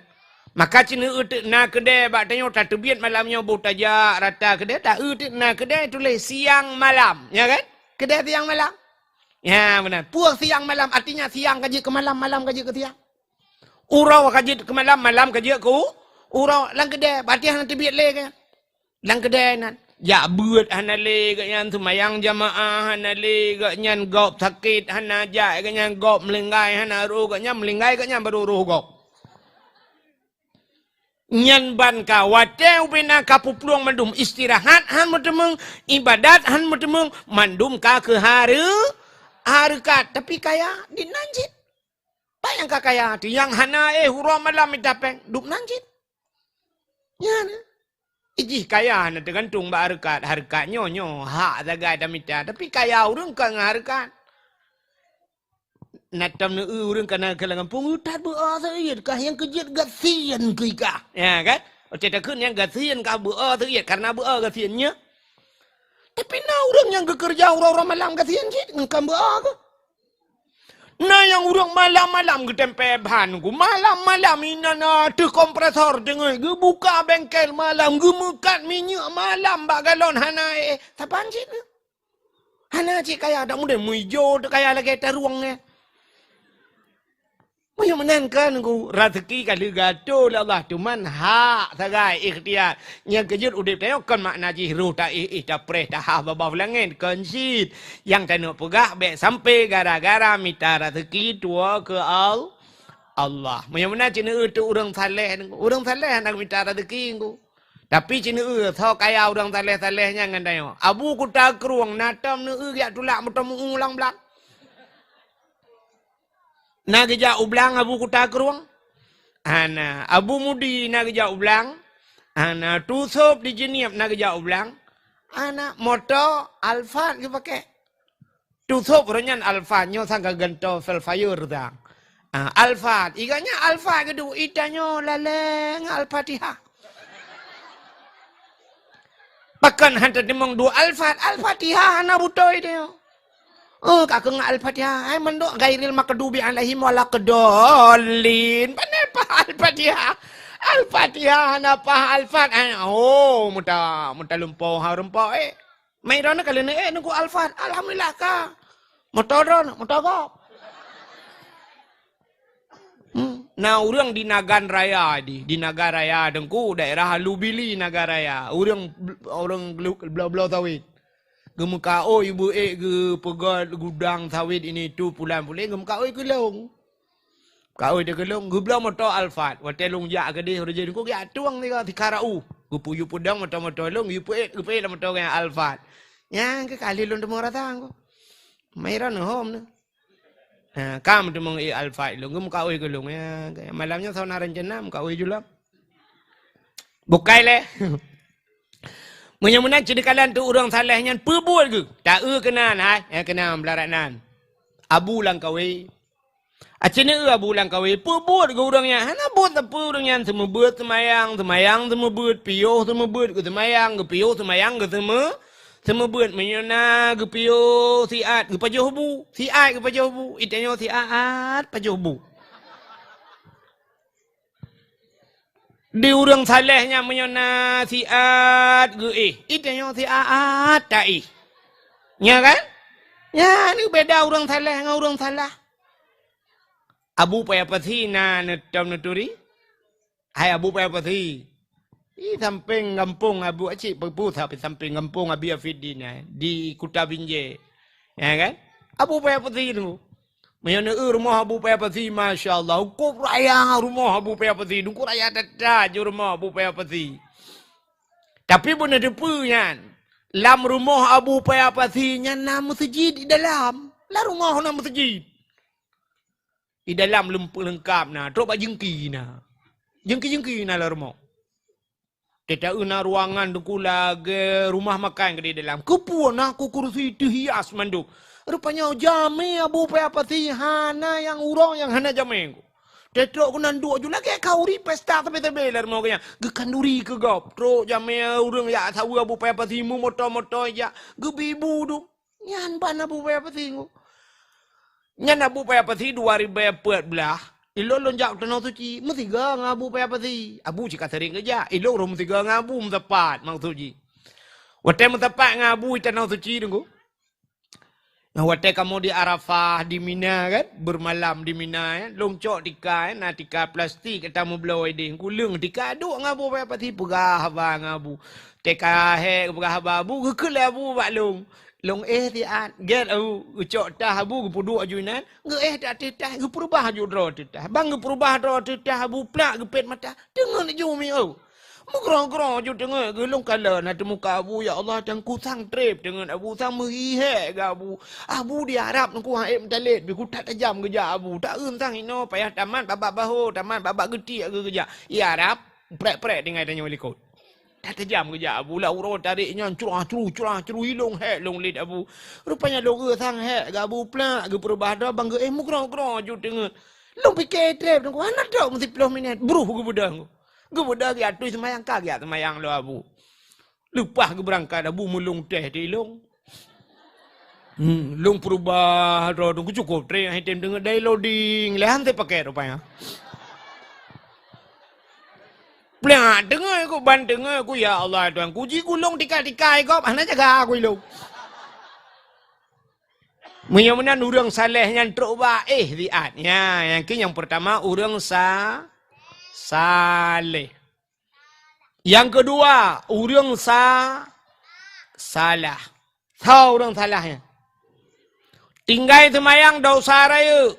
Maka ceuneuk eu teuk na keudée bak tanyoe tateubiet malam nyoe boh tajak rata keudée, ta eu teuk na keudée tuléh siang malam. Ya kan? Keudée siang malam. Ya, beuna. Peue siang malam? Artinya siang ka jeuet keu malam, malam ka jeuet keu siang. Uroe ka jeuet keu malam, malam ka jeuet keu uroe. Lam keudée, bak tiah na teubiet lé kan? Lam keudée nan, jak beuet hana lé geuh nyan, seumayang jamaah hana lé geuh nyan, gob sakét hana jak geuh nyan, gob meulinggai hana roh geuh nyan, meulinggai geuh nyan barô roh gob. Nyan ban ka watée ubena ka peuplueng mandum, istirahat han meuteumeung, ibadat han meuteumeung, mandum ka keu hareu-, hareukat. Tapi kaya di nan cit. Pat nyang ka kaya, nyang hana éh uroe malam mita péng, dum nan cit. Nyan. Ijih kaya hana teugantung bak hareukat. Hareukat nyoe, nyoe hak sagai tamita. Tapi kaya ureuëng ka ngon hareukat. Na tom neu ureuëng ka na keu lam gampông, "That beu-o seuiet kah nyang keujeuet gasien keu ikah." Ya kan? Oke takheun nyang gasien kah beu-o seuiet karena beu-o gasien nyoe. Tapi na ureuëng nyang geukeureuja uroe-uroe malam gasien cit ngon kam beu-o keuh. Na nyang ureuëng malam-malam geutempé ban ku. Malam-malam inan ateueh kompresor teungoh geubuka bengkel malam, geumeukat minyeuk malam bak galon hana éh. Saban cit neu? Hana cit kaya, dak mudeng meuijo teuh kaya lagée tarueng nyan. Meunyoe meunan kan ku, raseuki ka lheueh geuatoe lé Allah, teuma hak sagai ikhtiar. Nyang keujeuet udeb tanyoe kon makna jih roh taéh-éh tapreh tahah babah u langét, kon cit. Nyang taneuk peugah bék sampai gara-gara mita raseuki tuwoe keu Al-, Allah. Meunyoe meunan cit neu teuk ureuëng saleh, ureuëng saleh hana mita raseuki ku. Tapi cit neu soe kaya ureuëng saleh-saleh nyan ngon tanyoe. Abu Kuta Krueng na tom neu jak tulak moto meu-u lam blang. Na geujak u blang Abu Kuta Krueng? Hana. Abu Mudi na geujak u blang? Hana. Tusop di Jeunieb na geujak u blang? Hana. Moto Alphard geupakai. Tusop roh nyan Alphard, nyoe sang ka gantoe Velfire sang. Ah, Alphard. Iga nyan Alphard geuduek, itanyoe lalée ngon Al-Fatihah. Pakon han tateumeung duek Alphard? Al-Fatihah hana beutôi tanyoe. Oh, ka keu ngon Al-Fatihah. Hai mandok ghairil maghdubi alaihim waladdallin. Pane paih Al-Fatihah? Al-Fatihah hana paih Alphard. Hai, oh, muta, muta lumpoe ha lumpoe, eh. Mai droeneuh ka leuneuk, eh, nunggu Alphard. Alhamdulillah ka. Moto droeneuh, moto gob. Hmm. Na ureuëng di Nagan Raya di, di Nagan Raya Teungku, daerah Lubili Nagan Raya. Ureuëng, ureuëng blo-, bloe-bloe sawét. Geumeukaôi beu ék geupeugöt gudang sawét ini itu pulan puléng geumeukaôi keu lôn. Kaôi teuh keu lôn, geubloe moto Alphard. Watée lôn jak keudeh, ureuëng jeuet ku geujak tueng tiga, tiga rau. Geupeu-, yue peudong moto-moto lôn, yue peuet, geupeuet lam moto geuh Alphard. Nyang keu kali lôn teumong rasa ngku. Mairon hom neu. Ha, kam teumong i Alphard lôn, geumeukawe keu lôn. Ya, malam nyoe sauna rencana meukawe ju lom. Bukai lé. Meunyoe meunan cit dikalan tu ureuëng saleh nyan peubuet geuh. Ta eu keunan hai, eh, keunan beularat nan. Abu Langkawe. Aci neu abu lam kawé, peubuet geu ureuëng nyan, hana buet sapeue ureuëng nyan, seumeubeuet seumayang, seumayang seumeubeuet, piôh seumeubeuet geu seumayang, geu piôh seumayang geu seumeu-, seumeubeuet. Meunyoe na geu piôh siat geu pajoh bu, siat geu pajoh bu, itanyoe siat pajoh bu. Di ureuëng saleh nyan meunyoe na siat geu éh, itanyoe siat ta éh. Nya kan? Nyan beda ureuëng saleh ngon ureuëng salah. Abu Paya Pasi na neutom neuturi? Hai Abu Paya Pasi. Di sampéng gampông Abu Acik, peue-peue sampéng gampông Abi Afidin na, di Kuta Binjai. Ya kan? Abu Paya Pasi tu. Meunyoe neueu rumoh Abu Paya Pasi, masya Allah, ukob raya rumoh Abu Paya Pasi, ukob raya that-that ju rumoh Abu Paya Pasi. Tapi beuneuteupeu nyan, lam rumoh Abu Paya Pasi nyan na meuseujid di dalam. Lam rumoh na meuseujid. Di dalam leungkab na, trok bak jeungki na. Jeungki-jeungki na lam rumoh. Teuta na ruangan teungku lagée rumah makan keudeh dalam. Keupeue na ku kursi teuhias mandum. Rupanya jamé Abu Paya Pasi hana nyang uroe nyang hana jamé ku. Teutrok keunan duek ju lagée khanduri pesta sabe-sabe lam rumoh geuh nyan. Geukhanduri keu gob. Trok jamé ureuëng jak saweue Abu Paya Pasi meumoto-moto jak. Geubi bu dum. Nyan ban Abu Paya Pasi ngku. Nyan Abu Paya Pasi dua ribée peuet blaih, ilôn lôn jak u Tanoh Suci, meusigoe ngon Abu Paya Pasi. Abu cit ka sering geujak, ilôn rhom meusigoe ngon Abu meusapat maksud jih. Watée meusapat ngon Abu i Tanoh Suci teungku. Nah, watée kamoe di Arafah, di Mina kan, bermalam di Mina kan, lôn cok tika kan, na tika plastik ata meubloe ideh, kuleueng tika duek ngon Abu Paya Pasi peugah haba ngon Abu. Teuka hék peugah haba Abu, geukheun lé Abu bak lôn. Lôn éh siat, gét Abu, geucok tah Abu, geupeuduek aju inan, geuéh di ateueh tah, geupeurubah aju droe ateueh tah. Ban geupeurubah droe ateueh tah Abu plak geupet mata, teungeut aju miôh. Meugroe-groe aju teungeut geuh lôn kalon ateueh muka Abu, ya Allah, teungku sang treb teungeut Abu, sang meuhi hék geu Abu. Abu di Arab teungku han ék meutalét, pi ku that tajam geujak Abu. Taeun sang inoe payah tamat babak bahô, tamat babak geutiek geuh geujak. I Arab, prek-prek tinggai tanyoe likot. That tajam geujak Abu, lam uroe tarek nyan curah-curu, curah-curu, ilôn hék lôn lét Abu. Rupanya lôn eu sang hék geu Abu plak, geupeurubah droe ban geuéh meugroe-groe aju teungeut. Lôn pike treb teungku, hana trok meusiploh minét, bruh geubeudôh. Geubeudôh geujak atui seumayang ka geujak seumayang lom Abu. Leupah geubeurangkat Abu meulôn teh di ilôn. Hmm, lôn peurubah droe teungku cukôp treb, han tem deungoe dari loading, lé han tem pakai rupanya. Plak teungeut ku, ban teungeut ku, ya Allah Tuhan, ku ji gulong tika-tika gob, hana jaga ku ilôn. Meunyoe meunan ureuëng saleh nyan trok bak éh siat. Nya, nyang keu nyang peurtama ureuëng sa-, saleh. Nyang keudua, ureuëng sa-, salah. Soe ureuëng salah nyan? Tinggai seumayang desya rayeuk.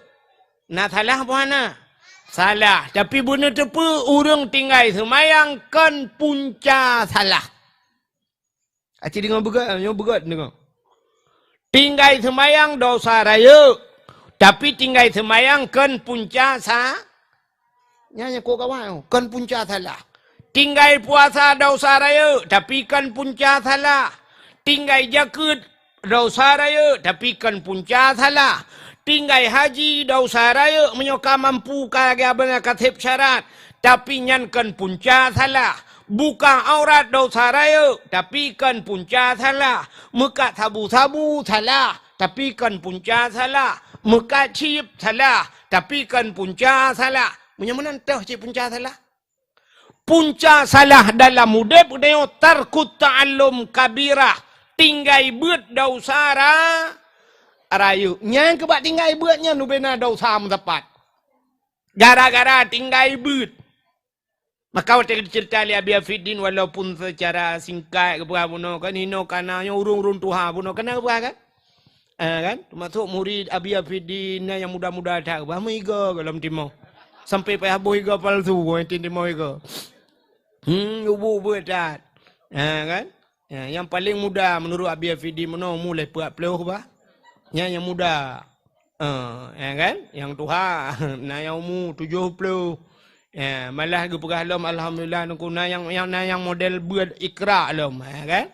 Na salah peue hana? Salah. Tapi beuneuteupeu ureuëng tinggai seumayang kon punca salah. Aci deungoe beugét, nyoe beugét deungoe. Tinggai seumayang desya rayeuk, tapi tinggai seumayang kon punca sa-, nyan nyang kok gawat nyoe, kon punca salah. Tinggai puasa desya rayeuk, tapi kon punca salah. Tinggai jakeuet desya rayeuk, tapi kon punca salah. Tinggai haji desya rayeuk, meunyoe ka mampu ka lagée beuna ka seb syarat, tapi nyan kon punca salah. Buka aurat desya rayeuk, tapi kon punca salah. Meukat sabu-sabu salah, tapi kon punca salah. Meukat chip salah, tapi kon punca salah. Meunyoe meunan toh cit punca salah. Punca salah dalam udeb geutanyoe tarkut ta'allum kabirah, tinggai beuet desya ra-, rayeuk. Nyang keubah tinggai beuet nyan ubena desya meusapat. Gara-gara tinggai beuet. Maka watée geuceurita lé Abi Afiddin, walaupun secara singkat geupeugah bunoe kan, hinoe kana nyoe ureuëng-ureuëng tuha bunoe kana geupeugah kan? Ah, kan? Teumasok murid Abi Afiddin nyang muda-muda that, bah meuiga golom timoh. Sampai payah boh iga palsu, boh timoh iga. Hmm, ubu-ubu that. Ha, kan? Ya, nyang paling muda menurut Abi Afidi meunoe umu lhèe peuet ploh bah. Nyan nyang muda. Ha, ya kan? Nyang tuha, na nyang umu tujoh ploh. Ya, malah geupeugah lom, alhamdulillah, Teungku, na nyang, nyang, na nyang model beuet ikra lom, ya kan?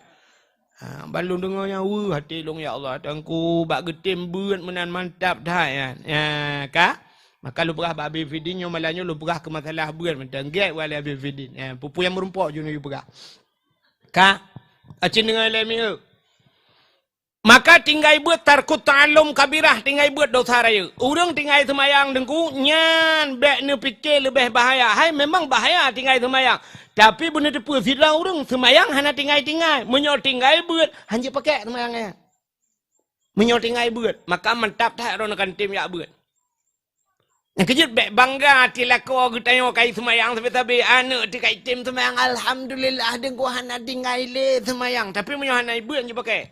Ha, ban lôn deungoe nyang weueh até lôn, ya Allah, Teungku, bak geutem beuet meunan mantap that nyan. Ya, ka? Maka lôn peugah bak Abi Fidin nyoe malam nyoe lôn peugah keu masalah beuet mantong. Gèt wali Abi Fidin. Ya, peue-peue nyang meurumpok jinoe yue peugah. Ka? Aci deungoe lé mieu. Maka tinggai beuet tarkut ta'allum kabirah, tinggai beuet dosa rayeuk. Ureueng tinggai seumayang Teungku, nyan bèk neupike leubeh bahaya. Hai, memang bahaya tinggai seumayang. Tapi beuneuteupeu sidroe ureueng seumayang hana tinggai-tinggai. Meunyoe tinggai beuet, hanjeuet pakèk seumayang nyan. Meunyoe tinggai beuet, maka mantap that droeneuh kan tem jak beuet. Nyang keujeuet bèk bangga até lakoe geutanyoe kai seumayang sabé-sabé, aneuk teuh kai tem seumayang, alhamdulillah, Teungku hana tinggai lé seumayang. Tapi meunyoe hana ibeuet, hanjeuet pakèk.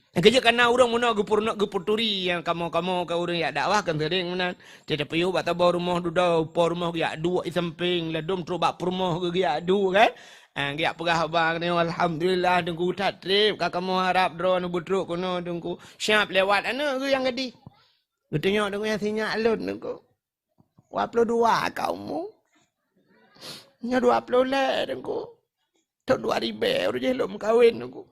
Nyang keujeuet kana ureueng meunoe geupeurunoe, geupeuturi nyang kamoe-kamoe ka ureueng jak dakwah kan seuring meunan. Teuh tapiôh bak saboh rumoh dudoe, po rumoh geujak duek i sampéng, ladôm trok bak peurumoh geu-, geujak duek kan. Ah, geujak peugah haba nyoe, alhamdulillah, Teungku that trép, ka kamoe harab droeneuh beutrok keunoe, Teungku. Siap lewat aneuk geuh nyang gadih. Geutunyok Teungku nyang sinyak lôn, Teungku. Dua ploh dua ka umu. Nyoe dua ploh lhèe, Teungku. Thôn dua ribèe uroe jih lôn meukawen, Teungku.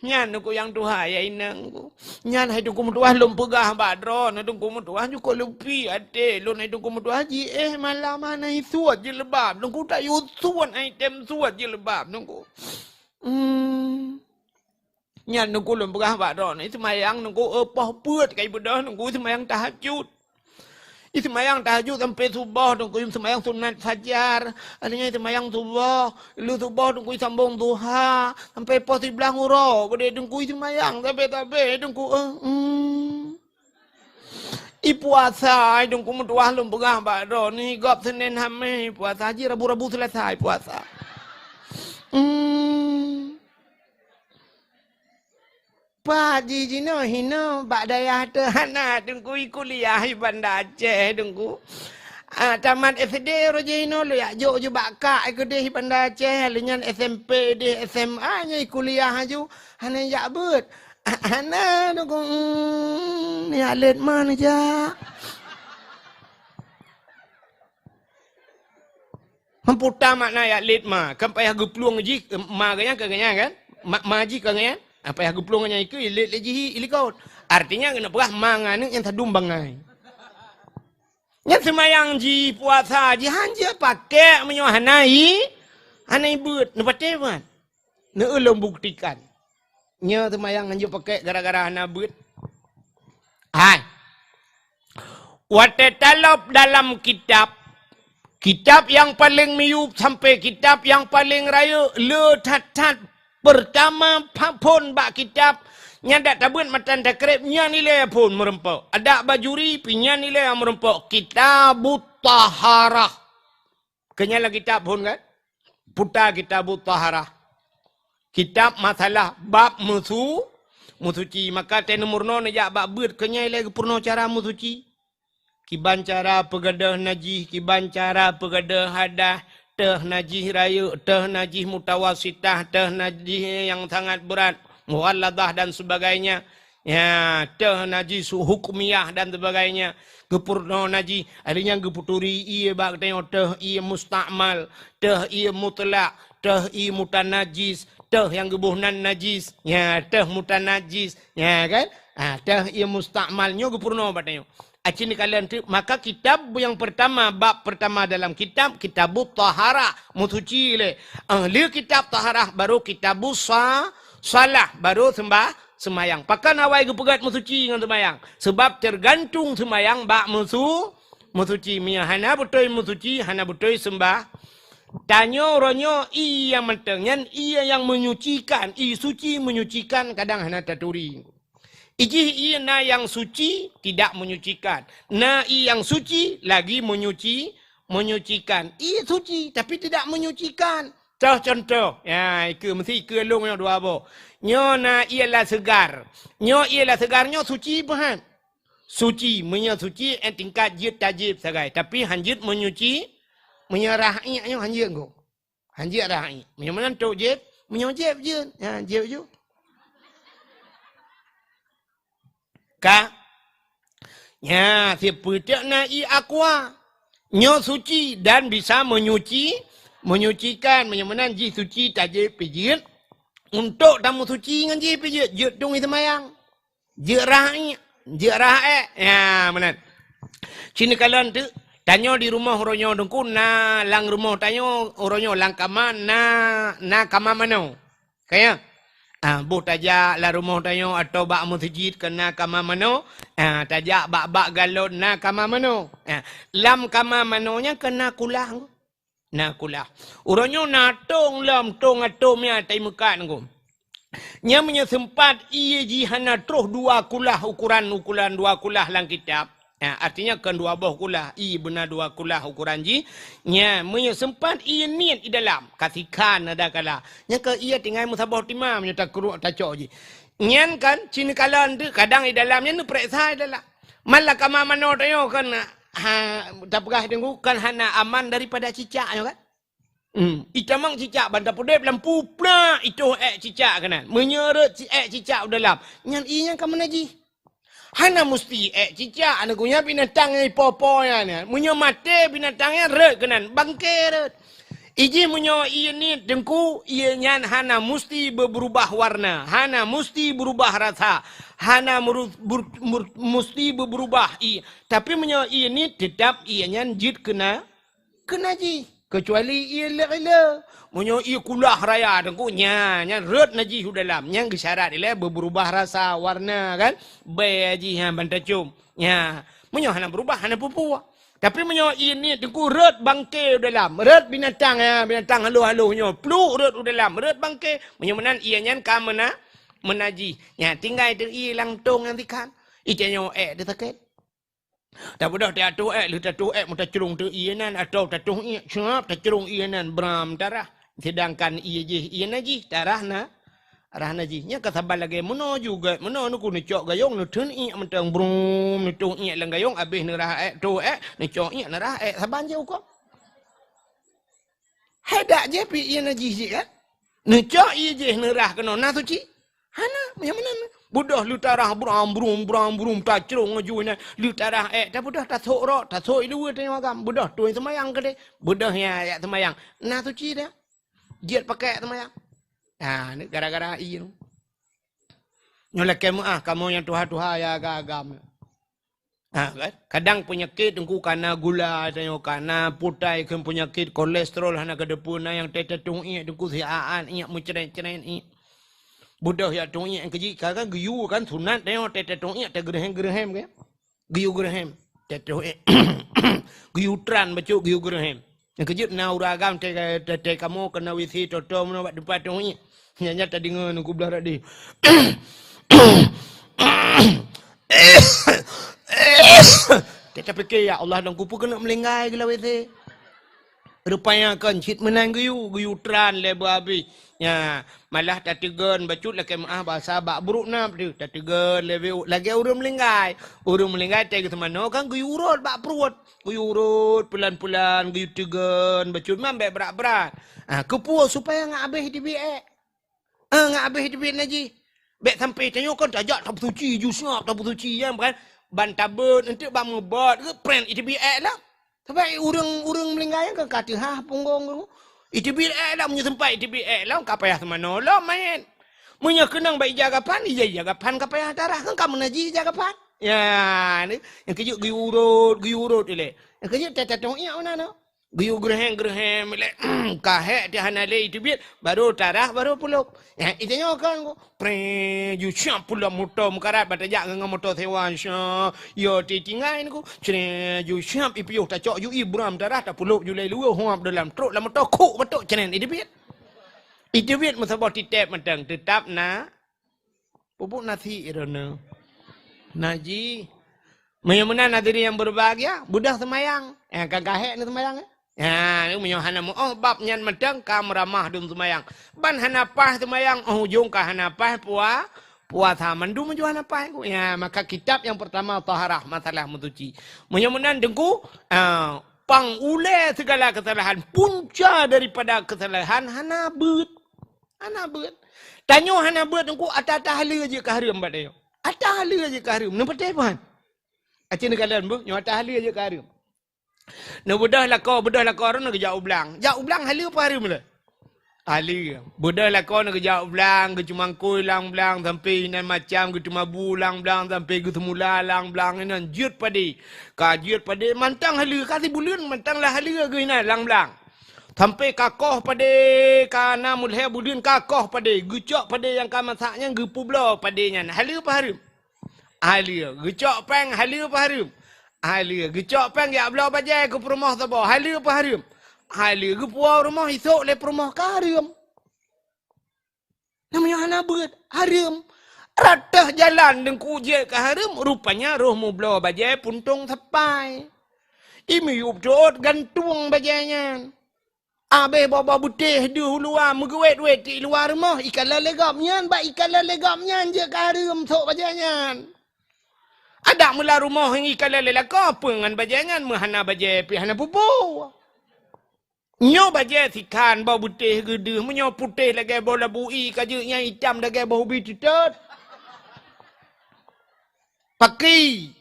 Nyan, Teungku, nyang tuha ya inong, Teungku. Nyan hai Teungku meutuah lôn peugah bak droeneuh, Teungku meutuah jukuk leupi até lôn, hai Teungku meutuah jiéh malam hana isuet jilbab, Teungku, tayue suet hai tem suet jilbab, Teungku. Hmm. Nyan Teungku lôn peugah bak droeneuh, seumayang Teungku, eh, poh peuet kai beudôh Teungku seumayang tahajud. Seumayang tahajud sampai suboh Teungku, seumayang sunat fajar. Akhirnya seumayang suboh, lheuh suboh Teungku sambong duha sampai poh siblaih uroe. Beudôh Teungku seumayang sabe-sabe Teungku, eh, hmm. I puasa, Teungku meutuah lôn peugah bak droeneuh, gob Senin Hamis puasa, jih Rabu-Rabu Selasa i puasa. Hmm. Pat jih jinoe hinoe bak dayah teuh hana Teungku, i kuliah i Banda Aceh Teungku. Ah, tamat S D uroe jih hinoe lôn jak jok ju bak kak i keudeh i Banda Aceh, lheuh nyan S M P deh, S M A nyoe i kuliah aju, hana jak beuet. Ah, hana Teungku, hmm, ni alet ma neujak. Hana peue makna jak lét ma, kan payah geuplueng jih, ma geuh nyan keu geuh nyan kan? Ma, ma jih keu geuh nyan, ah, payah geuplueng nyan ikeue, lét lé jih i likot. Artinya, geuneuk peugah ma ngon aneuk nyan sadum bangai. Nyan seumayang jih, puasa jih, hanjeuet pakèk meunyoe hana i, hana ibeuet. Neupatéh ban? Neu lôn buktikan. Nyoe seumayang hanjeuet pakèk gara-gara hana beuet. Hai. Watèe talop dalam kitab, kitab nyang paleng miyueb sampai kitab nyang paleng rayeuk, le that-that peurtama pha-, phôn bak kitab, nyan dak tabeuet matan takreb, nyan ilèe phôn meurumpok. Adak Bajuri pih nyan ilèe meurumpok. Kitabut Taharah. Keu nyan lam kitab phôn kan? Puta Kitabut Taharah. Kitab masalah bab meusu-, meusuci. Maka teuh neumeurunoe neujak bak beuet keu nyan ilèe geupeurunoe cara meusuci. Kiban cara peugadôh najih, kiban cara peugadôh hadah, teuh najih rayeuk, teuh najih mutawasitah, teuh najih nyang sangat beurat, mughalladah dan sebagainya. Ya, teuh najih su-, hukmiyah dan sebagainya. Geupeurunoe najih, akhirnya geupeuturi ié bak geutanyoe teuh ié mustakmal, teuh ié mutlak, teuh ié mutanajis, teuh nyang geuboh nan najis. Ya, teuh mutanajis. Ya kan? Ah, teuh ié mustakmal nyoe geupeurunoe bak tanyoe. Aci neukalon teuk, maka kitab nyang peurtama, bab peurtama dalam kitab, Kitabut Taharah, meusuci lé. Ah, lé kitab Taharah, baru Kitabus Sa-, Salah, baru seumbah-, seumayang. Pakon awai geupeugét meusuci ngon seumayang? Seubab teugantung seumayang bak meusu-, meusuci. Meunyoe hana beutôi meusuci, hana beutôi seumbah-, tanyoe uroe nyoe ié nyang mantong nyan, ié nyang menyucikan, ié suci menyucikan kadang hana taturi. Ijih ié na nyang suci, tidak menyucikan. Na ié nyang suci, lagi menyuci-, menyucikan. Ié suci, tapi tidak menyucikan. Toh contoh. Ya, ikeue, meusti ikeue lôn nyoe dua boh. Nyoe na ié la seugar. Nyoe ié la seugar nyoe suci peuhan. Suci, meunyoe suci, eh, tingkat jeuet tajép sagai. Tapi hanjeuet menyuci, meunyoe rah ié nyoe hanjeuet go. Han jeuet rhah iék. Meunyoe meunan trok jieb, meunyoe jieb jeuet. Ha, jieb ju. Ka. Nya, sipeue teuk na iék aqua. Nyoe suci dan bisa menyuci, menyucikan. Meunyoe meunan jih suci tajieb pih jeuet. Untuk tameusuci ngon jih pih jeuet, jeuet tueng seumayang. Jeuet rhah iék, jeuet rhah ék. Ya, meunan. Ci neukalon teuk, tanyoe di rumoh uroe nyoe Teungku, na lam rumoh tanyoe uroe nyoe lam kama na, na kama manoe. Ka ya? Ah, boh tajak lam rumoh tanyoe atawa bak meuseujid keu na kama manoe, ah, tajak bak-bak galon na kama manoe. Ah, lam kama manoe nyan keu na kulah. Na kulah. Uroe nyoe na tong lom, tong atôm nyan tai meukat Teungku. Nyan meunyoe seumpat ié jih hana troh dua kulah ukuran, ukuran dua kulah lam kitab. Ha, artinya kon dua boh kulah, ié beuna dua kulah ukuran jih. Nyan meunyoe seumpat ié niet i dalam, ka sikhan ada kala. Nyan keu ié tinggai meusaboh timah meunyoe takruek tacok jih. Nyan kan, ci neukalon teuk, kadang i dalam nyan neupereksa i dalam. Man lam kama manoe tanyoe kan, ha, tapeugah Teungku kan hana aman daripada cicak nyoe kan. Hmm, itamong cicak ban tapeudeb lam pu plak itoh ék cicak keunan. Meunyoe rhot ci-, ék cicak u dalam, nyan ié nyan ka meunajih. Hana musti ék cicak, aneuk geuh nyan binatang nyang ipo-po nyan. Meunyoe maté binatang nyan rhot keunan, bangke rhot. Ijih meunyoe ié niet Teungku, ié nyan hana musti beubeurubah warna, hana musti beurubah rasa, hana meuru-, beur-, mur-, musti beubeurubah ié. Tapi meunyoe ié niet, teutap ié nyan jeuet keu na-, keu najih. Keucuali ié lé-, ié lé. Meunyoe ié kulah raya Teungku, nya, nyan rhot najih u dalam. Nyan geusyarat ilée beubeurubah rasa, warna kan. Bèe jih nyan ban tacôm. Nya, meunyoe hana beurubah, hana peue-peue. Tapi meunyoe ié niet Teungku rhot bangke u dalam, rhot binatang, ya, binatang halôh-halôh nyoe, pluk rhot u dalam, rhot bangke, meunyoe meunan ié nyan ka meuna-, meunajih. Nya, tinggai teuk ié lam tong nyang sikhan. Ié nyoe ék teusakét. Tabeudôh teuatoh ék, lheueh tatoh ék meutacrông teuk ié nan, atawa tatoh iék, siap tacrông ié nan bram tarah. Seudangkan ié jih, ié najih, tarah na, rhah najih. Nyan ka saban lagée meunoe juga, meunoe Teungku neucok gayông, neutheun iék mantong brum, neutoh iék lam gayông, abéh neurhah ék, toh ék, neucok iék, neurhah ék, saban jih hukôm. Hai dak jih pih ié najih jih kan? Neucok ié jih neurhah keunoe na suci? Hana, nyang meunan. Beudôh lheueh tarhah bram brum, bram brum, tacrông laju nyan. Lheueh tarhah ék, tabeudôh tasôk rot, tasôk i luweue tanyoe agam. Beudôh tueng seumayang keudeh. Beudôh nyan jak seumayang. Na suci dak? Jeuet pakai seumayang. Ha, ni gara-gara ié nyoe. Nyoe lakée meuáh kamoe nyang tuha-tuha nyang agam-agam. Ha, kan? Kadang peunyakét Teungku kana gula, tanyoe kana putai, kheun peunyakét kolesterol hana keudeupeue, na nyang teuh-teuh tueng iék Teungku siat-at iék meucret-cret iék. Beudôh jak tueng iék keujih, ka kan geuyue kan sunat tanyoe teuh-teuh tueng iék teugeureuhem-geureuhem kan? Geuyue geureuhem. Teuh-teuh tueng iék. Geuyue tran bacut geuyue geureuhem. Nyang keujeuet na ureuëng agam teuh, teuh, teuh kamoe keunoe W C toto meunoe bak teumpat tueng iék. Nyan, nyan tadeungoe Teungku blah rot deh. Teuh tapike, "Ya Allah, Teungku peue keuneuk meulinggai geulah W C?" Rupanya kon cit meunan geuyue, geuyue tran lé beuhabéh. Nya, malah tateugon bacut lakée meuáh basa bak brok na teuh. Tateugon lé beu-, lagée ureuëng meulinggai. Ureuëng meulinggai teuh geuseumanoe kan geuyue rot bak pruet. Geuyue rot peulan-peulan, geuyue teugon bacut man bék brat-brat. Ah, keupeue? Supaya ngat abéh teubiet ék. Ah, ngat abéh teubiet najih. Bék sampai tanyoe kon tajak tapeusuci, ju siap tapeusuci nyan kan. Ban tabeuet, eunteuk ban meubeuet, geupreh iteubiet ék lom. Sabab ureuëng, ureuëng meulinggai nyan kan ka teuhah punggong geuh. Iteubiet ék lom, meunyoe seumpat iteubiet ék lom, ka payah seumanoe lom manyét. Meunyoe keunong bak ija gapan, ija, ija gapan ka payah tarah, kan ka meunajih ija gapan. Ya, ni, nyang keujeuet geuyue rot, geuyue rot ilée. Nyang keujeuet teuh tatong iék meunan. Geuyue geureuhem-geureuhem ilée, ka hék teuh hana lé iteubiet, barô tarah, barô pulop. Ya, itanyoe kan, preh, ju siap pulang moto meukarat, ban tajak ngon moto sewa, sya, yo, ti tinggai Teungku. Cre, ju siap ipiôh tacok ju i buram tarah, tapulop ju lé luweue, huab dalam trok lam moto, khok batok, cre, iteubiet. Iteubiet meusaboh titép mantong, teutap na pupuk nasi i droeneuh. Najih. Meunyoe meunan hadirin yang berbahagia, beudôh seumayang. Eh, ka gahek ni seumayang, eh? Ha, meunyoe hana meuoh bab nyan mantong ka meuramah dum seumayang. Ban hana paih seumayang, óh ujong ka hana paih pua-, puasa. Mandum ju hana paih ku. Ya, maka kitab yang pertama taharah, masalah meusuci. Meunyoe meunan Teungku, ah, Pang ulée sigala keusalahan, punca daripada keusalahan hana beuet. Hana beuet. Tanyoe hana beuet teungku, ata-ata haleue jeuet keu hareuem bak tanyoe. Ata haleue jeuet keu hareuem. Neupatéh peue han? Aci neukalon beuh, nyoe ata haleue jeuet keu hareuem. Neubeudôh lakoe, beudôh lakoe droeneuh geujak u blang. Jak u blang haleue peue hareuem lé? Haleue. Beudôh lakoe neuh geujak u blang, geuceumangkôi lam blang, sampoe inan macam geuteumabu lam blang, sampoe geuseumula lam blang inan jeuet padé. Ka jeuet padé mantong haleue, ka sibuleuen mantong lah haleue geuh inan lam blang. Sampoe ka koh padé, ka na mulhée buleuen ka koh padé, geucok padé nyang ka masak nyan geupubloe padé nyan. Haleue peue hareuem? Haleue. Geucok péng, haleue peue hareuem? Haleue. Geucok péng jak bloe bajée keu peurumoh saboh, haleue peue hareuem? Haleue. Geupuwoe rumoh isôk lé peurumoh ka hareuem. Namanya hana beuet, hareuem. Rata jalan teungku jeuet keu hareuem, rupanya roh mubloe bajée puntông sapai. Imiyueb teuôt gantueng bajée nyan. Abéh boh-boh beutéh deuh u luwa meugeuwét-wét di luwa rumoh, ikalon lé gobnyan, bak ikalon lé gobnyan jeuet keu hareuem sôk bajée nyan. Adak meulah rumoh nyang ikalon lé lakoe, peue ngon bajée nyan, meuhana bajée pih hana peue-peue. Nyoe bajée sikhan boh beutéh geudeuh, meunyoe putéh lagée boh labu ie ka jeuet, nyang itam lagée boh ubi teutot. Paki.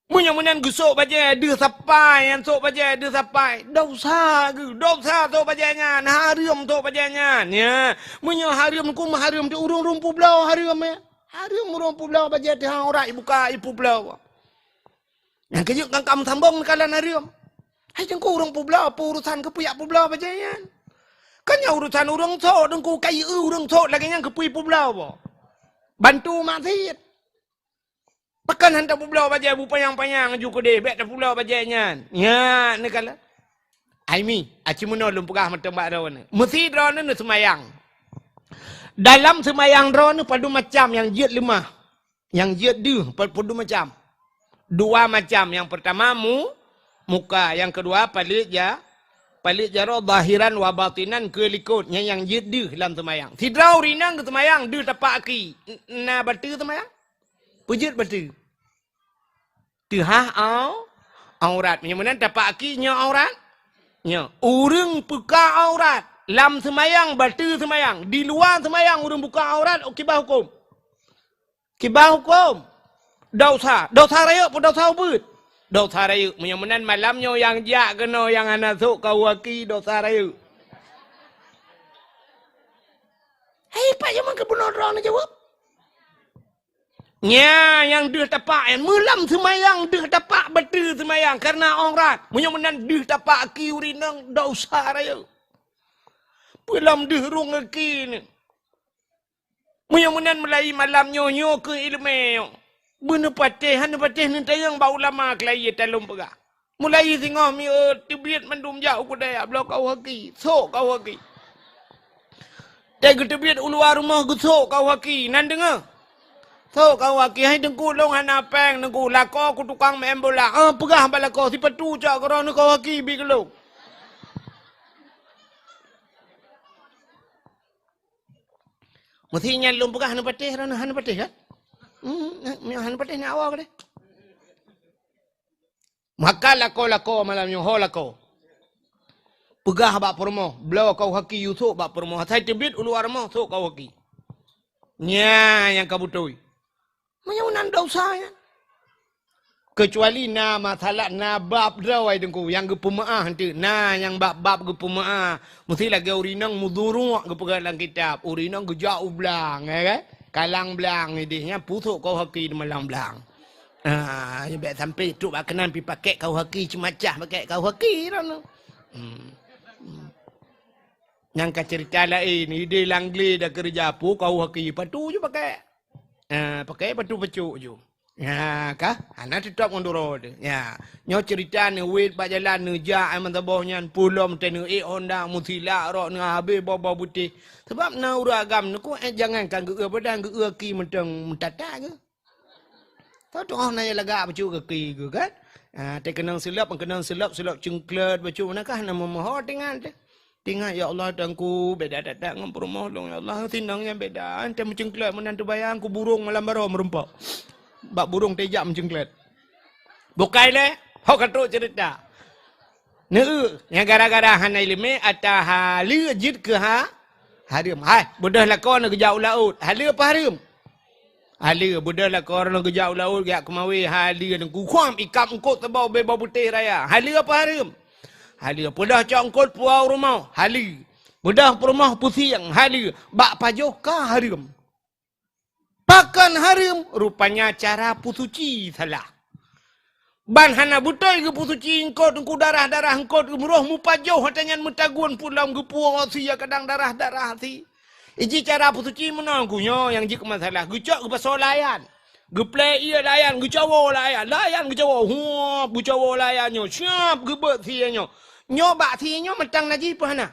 Meunyoe meunan geusôk bajée deuh sapai, nyan sôk bajée deuh sapai, desya geuh, desya sôk bajée nyan, hareuem sôk bajée nyan, ya. Meunyoe hareuem, keu meuhareuem teuh ureuëng rhueng peubloe hareuem, ya. Hareuem ureuëng peubloe bajée teuh, aurat ibuka ipeubloe. Nyang keujeuet kan ka meusambong neukalon hareuem. Hai teungku ureuëng peubloe, peue urosan keupeue jak peubloe bajée nyan? Kan nyan urosan ureuëng sôk, teungku ka ieu ureuëng sôk lagée nyan keupeue ipeubloe boh? Bantu maksiet. Pakon han tapeubloe bajée bu panyang-panyang ju keudeh, bék tapeubloe bajée nyan. Nyan neukalon. Ai mi, aci meunoe lôn peugah mantong bak droeneuh. Meusi droeneuh neuseumayang. Dalam seumayang droeneuh padum macam nyang jeuet leumah. Nyang jeuet deuh pa-, padum macam. Dua macam. Nyang peurtama mu-, muka, nyang keudua paleuet ja-, paleuet jaroe zahiran wa batinan keu likot. Nyan nyang jeuet deuh lam seumayang. Sidroe ureuëng inong geuseumayang deuh tapak aki. N-, na bateue seumayang? Peue jeuet bateue? Teuhah au-, aurat. Meunyoe meunan tapak aki nyoe aurat? Nyoe. Ureuëng buka aurat lam seumayang, bateue seumayang. Di luwa seumayang ureuëng buka aurat, kiban huköm? Kiban huköm? Desya. Desya rayeuk peue desya ubeut? Desya rayeuk. Meunyoe meunan malam nyoe nyang jak keunoe nyang hana sôk kau aki, desya rayeuk. Hei, Pak Jamal, keubunoe droeneuh jaweueb. Nya, nyang deuh tapak, eh, meulam seumayang deuh tapak bateue seumayang kareuna aurat. Meunyoe meunan deuh tapak aki ureuëng inong desya rayeuk. Peulom deuh rhueng aki nyoe. Meunyoe meunan meulai malam nyoe, nyoe keuh iéleumé nyoe. Beuneupatéh, han neupatéh neutanyong bak ulama keulayi talom peugah. Mulai singoh miet teubiet mandum jak u keudè, bloe kau aki, sôk kau aki. Teuh geuteubiet u luwa rumoh geusôk kau aki, nan deungoe. Sôk kau aki, hai teungku lôn hana péng teungku, lakoe keu tukang meu'en bola. Ah, peugah bak lakoe, sipatu cok keudroe neuh kau aki bi keu lôn. Meusi nyan lôn peugah hana patéh, hana patéh kan? Hmm, hana patéh na awak deh. Maka lakoe-lakoe malam nyoe ho lakoe. Peugah bak peurumoh, bloe kau haki yue sôk bak peurumoh. Asai teubiet u luwa rumoh sôk kau haki. Nya nyang ka beutôi. Meunyoe nan desya nyan. Keucuali na masalah, na bab droe teungku nyang geupeumeu'ah teuk. Na nyang bab-bab geupeumeu'ah. Meusti lagèe ureueng inong meuduruek geupeugah lam kitab. Ureueng inong geujak u blang, ya kan? Kalang blang idéh nyan pusok kau haki di malang blang. Ah, bèk sampai trok bak keunan pi pakèk kau haki ceumacah pakèk kau haki droeneuh. Hmm. Hmm. Nyang ka ceurita laén, idéh lam glé da keureuja pu kau haki patu ju pakèk. Ah, pakèk patu peucok ju. Ya, ka? Hana teutap ngon duroe teuh. Ya. Nyoe ceurita neuwet bak jalan neujak ai meusaboh nyan pulom teuh neuék honda meusilak rok neuhabéh boh-boh butéh. Sabab na ureueng agam neuku, eh, jangankan geu-eu badan, geu-eu aki mantong meutata geuh. Tau teungoh na nyang lagak bacut gaki geuh kan? Ah, teukeunong seulop, keunong seulop, seulop cengklet bacut, meunan kah na meumoho tingan teuh. Tingan, "Ya Allah, Tuhanku, beda that-that ngon peurumoh lôn, ya Allah. Sinong nyang beda, teuh meucengklet meunan teubayang ku burong malam baroe meurumpok." Bak burong teuh jak meucengklet. Bukai lé, ho ka trok ceurita. Neu, nyang gara-gara hana ileumé ata haleue jeuet keu ha-, hareuem. Hai, beudôh lakoe neuh geujak u laôt. Haleue apa hareuem? Haleue, beudôh lakoe neuh geujak u laôt, geujak keumawé, haleue neuh. Geukhom ikab eungkôt saboh ubé boh putéh raya. Haleue apa hareuem? Haleue. Beudôh cok eungkôt puwoe u rumoh. Haleue. Beudôh peurumoh pusieng. Haleue. Bak pajoh ka hareuem. Pakon hareuem? Rupanya cara peusuci salah. Ban hana beutôi geupeusuci eungkôt, eungkôt darah-darah eungkôt, geumeurôh mupajoh, watée nyan meutagun pulang geupuwoe sie kadang darah-darah sie. Iji cara peusuci meunan ku nyoe nyang jeuet keu masalah. Geucok geupasoe layan. Geuplé ié layan, geucawoe layan. Layan geucawoe, huop, geucawoe layan nyoe. Siap geubeuet sie nyoe. Nyoe bak sie nyoe mantong najih peue hana?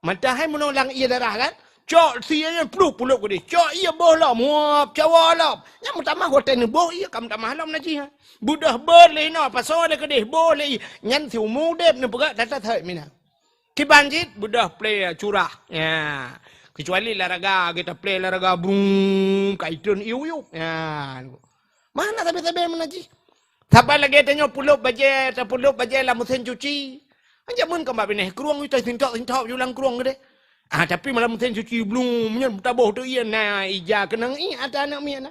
Mantong hai meunoe lam ié darah kan? Cok sie nyan pluh pulop keudeh. Cok ié boh lom, muap cawoe lom. Nyan meutamah watée neuboh ié ka meutamah lom najih. Beudôh beuet lé inoe, pasoe lé keudeh, boh lé ié. Nyan siumu udeb neupeugah that-that hai mina. Kiban cit beudôh plé curah. Ya. Keucuali laraga, kita plé laraga brum, ka itreun iup-iup. Ya. Mana sabe-sabe meunajih? Saban lagée tanyoe pulop bajée, tapulop bajée lam meusén cuci. Jameun ka bak binéh krueng, ita sintok-sintok ju lam krueng keudeh. Ah, tapi malam meusén cuci blum, nyan taboh tu ié na ija keunong ié ata aneuk miet na.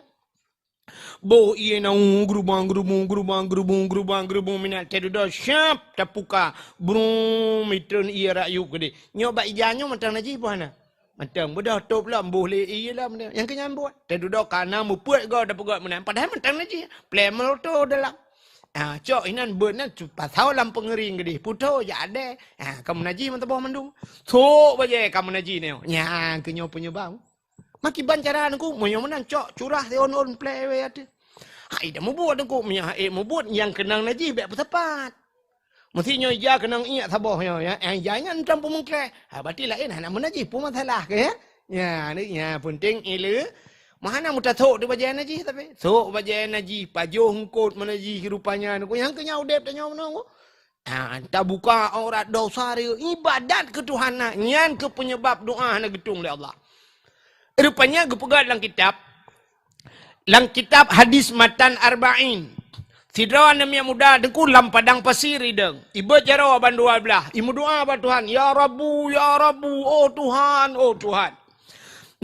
Boh ié na, uh, gerubang, gerubung, gerubang, gerubung, gerubang, gerubung, minat teududoe siap tapuka. Brum, itreun ié rak yup keudeh. Nyoe bak ija nyoe mantong najih boh hana? Mantong beudôh tôb lom, boh lé ié lom. Nyang keu nyan buet. Teududoe kana meupeuet goe tapeugah meunan. Padahai mantong najih. Plé meuloto dalam. Ah, cok inan beuet nan cu-, pasoe lam peungeuring geudeh. Putho jak adé. Ah, ka meunajih meusaboh mandum. Sok bajée ka meunajih nyoe. Nyan keu nyoe peunyeubab. Makiban cara Teungku, meunyoe meunan cok curah sion-on plé wée ateueh. Hai dah mubuet Teungku, meunyoe hai mubuet nyang keunong najih bék peusapat. Meusti nyoe ija keunong ié saboh nyoe, ya. Eh, ija nyan mantong peumeungklé. Ha, berarti laén hana meunajih, peue masalah keu, ya? Ya, ni, ya, penting ileumé. Meuhana meutasok di bajée najih tapi. Sok bajée najih, pajoh eungkôt meunajih rupanya. Nyang keu nyan udeb tanyoe meunoe. Ha, tabuka aurat dosa dia, ibadat keu Tuhan na, nyan keu peunyeubab doa hana geutueng lé Allah. Rupanya geupeugah lam kitab, lam kitab hadis matan arba'in. Sidroe aneuk miet muda Teungku lam padang pasir idong. Ibeuet jaroe bandua blaih. Imeudoa bak Tuhan, "Ya Rabbu, ya Rabbu, oh Tuhan, oh Tuhan."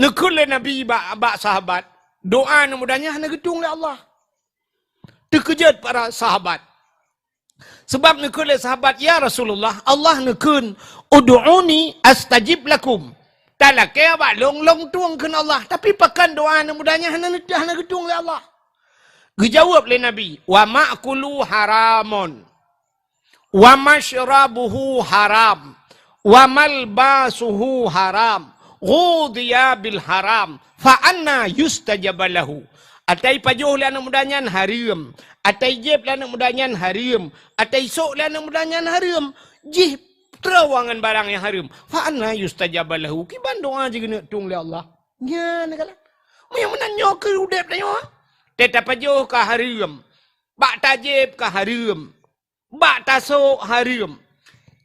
Neukheun lé Nabi bak, bak sahabat, doa aneuk muda nyan hana geutueng lé Allah. Teukeujot para sahabat. Sabab neukheun lé sahabat, "Ya Rasulullah, Allah neukheun, 'Ud'uni astajib lakum.' Talakée bak lôn, lôn tueng," kheun Allah. Tapi pakon doa aneuk muda nyan hana neuteuh, hana geutueng lé Allah? Geujaweueb lé Nabi, "Wa ma'kuluhu haramun, wa masyrabuhu haram, wa malbasuhu haram, ghudhiya bil haram, fa anna yustajabu lahu." Atai pajoh lé aneuk muda nyan hareuem, atai jieb lé aneuk muda nyan hareuem, atai sok lé aneuk muda nyan hareuem, jih troh ngon barang nyang hareuem. Fa anna yustajabu lahu, kiban doa jih keuneuk tueng lé Allah. Nyan kalon. Meunyoe meunan nyoe keu udeb tanyoe, teutab pajoh ka hareuem, bak tajieb ka hareuem. Bak tasok hareuem.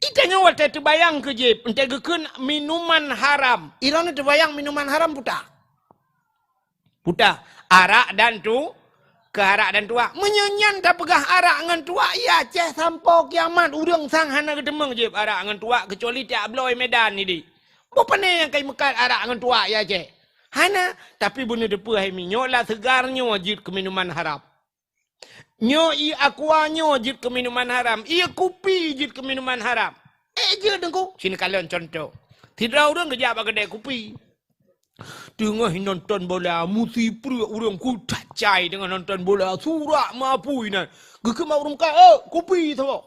Itanyoe watée teubayang keu jieb, enteuk geukheun minuman haram. Iroe teubayang minuman haram puta. Puta. Arak dan tu, keu arak dan tuak. Meunyoe nyan tapeugah arak ngon tuak, ya Aceh sampoe kiamat ureuëng sang hana geuteumeung jieb arak ngon tuak keucuali tiak bloe Medan idi. Boh pane nyang kai meukat arak ngon tuak ya Aceh? Hana, tapi beuneuteupeu hai minyoe lah seugar nyoe jeuet keu minuman haram. Nyoe ié aqua nyoe jeuet keu minuman haram, ié kupi jeuet keu minuman haram. Eh, jeuet Teungku. Sinoe kalon contoh. Sidroe ureuëng geujak bak keudè kupi. Teungoh nonton bola, meusipreuk ureuëng kutat cai teungoh nonton bola, surak mapui nan. Geukheun bak ureuëng meukat, "Eh, kupi saboh."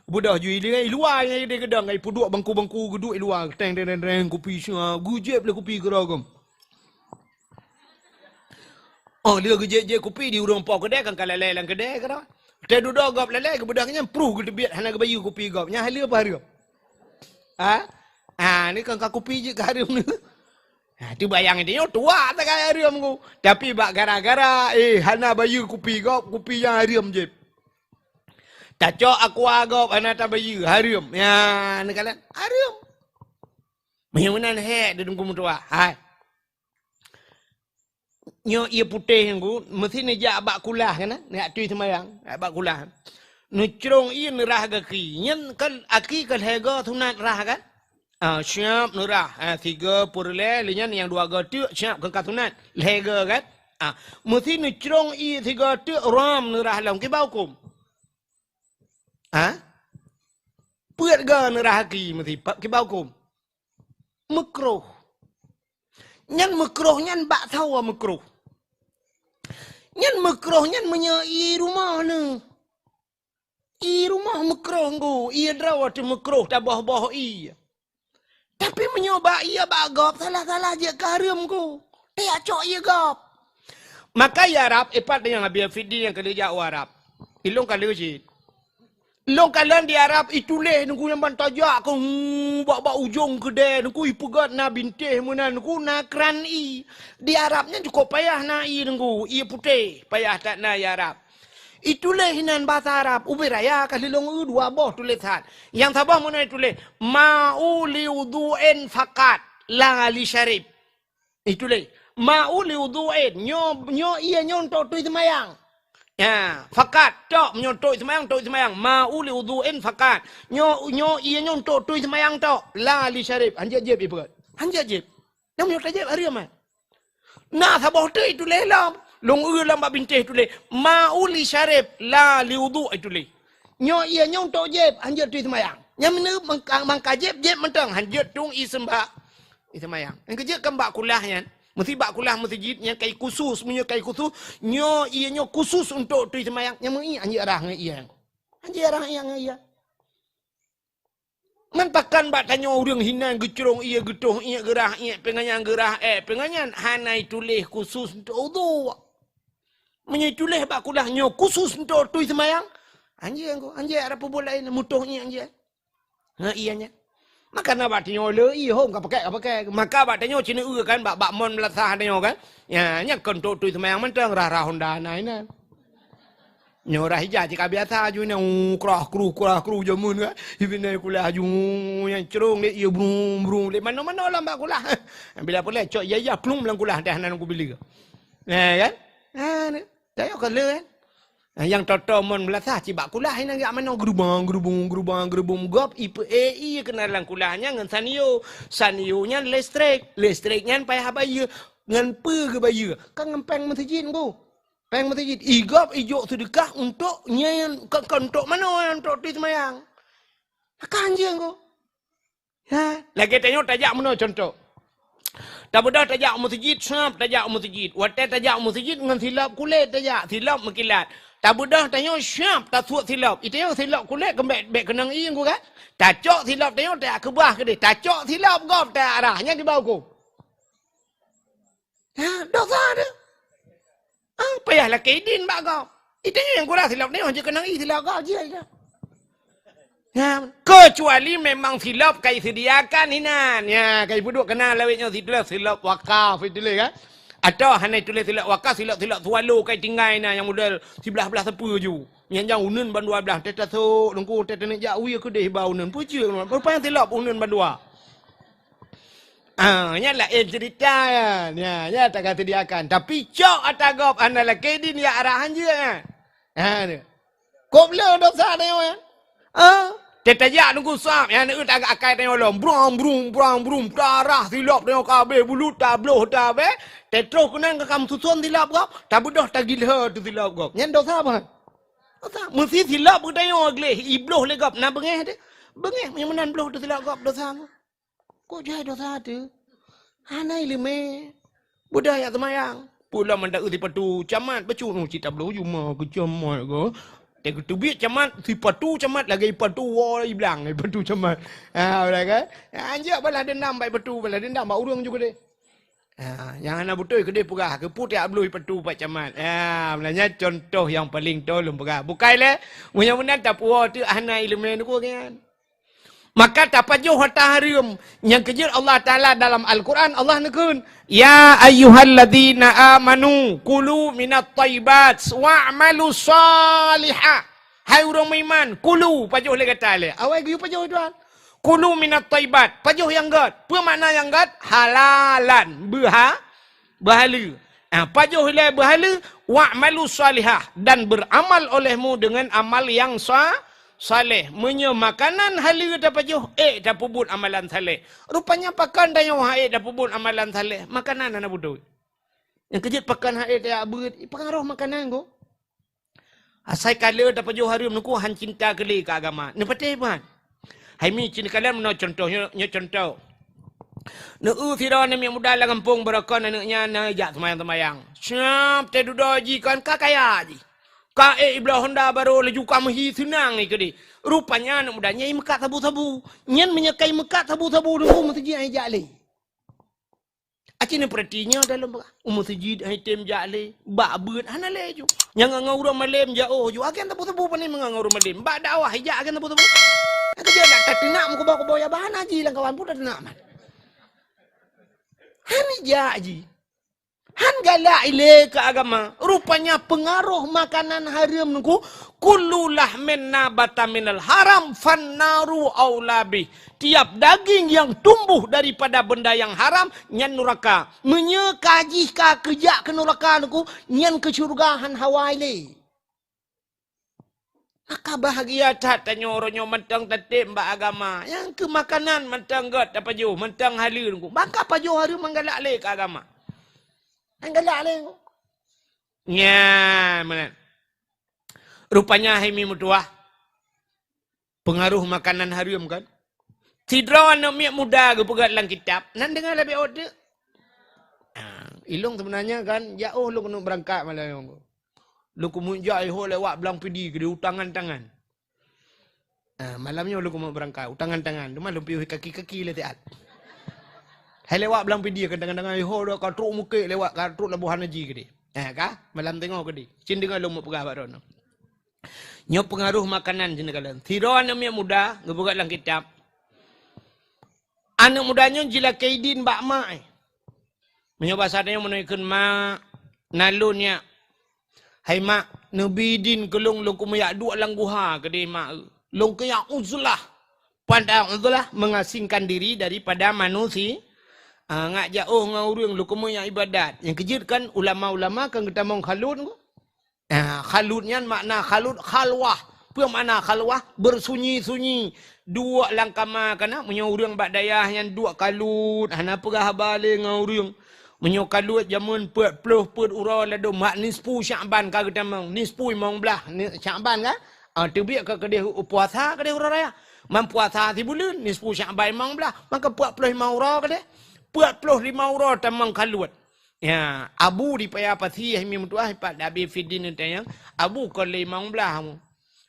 Beudôh ju i luwa nyan di geudong, i peuduek bangku-bangku geuduek i luwa, teng, teng, teng, teng, kupi sia, geujieb lé kupi keudroe gom. Oh, lheueh geujép-jép kupi di ureuëng po keudè kan ka lalè lam keudè keudroe. Teududoe gob lalè geubeudôh nyan pruh geuteubiet hana geubayeue kupi gob. Nyan haleue apa hareuem? Ha? Ha, ni kan ka kupi jeuet ka hareuem ni. Ha, tu bayang dia nyoe tuak sagai hareuem ku. Tapi bak gara-gara, eh, hana bayeue kupi gob, kupi nyan hareuem jép. Tacok aqua gob hana tabayeue, hareuem. Ya, ni kalon hareuem. Meunyoe meunan hék di Teungku meutuah. Hai. Nyoe ié putéh Teungku, meusti neujak bak kulah kan, neujak tui seumayang, bak kulah. Neucrông ié neurah gaki. Nyan kan aki ka lhèe go sunat rah kan? Ah, siap neurah. Ah, sigo peureulèe, lheueh nyan nyang dua go teuk siap keu ka sunat. Lhèe go kan? Ah, meusi neucrông ié sigo teuk ram neurah lom. Kiban hukôm? Ha? Peuet go neurah aki meusi pa-, kiban hukôm? Meukruh. Nyan meukruh nyan bak sawa meukruh. Nyan meukruh nyan meunyoe ié rumoh neuh. Ié rumoh meukruh ngku, ié droe teuh meukruh taboh-boh ié. Tapi meunyoe bak ié bak gob salah-salah jeuet ka hareuem ngku. Teuyak cok ié gob. Maka i Arab, ipat nyang Abi Fidi nyang keuneuk jak u Arab. Ilôn ka lheueh cit. Lôn kalon di Arab, ituléh neuku nyang ban tajak keu, hmm, bak, bak ujong keudè neuku ipeugöt na bintéh meunan neuku na kran ié. Di Arab nyan cukôp payah na ié neuku, ié putéh, payah that na i Arab. Ituléh inan basa Arab, ubé raya ka lheueh lôn eu dua boh tulésan. Nyang saboh meunan ituléh, "Ma'u li wudhu'in faqat, la li syarib." Ituléh, "Ma'u li wudhu'in." Nyoe, nyoe ié nyoe untuk tui seumayang. Ya, faqat, tok, nyoe untuk seumayang, untuk seumayang. "Ma'u li wudhu'in faqat." Nyoe, nyoe ié nyoe untuk tui seumayang tok. La li syarib. Hanjeuet jieb ipeugöt. Hanjeuet jieb. Nyoe meunyoe tajieb hareuem, eh. Na saboh teuk ituléh lom. Lôn eu lom bak bintéh ituléh, "Ma'u li syarib, la li wudhu'," ituléh. Nyoe ié nyoe untuk jieb, hanjeuet tui seumayang. Nyang meuneuk mangka, mangka jieb, jieb mantong, hanjeuet tueng ié seumba-, ié seumayang. Nyang keujeuet kan bak kulah nyan. Meusi bak kulah meuseujid nyang kai khusus, meunyoe kai khusus, nyoe ié nyoe khusus untuk tui seumayang. Nyang meuié hanjeuet rah ngon ié. Hanjeuet rah ié ngon ié. Ngon pakon bak tanyoe ureueng hinan geucrông ié, geutoh ié, geurah ié, peunganyan geurah ék, peunganyan hana ituléh khusus untuk udhu. Meunyoe ituléh bak kulah nyoe khusus untuk tui seumayang, hanjeuet ngku, hanjeuet arah peubuet laén, mutoh ié hanjeuet. Ha, ié nyan. Maka na bak tanyoe le ié hom ka pakai, ka pakai. Maka bak tanyoe cina eu kan, bak, bak mon beulasah tanyoe kan. Ya, nyan kon untuk tui seumayang mantong, rah-rah honda na inan. Nyoe rah ija cit ka biasa aju nyan, uh, krah kruh, krah kruh jameun kan. Ibi nai kulah aju, uh, nyang crông lé ié brum, brum, lé mano-mano lam bak kulah. Bila pulai cok ija-ija plum lam kulah dah nan kubileue. Nah, kan? Ha, ni. Tanyoe ka le kan? Ha, nyang toto mon beulasah cit bak kulah inan jak mano gerubang, gerubung, gerubang, gerubung gob ipe-, eh, ié keunan lam kulah nyan ngon sanyo. Sanyo nyan listrik. Listrik nyan payah bayeue. Ngon peue geubayeue? Kan ngon péng meuseujid ngku. Péng meuseujid, igob ijok seudeukah untuk nyan, kon, kon untuk manoe, untuk tui seumayang. Kan jeuet ngku. Ha, lagèe tanyoe tajak meunoe contoh. Tabeudôh tajak u meuseujid, siap tajak u meuseujid. Watèe tajak u meuseujid ngon silop kulét tajak, silop meukilat. Tabeudôh tanyoe siap tasuet silop. Itanyoe silop kulét keumbèk bèk keunong ié ngku kan? Tacok silop tanyoe tajak keubah keudéh. Tacok silop gob tajak rah. Nyan kiban hukôm? Ha, dosa tu. Ha, payah lakèe idin bak gob. Itanyoe nyang kurang silop nyoe jeuet keunong ié silop gob jih. Ha, kecuali memang silop ka iseudiakan inan. Ya, ka ipeuduek keunan lawét nyoe situléh silop wakaf ituléh kan. Atau hana ituléh silop wakaf, silop-silop swallow ka itinggai na nyang model siblah-blah sapeue ju. Nyang jang uneuen bandua blah, teuh tasok, lengku, teuh taneuk jak wie keudéh ba uneuen. Peue jeuet, rupanya silop uneuen bandua. Ah, nyan laén cerita nyan. Nyan, nyan tak ka sediakan. Tapi cok ata gob hana lakèe idin jak rah hanjeuet nyan. Ha, ni. Kop le dosa tanyoe nyan. Ah, teuh tajak nunggu sab, nyan, nyan, tak akai tanyoe lom. Brong, brong, brong, brong. Tarah silop tanyoe ka abéh, bulut tabloh tabéh. Teuh troh keunan ka kam suson silop gob, tabeudôh tagilhö tu silop gob. Nyan dosa apa? Dosa. Meusi silop geutanyoe gleh, ibloh lé gob, na beungéh teuh. Beungéh, nyang meunan bloh tu silop gob, dosa apa? Kok jai dosa teuh? Hana ileumèe. Beudôh jak seumayang. Pulang mantong sipatu camat, bacut nu cit tabloe juma keu camat ko. Teuh geuteubiet camat, sipatu camat lagèe sipatu woe iblang, sipatu camat. Ha, udah kan? Anjak balas dendam bak sipatu, balas dendam bak ureueng ju keudéh. Ha, nyang hana beutôi keudéh peugah, keupeue tajak bloe sipatu bak camat. Ha, meunan nyan contoh nyang paleng toe lôn peugah. Bukai lé, meunyoe meunan tapuwoe teuh hana ileumèe neuku nyan. Maka tapajoh ata hareuem. Nyang keujeuet Allah Taala dalam Al-Quran, Allah neukheun, "Ya ayyuhalladzina amanu kulu minat thayyibat wa'malu shalihah." Hai ureueng meuiman, kulu, pajoh lé gata lé. Awai geuyue pajoh Tuhan. Kulu minat thayyibat, pajoh nyang gèt. Peue makna nyang gèt? Halalan, beuha-, beuhaleue. Ah, pajoh ilèe beuhaleue, "Wa'malu shalihah," dan beramal olehmu dengan amal yang sa-, saleh. Meunyoe makanan haleue tapajoh, ék tapeubuet amalan saleh. Rupanya pakon tanyoe han ék tapeubuet amalan saleh, makanan hana beutôi. Nyang keujeuet pakon han ék tajak beuet, pengaruh makanan ko. Asai ka le tapajoh hareuem nyoe ko han cinta keu lé keu agama. Neupatéh ban. Hai mi cit neukalon meunoe cuntoh, nyoe, nyoe cuntoh. Neu-eu sidroe aneuk miet muda lam gampông, barokon aneuk nyan na jak seumayang-seumayang. Siab teududoe jih kon ka kaya jih. Ka ék ibloe honda barô laju ka meuhi seunang jih keudeh. Rupanya aneuk muda nyan imeukat sabu-sabu. Nyan meunyoe ka imeukat sabu-sabu nunggu meuseujid han ijak lé. Aci neupeurati nyoe dalam peugah, u meuseujid han item jak lé, bak beuet hana lé ju. Nyang ngon ureueng malém jak oh ju, agen sabu-sabu pane meungon ureueng malém. Bak dakwah ijak agen sabu-sabu. Nyang keujeuet dak tateunak meukuboh-kuboh ya bah hana ji lam kawan pun tateunak man. Han ijak ji. Han galak ilé keu agama. Rupanya pengaruh makanan hareuem nungku, "Kullu lahmin nabata minal haram fannaru aula bih." Tiap daging yang tumbuh daripada benda yang haram, nyan nuraka. Meunyoe ka jih ka keujak keu nuraka nungku, nyan keu syeuruga han hawa ilé. Maka bahgia that tanyoe uroe nyoe mantong tatem bak agama. Nyang keu makanan mantong göt tapajoh, mantong haleue nungku. Maka pajoh hareuem han galak lé keu agama. Han galak lé nungku. Nyan meunan. Rupanya hai mi meutuah. Pengaruh makanan hareuem kan. Sidroe aneuk miet muda geupeugah lam kitab, nan deungoe leubeh ôt teuk. Ah, ilong sebenarnya kan, jak oh lôn keuneuk beurangkat malam nyoe. Lôn keumeujak iho lewat Blang Pidie keudeh utangan-tangan. Ah, malam nyoe lôn keumeuk beurangkat utangan-tangan. Teuma lôn piôh kaki-kaki lé siat. Hai lewat Blang Pidie kan tangan-tangan iho dah ka trok Mukek lewat ka trok Labuhan Haji keudeh. Ah, ka? Malam teungoh keudeh. Cit deungoe lôn meupeugah bak droeneuh. Nyoe pengaruh makanan cit neukalon. Sidroe aneuk miet muda geupeugah lam kitab. Aneuk muda nyoe jilakée idin bak mak, eh. Meunyoe basa tanyoe meunoe kheun mak, na lôn nyak. Hai mak, neubi idin keu lôn, lôn keumeujak duek lam guha keudeh mak. Lôn keuyak uzlah. Peue uzlah, mengasingkan diri daripada manusia. Ah, ngak jak oh ngon ureueng, lôn keumeujak ibadat. Nyang keujeuet kan ulama-ulama kan geutamong khalut ko. Ah, khalut nyan makna khalut khalwah. Peue makna khalwah? Beursunyi-sunyi. Duek lam kama kana, meunyoe ureueng bak dayah nyan duek kalut, hana peugah haba lé ngon ureueng. Meunyoe kalut jameun peuet ploh peuet uroe ladôm mak nisfu Syakban ka geutamong, nisfu limong blaih ni-, Syakban ka? Ah, teubiet ka keudeh u puasa keudeh uroe raya. Man puasa sibuleuen, nisfu Syakban limong blaih, maka peuet ploh limong uroe keudeh. Peuet ploh limong uroe tamong kalut. Ya, abu di paya pasi hai mi meutuah pat Abi Fidin tanyong, abu kon lé limong blaih mu.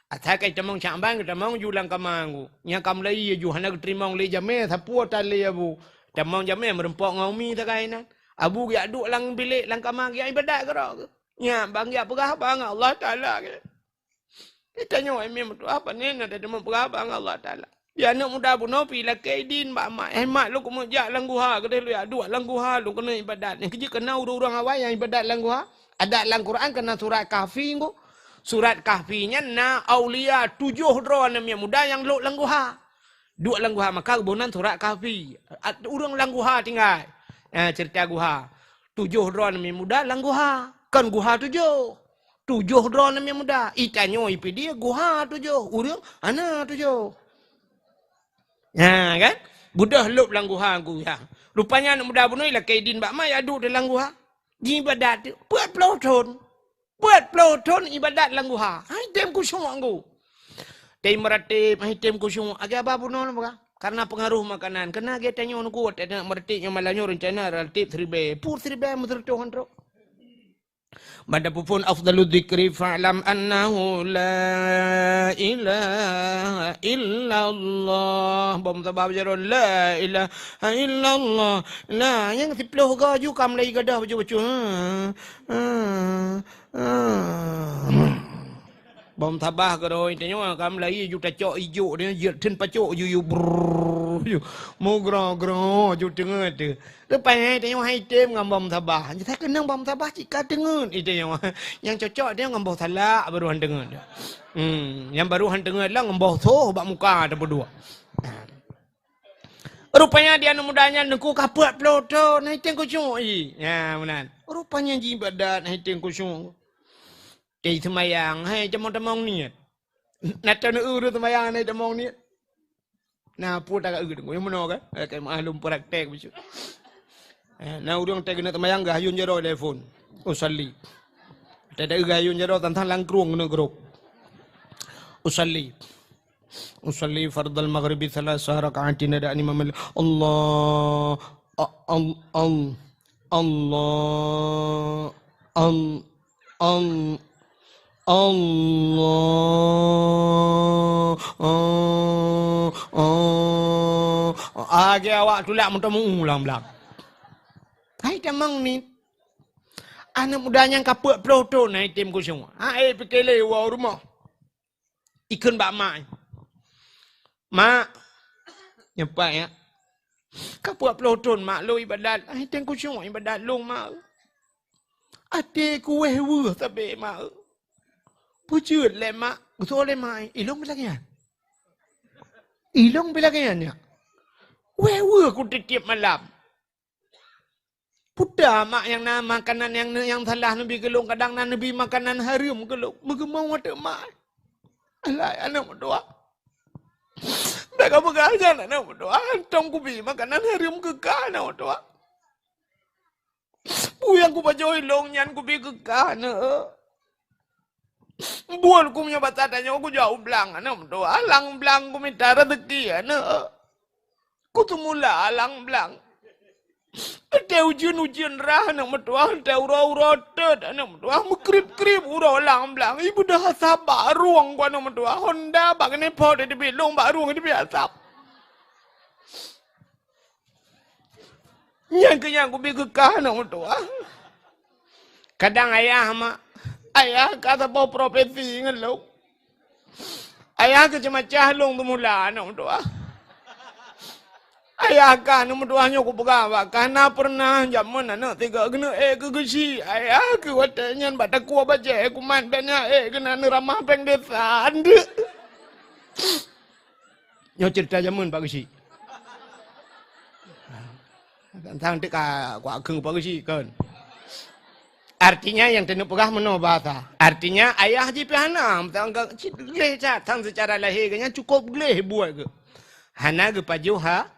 Asai ka tamong Syakban, ka tamong ju lam kama ngu. Nyang ka meulayi ju hana geuteurimong lé jamé, sapeue tan lé abu. Tamong jamé meurumpok ngon umi sagai nan. Abu geujak duek lam bilék, lam kama geujak ibadat keudroe. Nyan ban geujak peugah haba ngon Allah Taala. Geutanyoe hai mi meutuah, pane na tadeungoe peugah bak Allah Taala. Di aneuk muda bunoe pi lakée idin bak mak, "Hai mak, lôn keumeujak lam guha, keudeh lôn jak duek lam guha, lôn keuneuk ibadat." Nyang keujeuet keu na ureueng-ureueng awai nyang ibadat lam guha. Adat lam Quran keu na surat Kahfi ngu. Surat Kahfi nyan na aulia tujoh droe aneuk miet muda nyang lhok lam guha. Duek lam guha maka geuboh nan surat Kahfi. At-, ureueng lam guha tinggai. Ah, cerita guha. Tujoh droe aneuk miet muda lam guha. Kon guha tujoh. Tujoh droe aneuk miet muda. Itanyoe ipidie guha tujoh. Ureueng hana tujoh. Ha, kan? Beudôh lôb lam guha, guha. Rupanya aneuk muda bunoe ilakée idin bak mak, ya duek di lam guha. Jiibadat teuk. Peuet ploh thon. Peuet ploh thon ibadat lam guha. Hai tem khusyuk ngu. Tem meuratéb, hai tem khusyuk. Lagée haba bunoe lôn peugah. Karena pengaruh makanan. Keunan lagée tanyoe nyoe kuat, tem meuratéb nyoe malam nyoe rencana ratéb siribée. Pur siribée meuseureutoh han trok. Banda pupun afdalu dzikri fa'lam annahu la ilaha illallah. Bom sabab jaron la ilaha illallah. Nah, nyang siploh ga ju kam lagi gadah bacut-bacut. Ha. Ha. Ha. Bom sabah keudroe tanyoe ka meulayi ju tacok ijok dia, jeuet theun pacok ju, ju brrrr, ju mugroe-groe ju teungeut tu. Leupah nyan tanyoe hai tem ngon bom sabah. Jeuet keunong bom sabah cit ka teungeut i tanyoe. Nyang cocok dia ngon boh salak baru han teungeut. Hmm, nyang baru han teungeut lah ngon boh soh bak muka tapeuduek. Rupanya di aneuk muda nyan nungku ka peuet ploh thon, hai tem khusyuk i. Ya, meunan. Rupanya jiibadat, hai tem khusyuk. Teuh seumayang, hai tamong-tamong niet. Na teuh neu-eu seumayang, hai tamong niet. Na peue taeu teungku, nyang meunoe kan? Hai, maklum praktek bacut. Eh, na ureuëng teuh keuneuk seumayang geuhayun jaroe telepon. Usalli. Teuh geuhayun jaroe tantang langkrueng keuneuk grup. Usalli. Usalli fardal maghribi tsalasa raka'atin, ada imam. Allah, a-, al-, al-, Allah, al-, al-, Allah, ah, ah, ah. Lagée awak tulak meuteumeu ulang blang. Hai tamong niet. Aneuëk muda nyang ka peuet ploh thon na item kusyuk. Ha, eh, pike lé woe rumoh. Ikheun bak mak, "Mak, nyoe pat ya. Ka peuet ploh thon mak lôn ibadat, hai teuh kusyuk ibadat lôn mak. Até ku wéh weueh sabe mak. Peue jeuet lé mak?" Geusoe lé mak, "Ilong pih lagée nyan? Ilong pih lagée nyan ya? Wéh weueh ku tiep-tiep malam." Peue mak nyang na makanan nyang, nyang salah neubi keu lôn, kadang na neubi makanan hareuem keu lôn. Meugeumong watée mak. Alah aneuëk meutuah. Bék kapeugah nyan aneuëk meutuah. Hantom kubi makanan hareuem keu kah aneuëk meutuah. Peue nyang kupajoh ilong nyan kubi keu kah aneuëk. Buet ku meunyoe basa tanyoe kujak u blang aneuëk meutuah, lam blang kumita raseuki aneuëk. Kuteumula lam blang. Teuh ujeuen-ujeuen rhah aneuëk meutuah, teuh uroe-uroe teut aneuëk meutuah, meukrib-krib uroe lam blang. Ibeudôh asap bak rueng ku aneuëk meutuah, honda bak keuneuk po teubiet lông bak rueng teubiet asap. Nyan keuh nyang kubi keu kah aneuëk meutuah. Kadang ayah mak, ayah ka saboh profesi ngon lôn. Ayah keuh ceumacah lôn teumula aneuëk meutuah. Ayah kah aneuëk meutuah nyoe kupeugah bak kah na peureunah jameun aneuëk tiga keuneuk ék keu geuchik. Ayah keuh watée nyan bak takue bajée kumat bék na ék keunan neuramah péng desa aneuëk. Nyoe ceurita jameun Pak Geuchik. Tang teuk ka kuakheun Pak Geuchik kon. Artinya nyang teuneuk peugah meunoe bahasa. Artinya ayah jih pih hana, meutanggong cit gleh that, tang seucara lahé geuh nyan cukôp gleh buet geuh. Hana geupajoh ha.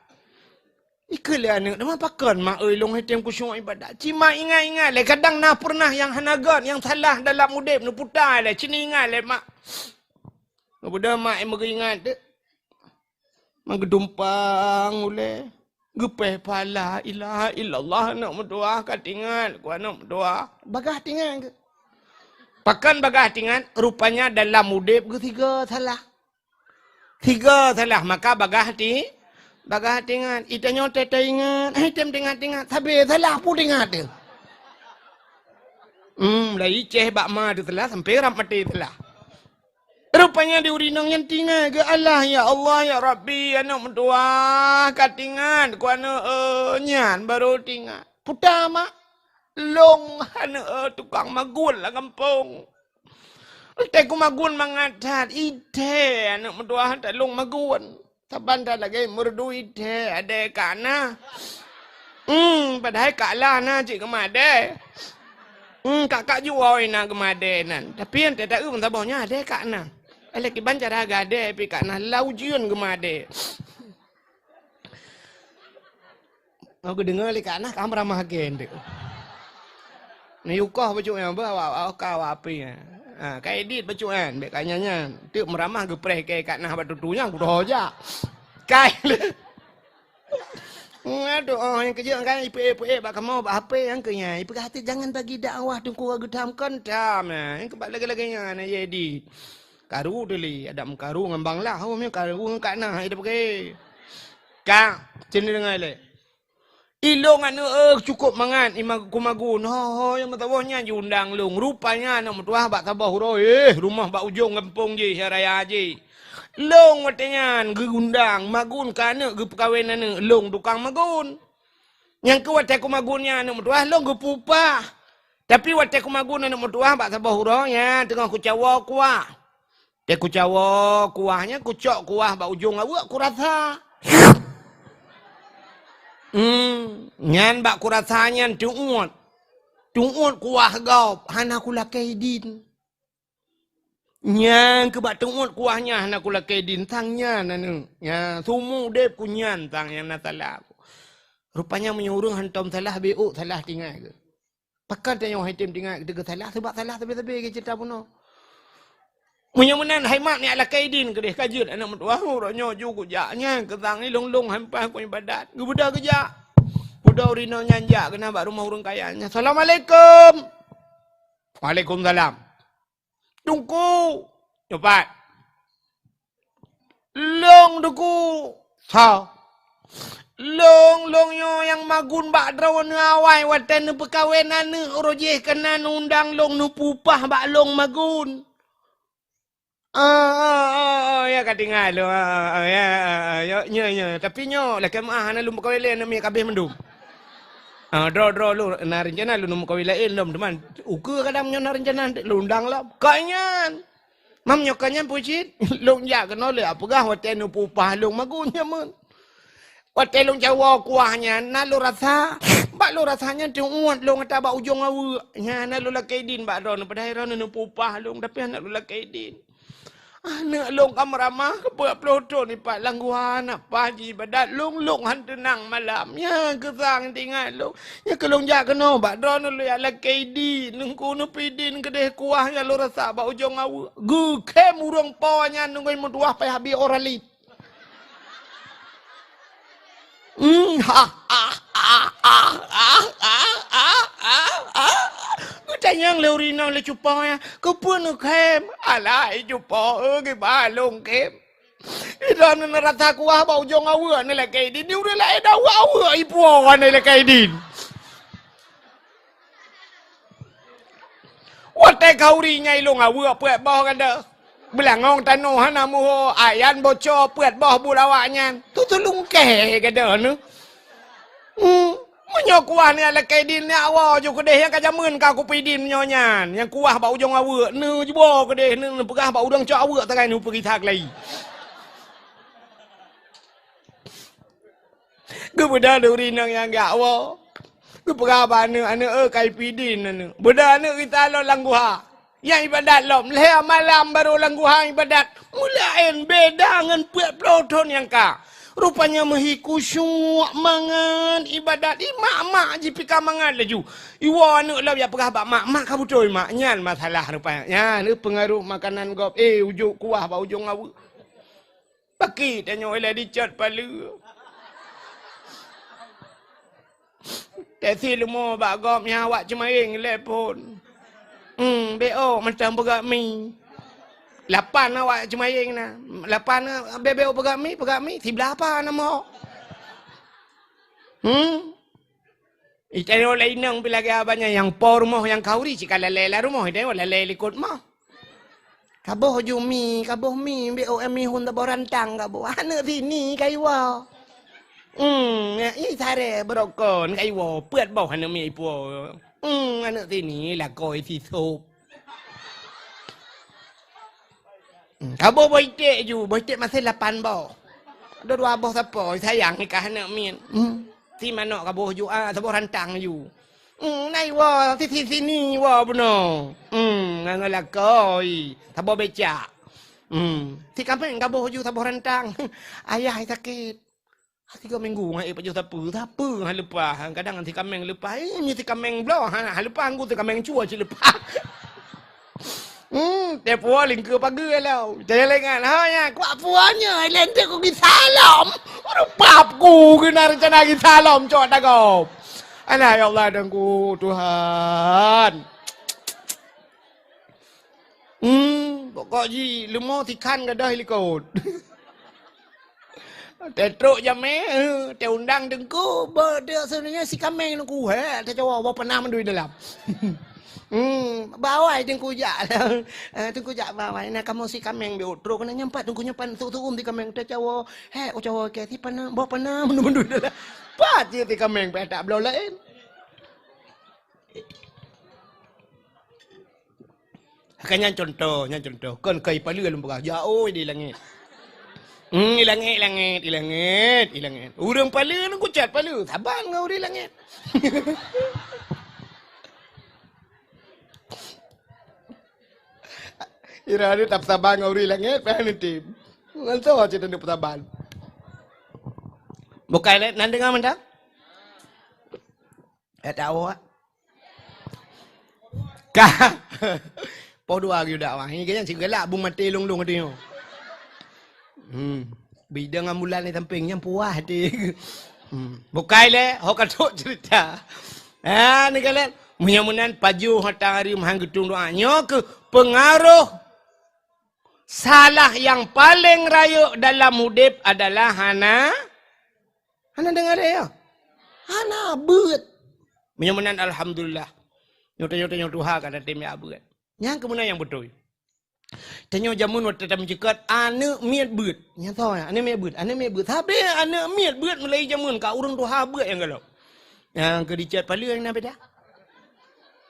Ikheun lé aneuëk, "Teuma pakon mak oi lôn hai tém kusyok ibadat?" Cit mak ingat-ingat lé, kadang na peureunah nyang hana gét, nyang salah dalam udeb neuputa lé, cit ingat lé mak. Geubeudôh mak meuingat teuk. Meugeudeumpang ulée. Geupéh phala, "La ilaha illallah, aneuëk meutuah, ka tingat ku aneuëk meutuah." Bagah tingat keuh. Pakon bagah tingat, rupanya dalam udeb geuh sigoe salah. Sigoe salah, maka bagah ti-, bagah tingat. Itanyoe teuh taingat, hai tém tingat-tingat, sabe salah peue tingat teuh. Hmm, dari Aceh bak ma teuh salah, sampai rab maté salah. Rupanya di ureuëng inong nyan tingat keuh Allah, "Ya Allah, ya Rabbi, aneuëk meutuah, ka tingat ku aneuëk, eh, nyan baru tingat." Puta mak, lôn aneuëk, eh, tukang magun lam gampông. Teuh kumagun mangat that, ideh aneuëk meutuah that lôn magun. Saban that lagée meureudu ideh adé kak na. Hmm, padahai kak la na cit geumadé. Hmm, kak-kak juwai na geumadé nan. Tapi nyang teuta eu meusaboh nyan adé kak na. Alah kiban cara gadée pih kak na lau jieun geumadé. Oh, geudeungoe lé kak na ka meuramah gen teuk. Neuyukoh bacut nyan bah awak, awak ka awak api nyan. Ha, ka edit bacut nyan, bék ka nyan nyan. Teuk meuramah geupreh kée kak na bak tutu nyan kudoh jak. Kai lé. Aduh, oh, nyang keujeuet kan ipeuék-peuék bak kamoe bak H P nyang keu nyan. Ipeugah até jangan bagi dakwah teungku geutam kon tam. Nyang keu bak lagée-lagée nyan na edit. Karu teuh lé, adak meukaru ngon bang lah, oh, meukaru ngon kak na, hai dah pakai. Kak, sini deungoe lé. Ilong aneuëk, eh, cukôp mangat, ima kumagun. Ho, ho, nyang meusaboh nyan jiundang lôn. Rupanya aneuëk meutuah bak saboh uroe, eh, rumoh bak ujong gampông jih, raya jih. Lôn watée nyan geuundang, magun keu aneuëk geupeukawen aneuëk, lôn tukang magun. Nyang keu watée kumagun nyan aneuëk meutuah, lôn geupeu upah. Tapi watée kumagun aneuëk meutuah bak saboh uroe, nyan teungoh kucawoe kuah. Teuh kucawoe kuah nyan, kucok kuah bak ujong aweuek kurasa. Hmm, nyan bak kurasa nyan teuôt. Teuôt kuah gob, hana kulakée idin. Nyang keu bak teuôt kuah nyan hana kulakée idin, sang nyan aneuk. Nyan, seumeu udeb ku nyan sang nyang na salah. Rupanya meunyoe ureuëng hantom salah, beuôt salah tinggai keu. Pakon tanyoe hai tem tinggai keu salah, sabab salah sabe-sabe keu ceurita bunoe. Meunyoe meunan hai mak nyak lakée idin keudeh ka jeuet aneuk meutuah, uroe nyoe ju kujak nyan keu sang ni lôn-lôn hai mpah ku ibadat. Geubeudôh geujak. Beudôh ureuëng inong nyan jak keunan bak rumoh ureuëng kaya nyan. "Assalamualaikum." "Waalaikumsalam." "Teungku." "Nyoe pat." "Lôn Teungku." "Soe?" "Lôn, lôn nyoe nyang magun bak droeneuh awai watée neupeukawen aneuk, uroe jih keunan undang lôn neupeupah bak lôn magun." "Ah, ah, ah, ah, ya ka tinggai lôn, ah, ah, ah, ya, ah, ah, ya, ya, ya. Tapi nyoe lakée meuah hana lôn peukawen lé aneuk miet kabeh mandum. Ah, droe-droe lôn na reuncana lôn meukawen laén lom, teuma ukeue kadang nyoe na reuncana lôn undang lom." Ka nyan. Mam nyoe ka nyan peue cit? Lôn jak keunoe lé peugah watée neupupah lôn magun nyameun. Watée lôn cawoe kuah nyan na lôn rasa, bak lôn rasa nyan teuôt lôn ata bak ujong aweuek. Nyan na lôn lakée idin bak droeneuh, padahai droeneuh neupupah lôn, tapi hana lôn lakée idin. Aneuk lôn ka meuramah keu peuet ploh thon ipat lam guha, aneuk paji ibadat lôn, lôn han teunang malam. Nyan keu sang tinggai lôn. Nyan keu lôn jak keunoe bak droeneuh lôn jak lakée idin. Teungku neupeuidin keudeh kuah nyang lôn rasa bak ujong aweuek. Geukhém ureuëng po nyan ngon meutuah payah bi Oralid. Hmm, ha, ha, ha. Geutanyong lé ureuëng inong lé cupo nyan, "Keupeue neukhém?" "Alah, cupo, eh, kiban lôn khém. Idroeneuh neurasa kuah bak ujong aweuek neulakée idin, di ureuëng laén aweuek-aweuek ipuwoe neulakée idin." Watée khauri nyang ilôn aweuek peuet boh gadoh. Beulangong tanoh hana muho, ayan boco peuet boh buet awaknyan. Tutulungkée gadoh neuh. Hmm. Meunyoe kuah nyak lakée idin nyak woe ju keudeh nyang ka jameun ka kupeuidin meunyoe nyan. Nyang kuah bak ujong aweuek, neuh jiwoe keudeh, neuh neupeugah bak ureuëng cok aweuek sagai neuh peugisa keulayi. Geubeudôh lé ureuëng inong nyang jak woe. Geupeugah bak aneuk, "Aneuk, eh, ka ipeuidin aneuk." Beudôh aneuk geutalon lam guha. Nyang ibadat lom, lhée malam barô lam guha ibadat. Meulaén beda ngon peuet ploh thon nyang ka. Rupanya meuhi khusyuk mangat ibadat. Ié mak-mak jipika mangat laju. Iwoe aneuk lom jak peugah bak mak, "Mak ka beutôi, Mak." Nyan masalah rupanya. Nyan, eh, peungaruh makanan gob. Eh, ujok kuah bak ujong aweuek. Pakri tanyoe ilée dicot paleue. Teusi leumo bak gob nyan awak ceumayeng ilée phon. Hmm, beuôt mantong peugah mi. Lapan awak ceumayeng na. Lapan, beuôt peugah mi, peugah mi, siblah apa nama? Hmm. Itanyoe lé inong pi lagée abah nyan nyang po rumoh nyang khauri cit ka lalée lam rumoh, itanyoe lalée likot moh. Kaboh ju mi, kaboh mi, beuôt mi hun saboh rantang kaboh. Aneuk sini ka iwoe. Hmm, nyak, ih, saré beurokon ka iwoe, peuet boh aneuk miet ipuwoe. Hmm, aneuk sini lakoe sisop. Hmm, kaboh boh iték ju, boh iték masen lapan boh. Dua-dua boh sapo, sayang nikah aneuk miet. Hmm. Si manok kaboh ju, ah, saboh rantang ju. Hmm, na iwoe, si, si, sini iwoe bunoe. Hmm, ngon lakoe, saboh becak. Hmm, si kaméng kaboh ju saboh rantang. Ayah sakét. Tiga minggu ngon ék pajoh sapeue, sapeue han leupah. Kadang si kaméng leupah, eh, nyoe si kaméng bloe, han, han leupah, ngon si kaméng cue cit leupah. Hmm, teupeu lingkeu pageue lom. Teuingat, ha, nyan, kuak puan nyoe, lén teuk ku gisa lom. Rupa ku keunan reuncana gisa lom, cok tagob. Alah, ya Allah, Teungku, Tuhan. Hmm, pokok jih, leumo sikhan gadôh likot. Teutrok jamé, eh, teuundang teungku, ba, teu, sebenarnya si kaméng teungku, he, teucawa, ba, peunah mandui dalam. Hmm, bawai teungku jak. Eh, teungku jak bawai, nah, kamoe si kaméng beutrok, keunan nyampat teungku nyampat, su-, suum si kaméng, teucawa, he, ucawa ke, si peunah, ba, peunah mandui dalam. Pat je si kaméng, pih tak bloe laén. Ka nyan contoh, nyan contoh. Kon kai paleue lôn peugah, jaoe di langét. Hmm, di langét, langét, di langét, di langét. Ureuëng paleue nyan kucat paleue, saban ngon ureuëng langét. Kira ada tak saban ngon ureueng langét, payah neutem. Ngon soe cit teupeue saban. Bukai lé, nan deungoe mantong? Eh, tak awak. Ka. Poh dua geuh dakwah. Ini kayang sigalak bung maté lông-lông teuh nyoe. Hmm. Bidang ambulan di samping nyang puah teuh. Hmm. Bukai lé, ho ka trok cerita. Ah, ni kalian. Meunyoe meunan pajoh ho tang hari meuhan geutung doa. Nyoe keuh pengaruh salah yang paling rayeuk dalam udép adalah hana, hana deungoe ya. Hana beuet. Meunyoe meunan alhamdulillah. Nyoe tanyoe-tanyoe tuha ka tatem ya beuet. Nyang keumunan nyang beutôi. Tanyoe jameun watèe tameuceukat aneuk miet beuet. Nyang soe ya? Aneuk miet beuet, aneuk miet beuet. Sabe aneuk miet beuet mulai jameun ka ureueng tuha beuet nyang galak. Nyang keu dicet paleue nyang na beda.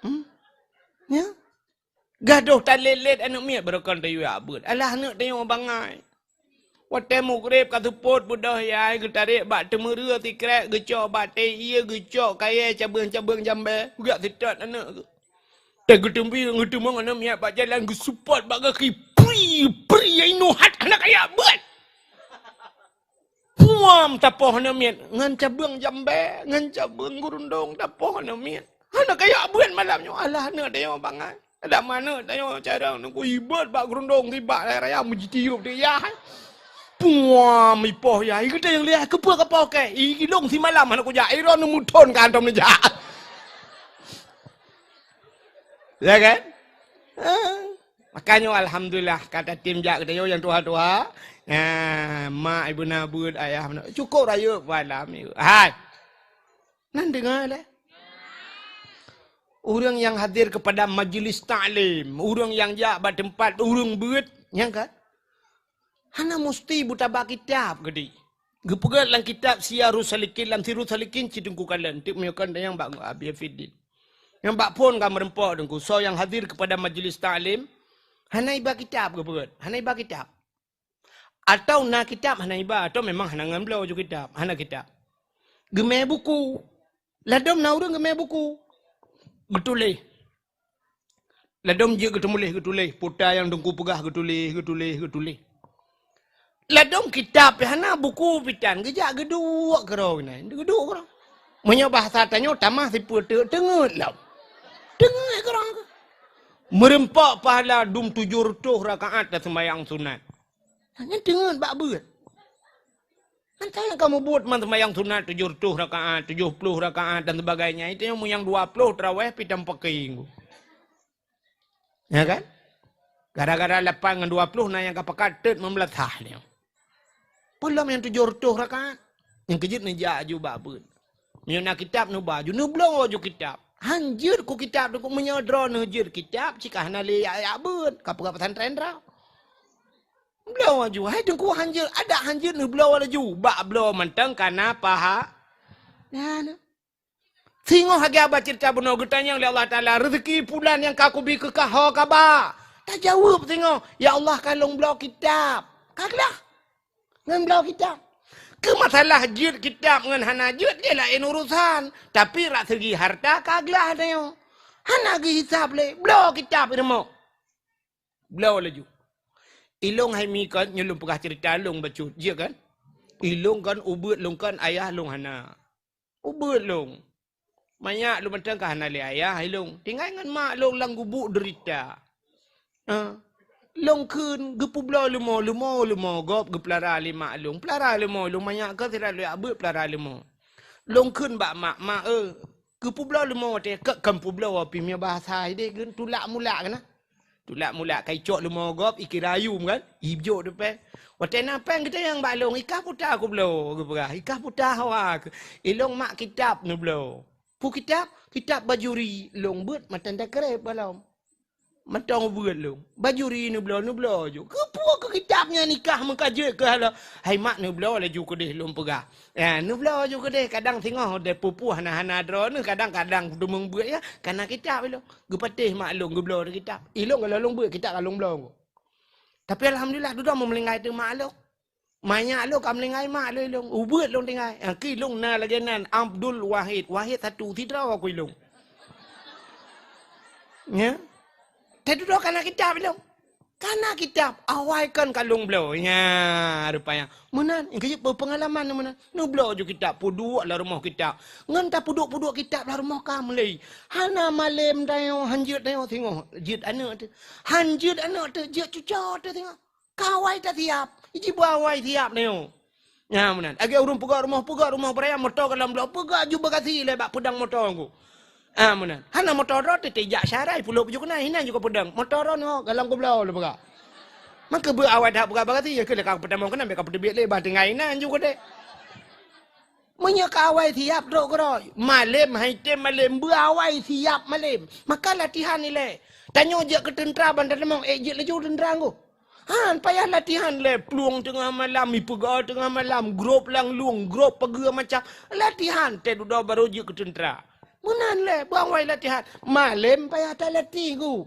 Hmm? Ya? Gadoh talét-lét aneuk miet barokon tayue beuet. Alah aneuk tanyoe bangai. Watèe mugreb ka seupôt beudôh yai geutarek bak teumeureu sikrek geucok bak teh ie geucok kayèe cabeueng-cabeueng jambé geujak seutôt aneuk geuh. Teuh geuteumbi geuteumong aneuk miet bak jalan geuseupôt bak gaki pri pri ai nuhat hana kaya beuet. Puam tapoh aneuk miet ngon cabeueng jambé ngon cabeueng geurundong tapoh aneuk miet. Hana kaya beuet malam nyoe alah aneuk tanyoe bangai. Ada mana tanyoe carông nunggu ibot bak geurundong sibak raya-raya meujitiup di yah. Puam ipoh yah, i geutanyoe liah keupeue ka poh kèe? I gilong simalam hana kujak, i droeneuh meuthon ka hantom neujak. Ya kan? Ha. Makanya alhamdulillah ka tatem jak geutanyoe nyang tuha-tuha. Nah, mak ibu na beuet ayah na. Cukup rayeuk pahala mi. Hai. Nan deungoe lé. Ureueng nyang hadir kepada majlis taklim, ureueng nyang jak bak teumpat ureueng beuet, nyang kan? Hana musti buta bak kitab geude. Geupeugah lam kitab Siyarus Salikin, lam Sirus Salikin cit Teungku Kalon, teuk meunyoe kon nyang bak Abi Fiddin. Nyang bak phon ka meureumpok Teungku, soe nyang hadir kepada majlis taklim, hana iba kitab geupeugah, hana iba kitab. Atau na kitab hana iba, atau memang hana ngon bloe ju kitab, hana kitab. Geumè buku. Ladom na ureueng geumè buku. Geutuléh. Ladom jeuet geuteumuléh, geutuléh. Puta nyang Teungku peugah geutuléh, geutuléh, geutuléh. Ladom kitab pih hana, buku pih tan, geujak geuduek keudroe nyan, geuduek keudroe. Meunyoe bahasa tanyoe tamah sipeue teuk, teungeut lom. Teungeut keudroe. Meureumpok pahala dum tujoh reutôh rakaat dan seumayang sunat. Nyan teungeut bak beuet. Nyan nyang kamoe buet man seumayang sunat tujoh reutôh rakaat, tujoh ploh rakaat dan sebagainya. Itu nyang meunyoe dua ploh tarawih pih tam pakai. Ya kan? Gara-gara lapan ngon dua ploh na nyang ka pakat teut meumeulasah nyoe. Peulom nyang tujoh reutôh rakaat. Nyang keujeuet neujak aju bak beuet. Meunyoe na kitab neuba aju, neubloe aju kitab. Han jeuet ku kitab tu, meunyoe droeneuh jeuet kitab, cit ka hana lé yak-yak beuet, ka peugah pesantren droe. Bloe aju, hai Teungku han jeuet, adak han jeuet neubloe laju, bak bloe mantong ka na paha. Nah, nah. Singoh lagèe haba ceurita bunoe geutanyong lé Allah Taala, "Reuzeuki pulan nyang ka kubi keu kah ho ka ba?" Tajaweueb singoh, "Ya Allah, ka lôn bloe kitab." Ka glah. Ngon bloe kitab. Keu masalah jeuet kitab ngon hana jeuet, nyan laén urusan. Tapi rak segi harta ka glah tanyoe. Hana geuhisab lé, bloe kitab i rumoh. Bloe laju. Ilong hai mi kon, nyoe lôn peugah ceurita lôn bacut, jeuet kan? Ilong kon, ubeuet lôn kon, ayah lôn hana. Ubeuet lôn. Manyak lôn mantong ka hana lé ayah ilong. Tinggai ngon mak lôn lam gubuk deurita. Ha. Lôn kheun geupubloe leumo, leumo, leumo gob geupeulara lé mak lôn. Peulara leumo, lôn manyak ka sira lôn jak beuet peulara leumo. Lôn kheun bak mak, "Mak, eu, geupubloe leumo watèe kèk kon publoe pih meunyoe bahasa idéh kheun tulak mulak keunan." Tulak mulak ka icok leumo gob, ikira ayum kan? Ijok depan. Watèe na péng geutanyong bak lôn, "I kah puta kubloe?" Geupeugah, "I kah puta hawa keuh?" Ilong mak kitab neubloe. Peue kitab? Kitab bajuri. Lôn beuet mantong takreb bak lom. Mantong beuet lôn. Bajuri neubloe, neubloe ju. Keupeue keu kitab nyan i kah meuka jeuet keu halo? Hai mak neubloe laju keudeh lôn peugah. Ya, neubloe ju keudeh, kadang singoh deh pupuh hana-hana droeneuh, kadang-kadang teumeueng beuet ya, kana kitab ilong. Geupatéh mak lôn geubloe di kitab. Ilong ka lôn beuet kitab ka lôn bloe. Tapi alhamdulillah dudoe meulinggai teuk mak lôn. Manyak lôn ka meulinggai mak lôn ilong. Ubeuet lôn tinggai. Nyang keu ilong na lagèe nan Abdul Wahid. Wahid satu sidroe ku ilong. Ya. Tapi dudoe kana kitab ilong. Kana kitab, awai kon ka lôn bloe. Nya, rupanya. Meunan, geuyue peungalaman meunan. Neubloe ju kitab, peuduek lam rumoh kitab. Ngon tapeuduek-peuduek kitab lam rumoh ka meulé. Hana malém tanyoe, han jeuet tanyoe singoh. Jeuet aneuk teuh. Han jeuet aneuk teuh, jeuet cucoe teuh singoh. Ka awai tasiap. Jiba awai siap tanyoe. Nya, meunan. Lagèe ureueng peugöt rumoh, peugöt rumoh beuraya, moto goh lom bloe, peugöt ju bagasi lé bak peudong moto ngku. Ah, meunan. Hana moto droe teuh, teuh jak syarai, pulop ju keunan, hinan ju keu peudong. Moto droe nyoe, goh lom geubloe lé peugah. Maka beu awai that peugah bagasi, ya keuh lé ka peutamong keunan, bèk ka peuteubiet lé, bah tinggai inan ju keudéh. Meunyoe ka awai siap trok keudroe, malém, hai tem malém, beu awai siap malém. Maka latihan ilèe. Tanyoe jeuet keu teuntra ban tatamong, ék jeuet laju teuntra ngku. Han payah latihan lé, plueng teungoh malam, ipeugah teungoh malam, grob lam lueng, grob pageue macam. Latihan teuh dudoe barô jeuet keu teuntra. Meunan lé, beu awai latihan. Malém payah talatih ngku.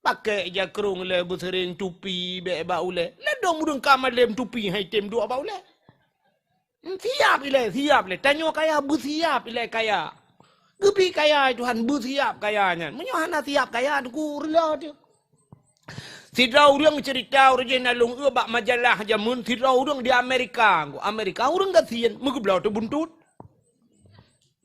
Pakèk jakrong lé, beuseuréng tupi bèk bak ulèe. Ladôm ureueng ka malém tupi hai tem duek bak ulèe. Siap ilèe, siap ilèe. Tanyoe kaya, beusiap ilèe kaya. Geubri kaya Tuhan, beusiap kaya nyan. Meunyoe hana siap kaya, teungku rila teuh. Sidroe ureueng ceurita, ureueng jih na lôn eu bak majalah jameun, sidroe ureueng di Amerika. Amerika ureueng gasien, meugeubloe teuh buntut.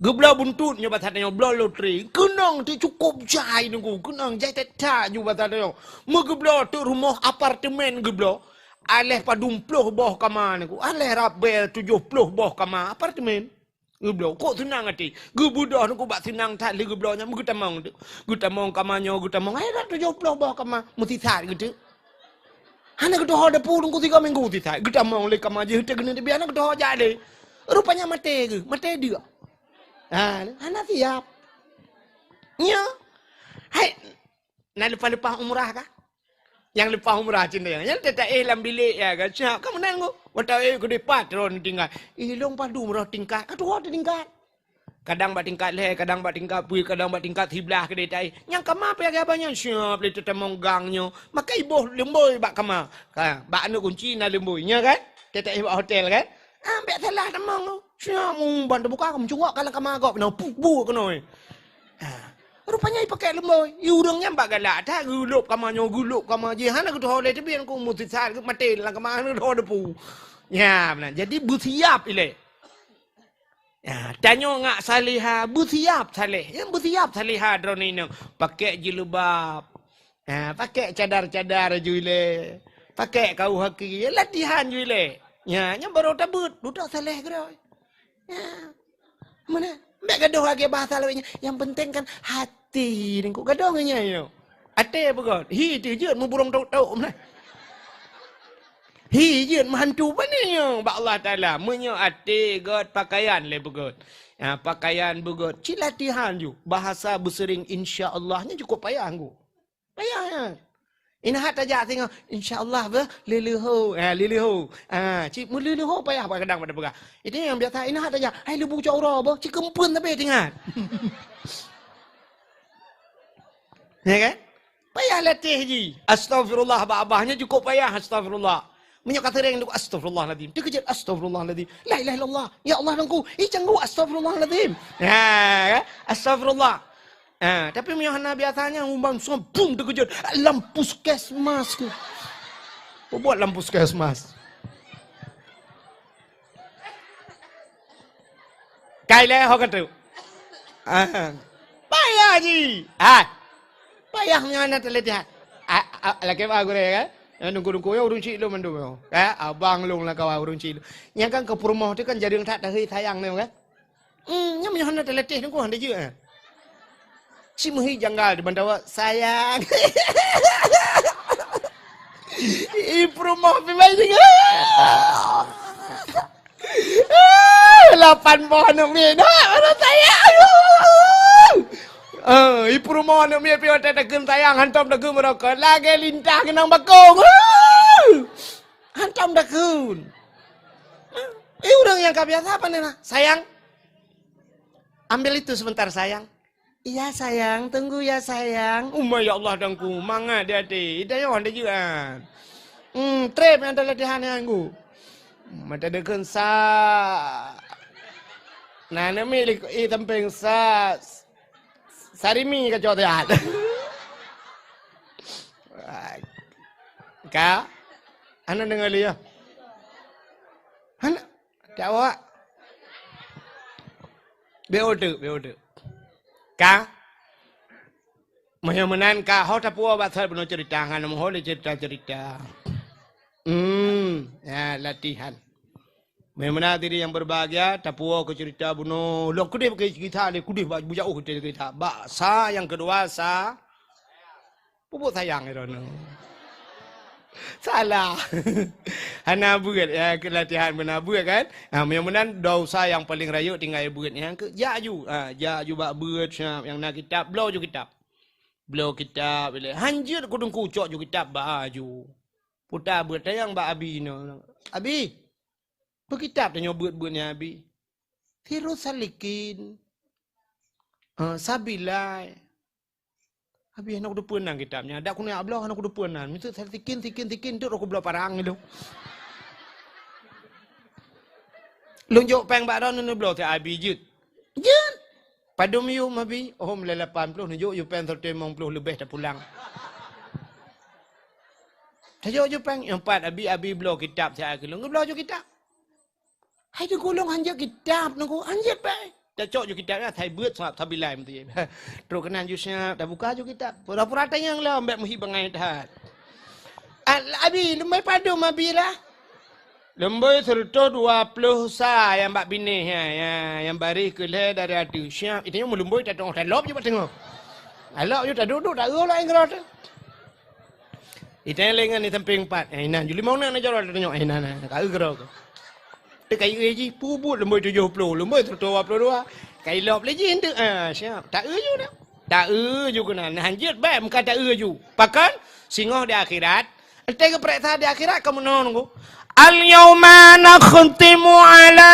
Geubloe buntut nyoe basa tanyoe, bloe lotri. Keunong teuh cukôp jai teungku, keunong jai that-that ju basa tanyoe. Meugeubloe teuh rumoh apartemen geubloe. Aléh padum ploh boh kama teungku, aléh rabèe tujoh ploh boh kama apartemen. Geubloe, kok seunang até. Geubeudôh teungku bak seunang that lé geubloe nyan, geutamong teuh. Geutamong kama nyoe, geutamong, hai that tujoh ploh boh kama, meusisat geuteuk. Hana geutuho dapu teungku tiga minggu sisat. Geutamong lé kama jih teuh keuneuk teubiet, hana geutuho jak lé. Rupanya maté geuh, maté deuk. Ha, hana siap. Nyo. Hai, na leupah-leupah umrah kah? Nyang leupah umrah cit nyan. Nyan teuh taéh lam bilék ya kan. Siap ka meunan ngku. Watèe éh keudéh pat droeneuh tinggai. Ih, lôn padum roh tingkat. Ka tuho teuh tingkat. Kadang bak tingkat lhèe, kadang bak tingkat peuet, kadang bak tingkat siblaih keudéh taéh. Nyang kama pih lagèe abah nyan siap lé teutamong gang nyoe. Maka iboh leumbôi bak kama. Ka, bak aneuk kunci na leumbôi, nya kan? Teuh taéh bak hotel kan? Ah, bèk salah tamong. Siap, um, ban teubuka, meucungok ka lam kama gob. Nah, puk, bu keunoe. Ah. Rupanya ipakèk leumbôi. I ureueng nyan bak galak that, geulôp kama nyoe, geulôp kama jih. Hana geutuho lé teubiet ku, meusisat geuh maté lam kama, hana geutuho dapu. Nya, meunan. Jadi, beusiap ilèe. Ya, tanyoe ngat saleha, beusiap saleh. Ya, beusiap saleha droeneuh inong. Pakèk jilbab. Ya, pakèk cadar-cadar ju ilèe. Pakèk kaos kaki. Ya, latihan ju ilèe. Ya, nyan barô tabeuet. Dudoe saleh keudroe. Ya. Meunan? Bèk gadôh lagèe bahasa lawét nyan. Yang penting kan hati. Teungku gadôh ngon nyan nyoe. Até beugöt. Hi teuh jeuet meuburông tok-tok meunan. Hi jeuet meuhantu pane nyoe bak Allah Taala. Meunyoe até göt, pakaian lé beugöt. Ha, pakaian beugöt. Cit latihan ju. Bahasa beuseuring insya Allah nyan cukôp payah ngku. Payah nyan. Ingat tajak singoh, insya Allah beuh, leuleuho. Ha, leuleuho. Ha, cit meuleuho payah bak kadang pada peugah. Itu nyang biasa ingat tajak, hai leubu cok uroe beuh, cit keumpeuen tapi ingat. Ya kan? Payah latih jih. Astagfirullah bak abah nyan cukôp payah astagfirullah. Meunyoe ka seuréng duek astagfirullahalazim. Teukeujot astagfirullahalazim. La ilaha illallah. Ya Allah Tuhanku. Ih canggu astagfirullahalazim. Ha, kan? Astagfirullah. Ha, tapi meunyoe hana biasa nyan umban sempung teukeujot lam puskesmas ke. Peue buet lam puskesmas? Kai lé ho ka trok. Ah. Payah jih. Ah. Payah nyan na teulatih. Ah, ah, lakèe bak gurèe kan? Nyan dungku-dungku nyoe ureueng chik lôn mandum nyoe. Kan? Abang lôn lam kawan ureueng chik lôn. Nyan kan keu peurumoh tu kan jareueng that tahi sayang nyoe kan? Hmm, nyan meunyoe hana teulatih dungku hana jeuet, eh. Cit meuhi janggal di bantawa, sayang. Ih, peurumoh pi bai singoh. Lapan boh aneuk miet, nak, baru sayang. Eh, ih, peurumoh aneuk miet pi watèe takheun sayang, hantom takheun meurokok. Lagèe lintah keunong bakong. Hantom takheun. Eh, ureueng nyang ka biasa pane na, sayang. Ambil itu sebentar, sayang. Iya, sayang. Tunggu ya, sayang. Uma ya Allah, dangku. Mangat di até. Ita yo, anda juga. Hmm, trép nyang talatihan nyang nggu. Mata deken sa. Nah, nami lik, eh, tampeng sa. Sarimi kacau tiat. Ka? Hana deungoe lé, ya? Hana? Cak awak? Beu teuk, beu teuk. Ka? Meunyoe meunan ka, ho tapuwoe bak sat bunoe ceurita, hana meuho lé ceurita-ceurita. Hmm, ya, latihan. Meunyoe meunan hadirin yang berbahagia, tapuwoe keu ceurita bunoe. Lôn keudeh bak kisah lé, keudeh bak bujauh kita cerita. Bak sa nyang keudua, sa Pupuk sayang droeneuh. Salah. Hana beuet, ya, keu latihan beuna beuet kan? Ha, meunyoe meunan dosa nyang paleng rayeuk tinggai beuet nyan keu jak aju. Ha, jak aju bak beuet siap nyang na kitab, bloe aju kitab. Bloe kitab ilée. Hanjeuet keu teungku cok aju kitab ba aju. Puta beuet tanyong bak abi nyoe. Abi, peu kitab tanyoe beuet-beuet nyan abi? Sirus Salikin. Ha, Sabilai. Abi hana kuteupeu nan kitab nyan. Dak keuneuk bloe hana kuteupeu nan. Miseue sikin, sikin, sikin, deuek rot kubloe parang ilong. Lôn jok péng bak droeneuh neubloe teuh abi jeuet. Jeuet. Padum yum abi? Oh, mulai lapan ploh neujok yum péng seratus limong ploh leubeh tapulang. Tajok yum péng, nyang pat abi, abi bloe kitab siat keu lôn. Geubloe yum kitab. Hai teungku lôn hanjeuet kitab teungku, hanjeuet bèk. Tacok ju kitab nyan, hai beuet sabab Sabilai meuti. Trok keunan ju siap, tabuka ju kitab. Pura-pura tanyong lom, bèk meuhi bangai that. Al-, abi, lumbôi padum abi lah. Lumbôi seratus dua ploh sa nyang bak binéh nyan, ya, nyang baréh keu lhèe dari ateueh. Siap, itanyong meulumbôi tatong, talop ju bak teungoh. Alop ju taduek-duek, taeu lom ngon keudroe teuh. Itanyong lé ngon di sampéng pat. Eh, inan, ju limong na, na jaroe tanyong. Eh, inan, na, ka eu keudroe keuh. Teuka eu jih, peubuet lumbôi tujoh ploh, lumbôi seratus dua puluh dua. Ka ilop lé jih, enteuk. Ah, siap. Ta eu ju dah. Ta eu ju keunan. Nah, hanjeuet bèk muka ta eu ju. Pakon? Singoh di akhirat. Enteuk geupareksa di akhirat, kamoe nyoe nunggu. Al-yauma nakhtimu ala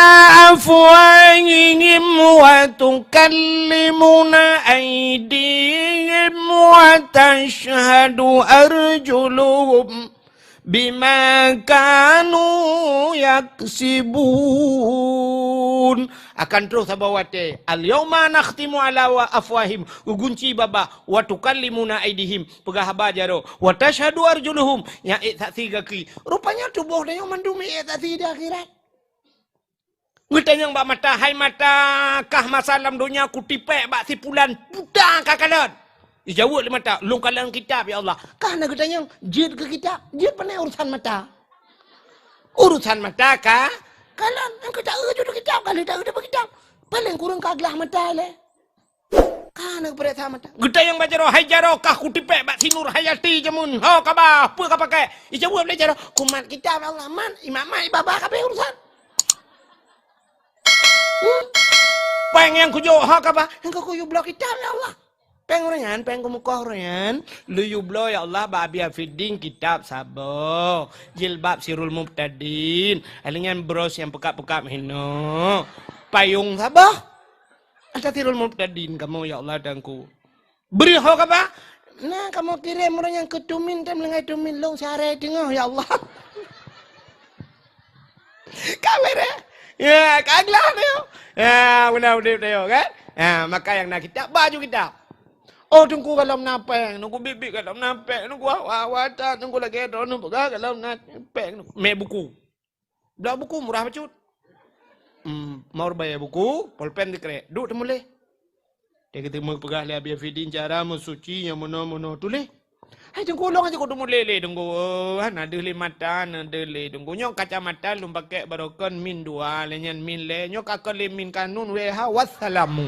afwahihim wa tukallimuna aidihim wa tashhadu arjuluhum bima kanu yaksibun. Akan troh saboh watèe, "Al-yauma nakhtimu ala wa afwahihim," geugunci babah, "wa tukallimuna aidihim," peugah haba jaroe, "wa tashhadu arjuluhum," nyang ék saksi gaki. Rupanya tuboh tanyoe mandum ék saksi di akhirat. Geutanyong bak mata, "Hai mata, kah masa lam donya kutipék bak si pulan buta ka kalon?" Ijaweueb lé mata, "Lôn kalon kitab, ya Allah." Kah na geutanyong, "Jeuet keu kitab, jeuet pane urusan mata?" Urusan mata ka kalon, nyang keu ta eu ju kitab, ka lheueh ta eu ju kitab. Paleng kureueng ka glah mata lé. Ka na geupareksa mata. Geutanyong bak jaroe, "Hai jaroe, kah kutipék bak si Nur Hayati jameun? Ho kaba, peue ka pakai?" Ijaweueb lé jaroe, "Kumat kitab, ya Allah, mat, imat-mat, ibaba kabéh urusan." Hmm? "Péng nyang kujok, ho kaba?" "Nyang keu kuyue bloe kitab, ya Allah." "Péng uroe nyan, péng keumeukoh uroe nyan, lôn yue bloe, ya Allah, bak Abi Afiddin kitab saboh, jilbab Sirul Mubtadin, alèh nyan bros nyang peukab-peukab hinoe, payong saboh." Ata Sirul Mubtadin kamoe, ya Allah, Teungku. Bri ho kaba? Na kamoe kirém uroe nyan keu tumin, tem leungai tumin lôn siaré teungoh, ya Allah. Ka beureh. Ya, ka glah tu. Ya, beuna udép tu kan? Ya, maka nyang na kitab, ba ju kitab. Oh, Teungku, golom na péng, Teungku, biet-biet golom na péng, Teungku, hawa-hawa that, Teungku, lagèe droeneuh peugah golom na péng, Teungku. Mè buku. Bloe buku murah bacut. Hmm, mau bayar buku, polpen dikrek. Duek teumuléh. Dia kata, "Meupeugah lé Abi Afidin cara meusuci nyang meunoe-meunoe tuléh." Hai Teungku, ulôn aja kok teumuléh lé Teungku. Oh, hana deuh lé mata, hana deuh lé Teungku. Nyoe kacamata lôn pakai barokon min dua, lé nyan min lé. Nyoe ka kon lé min kanun W H wassalamu.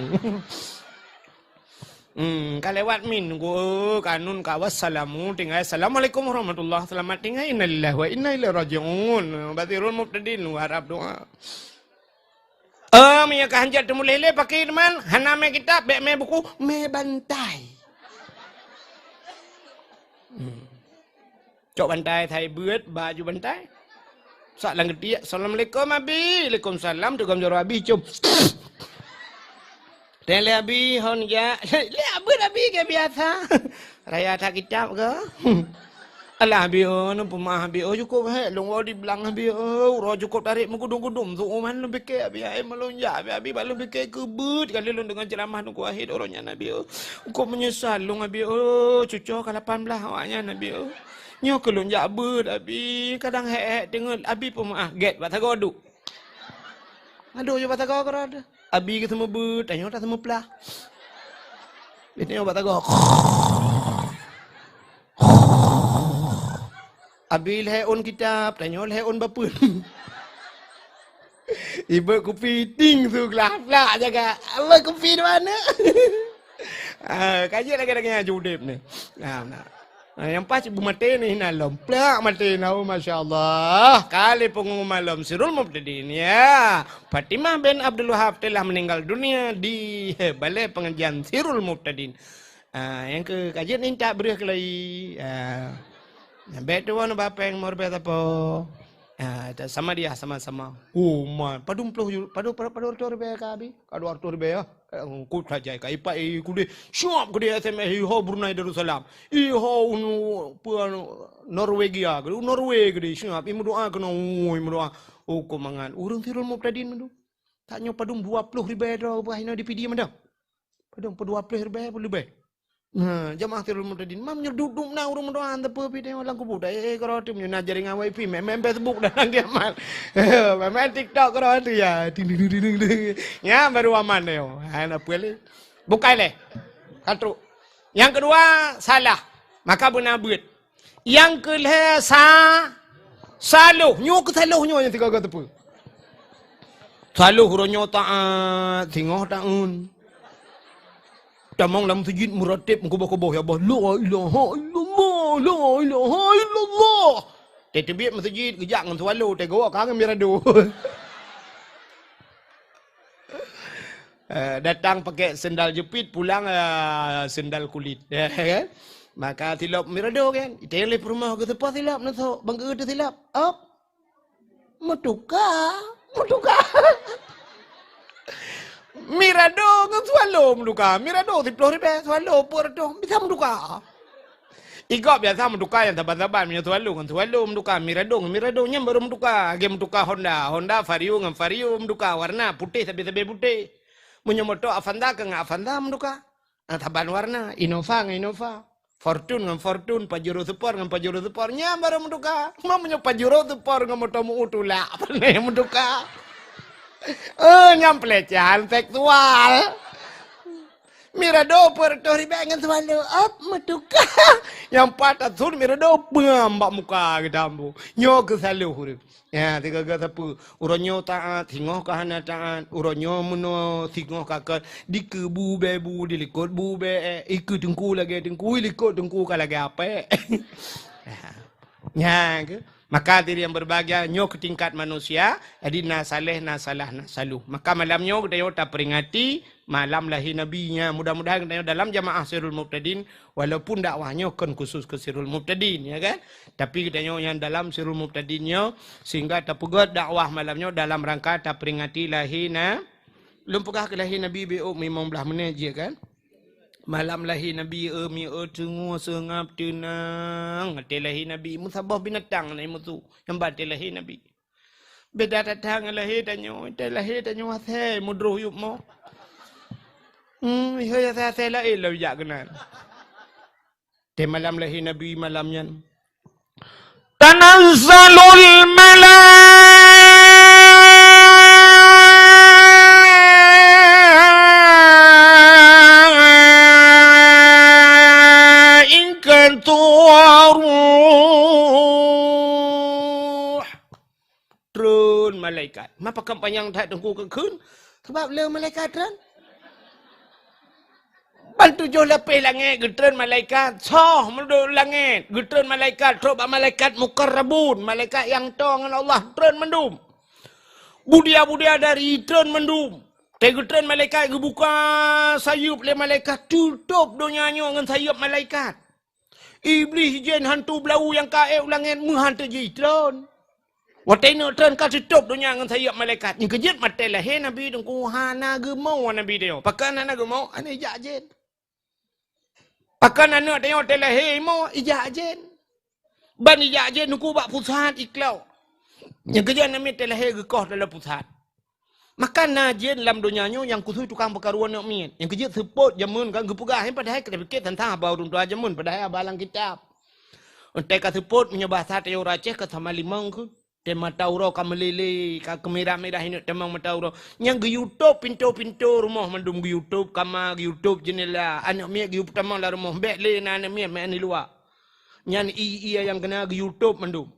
Hmm, ka lewat min, oh, kanun ka wassalamu, tinggai assalamualaikum warahmatullah, selamat tinggai, innalillahi wa inna ilaihi raji'un. Basirul mubtadin, lu harap doa. Eh, meunyoe ka hanjeuet teumuléh lé, pakri teuma, hana mè kitab, bèk mè buku, mè bantai. Hmm. Cok bantai, sai beuet, baju bantai. Sak lam geutiek, "Assalamualaikum, Abi." "Waalaikumsalam," teugom jaroe Abi, cium. Teuh lé Abi, hon jak. Lé abeuet Abi, keu biasa. Raya that kitab keu? Alah, Abi, oh, nang peumah, Abi, oh, cukôp hék, lôn woe di blang, Abi, oh, uroe cukôp tarek meugudum-gudum, su uman lôn pike, Abi, ai, meulôn jak, Abi, Abi, bak lôn pike keu beuet kali lôn deungoe ceuramah Teungku Wahid uroe nyan, Abi, oh. Cukôp meunyeusal lôn, Abi, oh, cucoe ka lapan blaih awak nyan, Abi, oh. Nyoe keu lôn jak beuet, Abi, kadang hék-hék teungeut, Abi peumeu'ah, gét bak sagoe duek. Aduh, nyoe bak sagoe keudroe teuh. Abi geuseumeubeuet, tanyoe taseumeuplah. Tanyoe bak sagoe. Abi lhée ôn kitab, tanyoe lhée ôn bapeuen. Ibeuet kupi ting su glah plak jaga. Ibeuet kupi di mana? Ah, ka jeuet lagée-lagée nyan udeb ni. Nah, nah. Ah, nyang pas beumaté ni hina lom. Plak maté na, oh, masya Allah. Kali pengumuman lom Sirul Mubtadin, ya. Fatimah bin Abdul Wahab telah meninggal dunia di balai pengajian Sirul Mubtadin. Ah, nyang keu ka jeuet ni tak breuh keulai. Ah. Nyang bék tuwoe nibak péng meureubée sapo. Ah, ta-, sama dia, sama-sama. Oh, man. Padum ploh ju-, padum, padum, padum reutôh ribée ka, Abi? Ka dua reutôh ribée, ya? Eh, kut saja, ka ipak, eh, kudeh. Siap kudeh S M S, iho Brunei Darussalam. Iho unu, peue anu, Norwegia, kudeh, Norway kudeh. Siap, imeudoa keunoe, oh, imeudoa. Oh, kok mangat. Ureueng Sirul Mubtadin mandum. Tak nyoe padum dua ploh ribée droe, bah inoe di Pidie mandum. Padum, padum dua ploh ribée, padum leubeh. Nah, jamaah Sirul Mubtadin, mam nyoe duek-duek na ureueng meudoa, teupeu pih tengok lam kubu. Dah, eh, eh, karo tu, nyoe na jaringan wifi, main, main Facebook dah nang kiamat. Main TikTok karo tu, ya. Ting, ting, ting, ting, ting. Nya baru aman nyoe. Ha, na peue lé? Bukai lé. Ka trok. Nyang keudua, salah. Maka beuna beuet. Nyang keu lhée sa-, saloh. Nyoe keu saloh nyoe nyang sigoe-goe teupeu. Saloh uroe nyoe taat, singoh taun. Tamong lam meuseujid meurateb meukuboh-kuboh, ya Allah, la ilaha illallah, la ilaha illallah. Teubiet meuseujid geujak ngon swallow, teugok ka ngon mirado. Eh, datang pakai sendal jepit, pulang, eh, sendal kulit. Ya, kan? Maka silop mirado, kan? Ita nyang lé peurumoh geuseupah silop, neusok, bang geu teusilop. Op. Meutuka. Meutuka. Mirado ngon swallow meutuka. Mirado siploh ribée, swallow peuet reutôh, bisa meutuka. Igob biasa meutuka nyang saban-saban, meunyoe swallow ngon swallow meutuka, mirado ngon mirado nyan baru meutuka. Lagée meutuka Honda, Honda Vario ngon Vario meutuka, warna putéh sabe-sabe putéh. Meunyoe moto Avanza keu ngon Avanza meutuka. Ah, saban warna, Innova ngon Innova, Fortuner ngon Fortuner, Pajero Sport ngon Pajero Sport, nyan baru meutuka. Meunyoe Pajero Sport ngon moto meu tulak, pane meutuka. Eh, nyan pelecehan seksual. Mirado peuet reutôh ribée ngon swallow, op, meutuka. Nyang pat tasut mirado, peum bak muka geutambu. Nyoe keu saloh ureueng. Ya, tiga-tiga sapeue. Uroe nyoe taat, singoh ka hana taat. Uroe nyoe meunoe, singoh ka kon. Dikeue bu bée bu, dilikot bu bée, eh, ikeue teungku lagée teungku, ilikot teungku ka lagée apek. Ya. Nyan keuh. Maka hadirin yang berbahagia, nyoe keu tingkat manusia, jadi na saleh, na salah, na saloh. Maka malam nyoe geutanyoe taperingati malam lahé Nabi nyan. Mudah-mudahan geutanyoe dalam jamaah Sirul Mubtadin, walaupun dakwah nyoe kon khusus keu Sirul Mubtadin, ya kan? Tapi geutanyoe nyang dalam Sirul Mubtadin nyoe, sehingga tapeugét dakwah malam nyoe dalam rangka taperingati lahé na-, lôn peugah keu lahé Nabi beu limong blaih menit jih, kan? Malam lahé Nabi, eh, mi, eh, teungoh seungab teunang. Watée lahé Nabi, meusaboh binatang na musu nyang ba watée lahé Nabi. Beda that-that ngon lahé tanyoe, watée lahé tanyoe asée meudroh yup mo. Hmm, ihôi asée-asée laén lom jak keunan. Watée malam lahé Nabi malam nyan. Tanazzalul malaikatu war-ruh. Treun malaikat. Ma pakon panyang that teungku keu kheun? Sabab le malaikat treun. Ban tujoh lapéh langét geutreun malaikat, soh meudok langét, geutreun malaikat, trok bak malaikat mukarrabun, malaikat nyang toe ngon Allah, treun mandum. Budia-budia dari treun mandum. Watée geutreun malaikat, geubuka sayeuep lé malaikat, tutôb donya nyoe ngon sayeuep malaikat. Iblih, jén, hantu beulau nyang ka ék u langét meuhan teujitreun. Watée neuk treun ka tutôb donya ngon sayeuep malaikat. Nyang keujeuet watée lahé Nabi teungku hana geumo Nabi teuh. Pakon hana geumo? Hana ijak jén. Pakon aneuk tanyoe watée lahé imo ijak jén. Ban ijak jén teungku bak pusat iklo. Nyang keujeuet namiet watée lahé geukoh dalam pusat. Maka na jén lam donya nyoe nyang khusus tukang peukaru aneuk miet. Nyang keujeuet seupôt jameun kan geupeugah, padahai ka tapiké teuntang haba ureuëng tuha jameun, padahai haba lam kitab. Entai ka seupôt meunyoe basa tayue Aceh ka sama limong keu. Teuh mata uroe ka meulilé, ka keumirah-mirah ineuk tamong mata uroe. Nyang geuyue tôb pintoe-pintoe rumoh mandum geuyue tôb, kama geuyue tôb, jeundela. Aneuk miet geuyue peutamong lam rumoh, bèk lé na aneuk miet meu'en di luwa. Nyan ié-ié nyang keuna geuyue tôb mandum.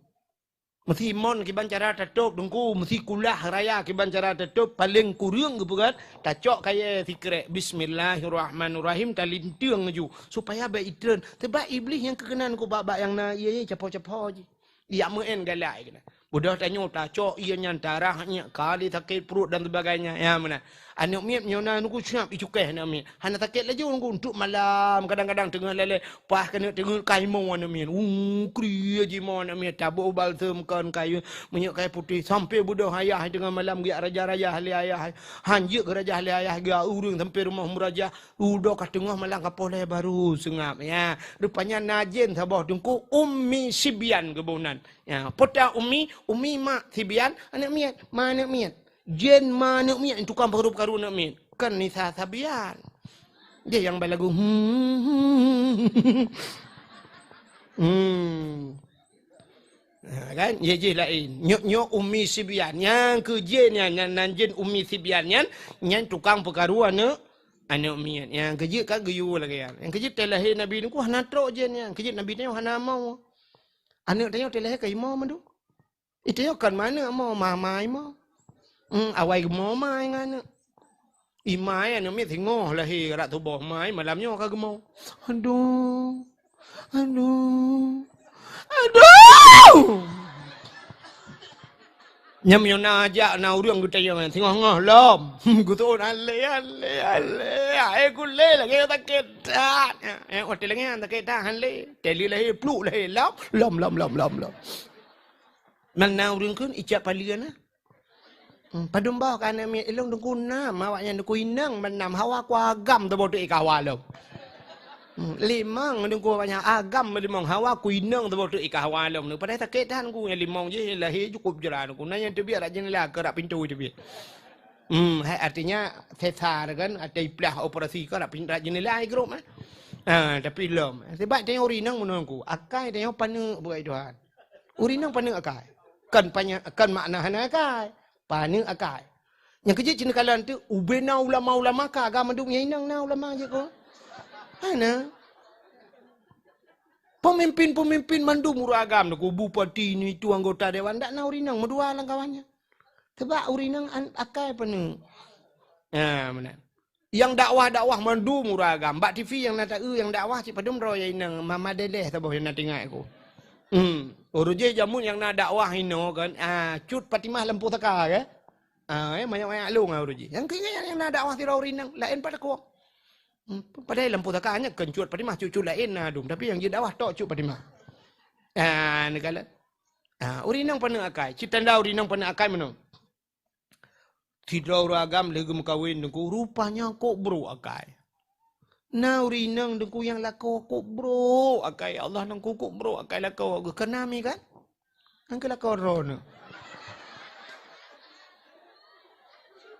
Meusi mon kiban cara tatôb Teungku, meusi kulah raya kiban cara tatôb, paleng kureueng geupeugah, tacok kayèe sikrek, bismillahirrahmanirrahim, talinteung laju, supaya bèk itreun. Sabab Iblih nyang keukeunong keu bak-bak nyang na ié-ié capo-capo jih. Ijak meu'en galak keunan. Beudôh tanyoe tacok ié nyan tarah nyan, kali sakét pruet dan sebagainya. Ya, meunan. Aneuk miet meunyoe na Teungku siap icukéh aneuk miet. Hana sakét laju Teungku, untuk malam, kadang-kadang teungoh lalé, paih keuneuk teungeut ka imoe aneuk miet. Uh, kriet jimoe aneuk miet, taboh balsem kon kayèe, minyeuk kayèe putéh, sampoe beudôh ayah teungoh malam geujak rajah-rajah lé ayah. Han jeuet geurajah lé ayah, geujak ureueng sampoe rumoh meurajah. Udoe ka teungoh malam ka poh lhèe baru seungab, ya. Rupanya na jén saboh Teungku, Ummi Sibyan geuboh nan. Ya, peue ta Ummi, Ummi mak, Sibyan aneuk miet, ma aneuk miet. Jén ma aneuk miet, tukang peukaru-peukaru aneuk miet. Kan Nisa Sabian. Dia nyang balagu. Hmm. Hmm. Ha, kan? Ye jih laén. Nyoe, nyoe Ummi Sibyan. Nyang keu jén nyan, nyan, nan jén Ummi Sibyan nyan, nyan tukang peukaru aneuk, aneuk miet. Nyang keu jeuet ka geuyue lagèe nyan. Nyang keu jeuet teulahé Nabi Teungku hana trok jén nyan. Keu jeuet Nabi nyoe hana mo. Aneuk tanyoe teulahé ka imoe mandum. Itu yo kan mana mo, ma, ma imoe. Hmm, awai mo ma ngon aneuk. Imai aneuk miet singoh lahé rot tuboh mai, malam nyoe ka geumoe. Aduh. Aduh. Aduh. Nyam yo na jak na ureueng geutanyong singoh-ngoh lom. Geutuon alé, alé, alé. Ai kulé lagèe sakét that. Eh, watèe lagèe nyan sakét that alé. Teli lahé, pluk lahé lom, lom, lom, lom, lom, lom. Man na ureueng kheun ijak palian na. Hmm, padum boh ka aneuk miet ilong Teungku nam, awak nyan Teungku inong ban nam, hawa ku agam teuboh teuk i kah hawa lom. Hmm, limong Teungku awak nyan agam limong, hawa ku inong teuboh teuk i kah hawa lom. Padahai sakét that Teungku, nyang limong jih lahé cukup jra Teungku. Na nyang teubiet rak jeundela keu rak pintoe teubiet. Hmm, hai artinya sesar kan, atau iplah operasi kan rak pin-, rak jeundela i grup eh. Ha, tapi lom. Sebab tanyoe ureueng inong meunoe Teungku, akai tanyoe paneuk bukai Tuhan. Ureueng inong paneuk akai. Kan panya-, kan makna hana akai. Paneuk akai. Nyang keu jeuet ci neukalon teuk, ubena ulama-ulama ka agam mandum nyang inong na ulama jeuet ko. Hana. Pemimpin-pemimpin mandum ureueng agam, ku bupati ni tu anggota dewan, dak na ureueng inong meudua lam kawan nyan. Sebab ureueng inong an-, akai paneuk. Ha, meunan. Nyang dakwah-dakwah mandum ureueng agam. Bak T V nyang na taeu nyang dakwah cit padum droe nyang inong, Mama Dedeh saboh nyang na teuingat ku. Hmm. Ureueng jih jameun nyang na dakwah inoe kan, ah, Cut Fatimah Lampu Saka kan? Ah, eh, manyak-manyak lôn ureueng jih. Nyang keu ingat nyang na dakwah sidroe ureueng inong, laén pat takue. Hmm, padahai Lampu Saka nyan kon Cut Fatimah, cut-cut laén na dum, tapi nyang jeuet dakwah tok Cut Fatimah. Ah, neukalon. Ah, ureueng inong paneuk akai. Cit tanda ureueng inong paneuk akai meunoe. Sidroe ureueng agam lheueh geumeukawen Teungku, rupanya kok brok akai. Na ureueng inong Teungku nyang lakoe kok brok akai, ya Allah Teungku kok brok akai lakoe geuh, keu na mi kan? Nyang keu lakoe droeneuh.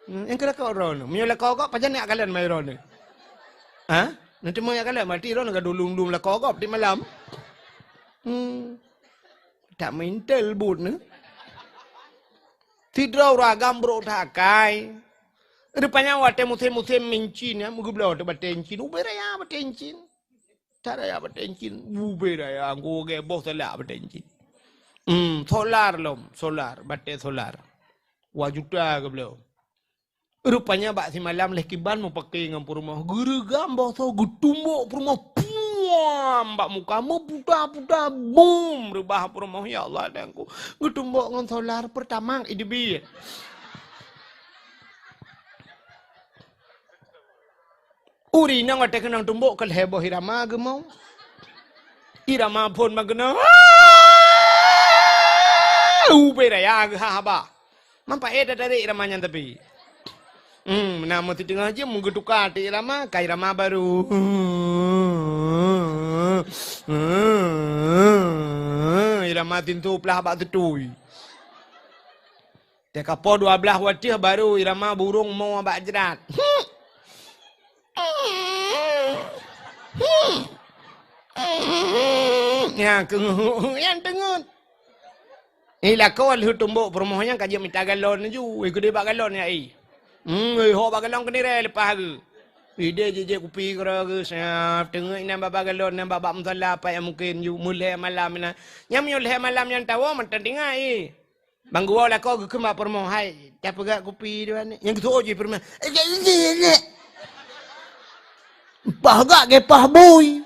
Hmm, nyang keu lakoe droeneuh. Meunyoe lakoe gob, pajan neuk kalon mai droeneuh? Ha? Neuteumeung nyang kalon, berarti droeneuh ka dulum-dulum lakoe gob di malam. Hmm. Tak meuintel buet neuh. Sidroe ureueng agam brok that akai. Rupanya watèe musém-musém mincin, ya, meugeubloe teuh batèe incin. Ubé raya batèe incin. That raya batèe incin. Ubé raya, anggô gèe boh salak batèe incin. Hmm, solar lom, solar, batèe solar. Dua juta geubloe. Rupanya bak simalam lheueh kiban meupaké ngon peurumoh, geureugam boh soe geutumbok peurumoh, puam! Bak muka meuputa-puta, bum! Reubah peurumoh, ya Allah, Tuhanku. Geutumbok ngon solar Pertamax idebie. Ureueng inong watèe keunong tumbok ka lhèe boh irama geumoe. Irama phôn meukeunong. Ubé raya geuhah haba. Manfaét tatarek irama nyan tapi. Hmm, na meuteungoh jeuem meugeutuka ateueh irama, ka irama barô. Irama tintu plah bak teutui. Teuka poh dua blaih watèe barô irama burông mo bak jrat. Nyang keungeut, nyang teungeut. Eh, lakoe lheueh tumbok peurumoh nyan ka jeuet mita galon laju. Eh, keudeh bak galon nyan, eh. Hmm, eh, hok bak galon keunirée leupah geuh. Ideh jijak kupi keudroe geuh, siap teungeut inan bak galon, inan bak, bak musala, apa nyang mungken ju, meulhèe malam inan. Nyang meunyoe lhèe malam nyan tawoe, mantong tinggai, eh. Bang geuwoe lakoe geukheun bak peurumoh, "Hai, tapeugah kupi dua ni." Nyang geuseuôt jih peurumoh, "Eh, jak, jak, jak, jak." Pah gak gepah bui.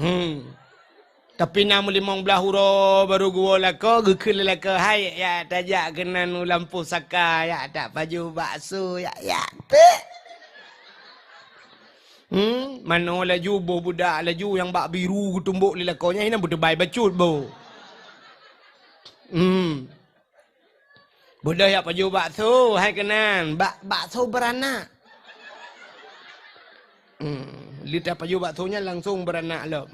Hmm. Tapi na meulimong blaih uroe baru geuwoe lakoe, geukheun lé lakoe, "Hai, ya tajak keunan u lampôh saka, ya tak pajoh bakso, ya, ya." Pek. Hmm, manoe laju, boh budak laju nyang bak biru geutumbok lé lakoe nyan, hina beuteubai bacut boh. Hmm. Beudôh jak pajoh bakso, hai keunan, bak, bakso beuranak. Hmm, lheueh tapajoh bakso nyan langsong beuranak lom.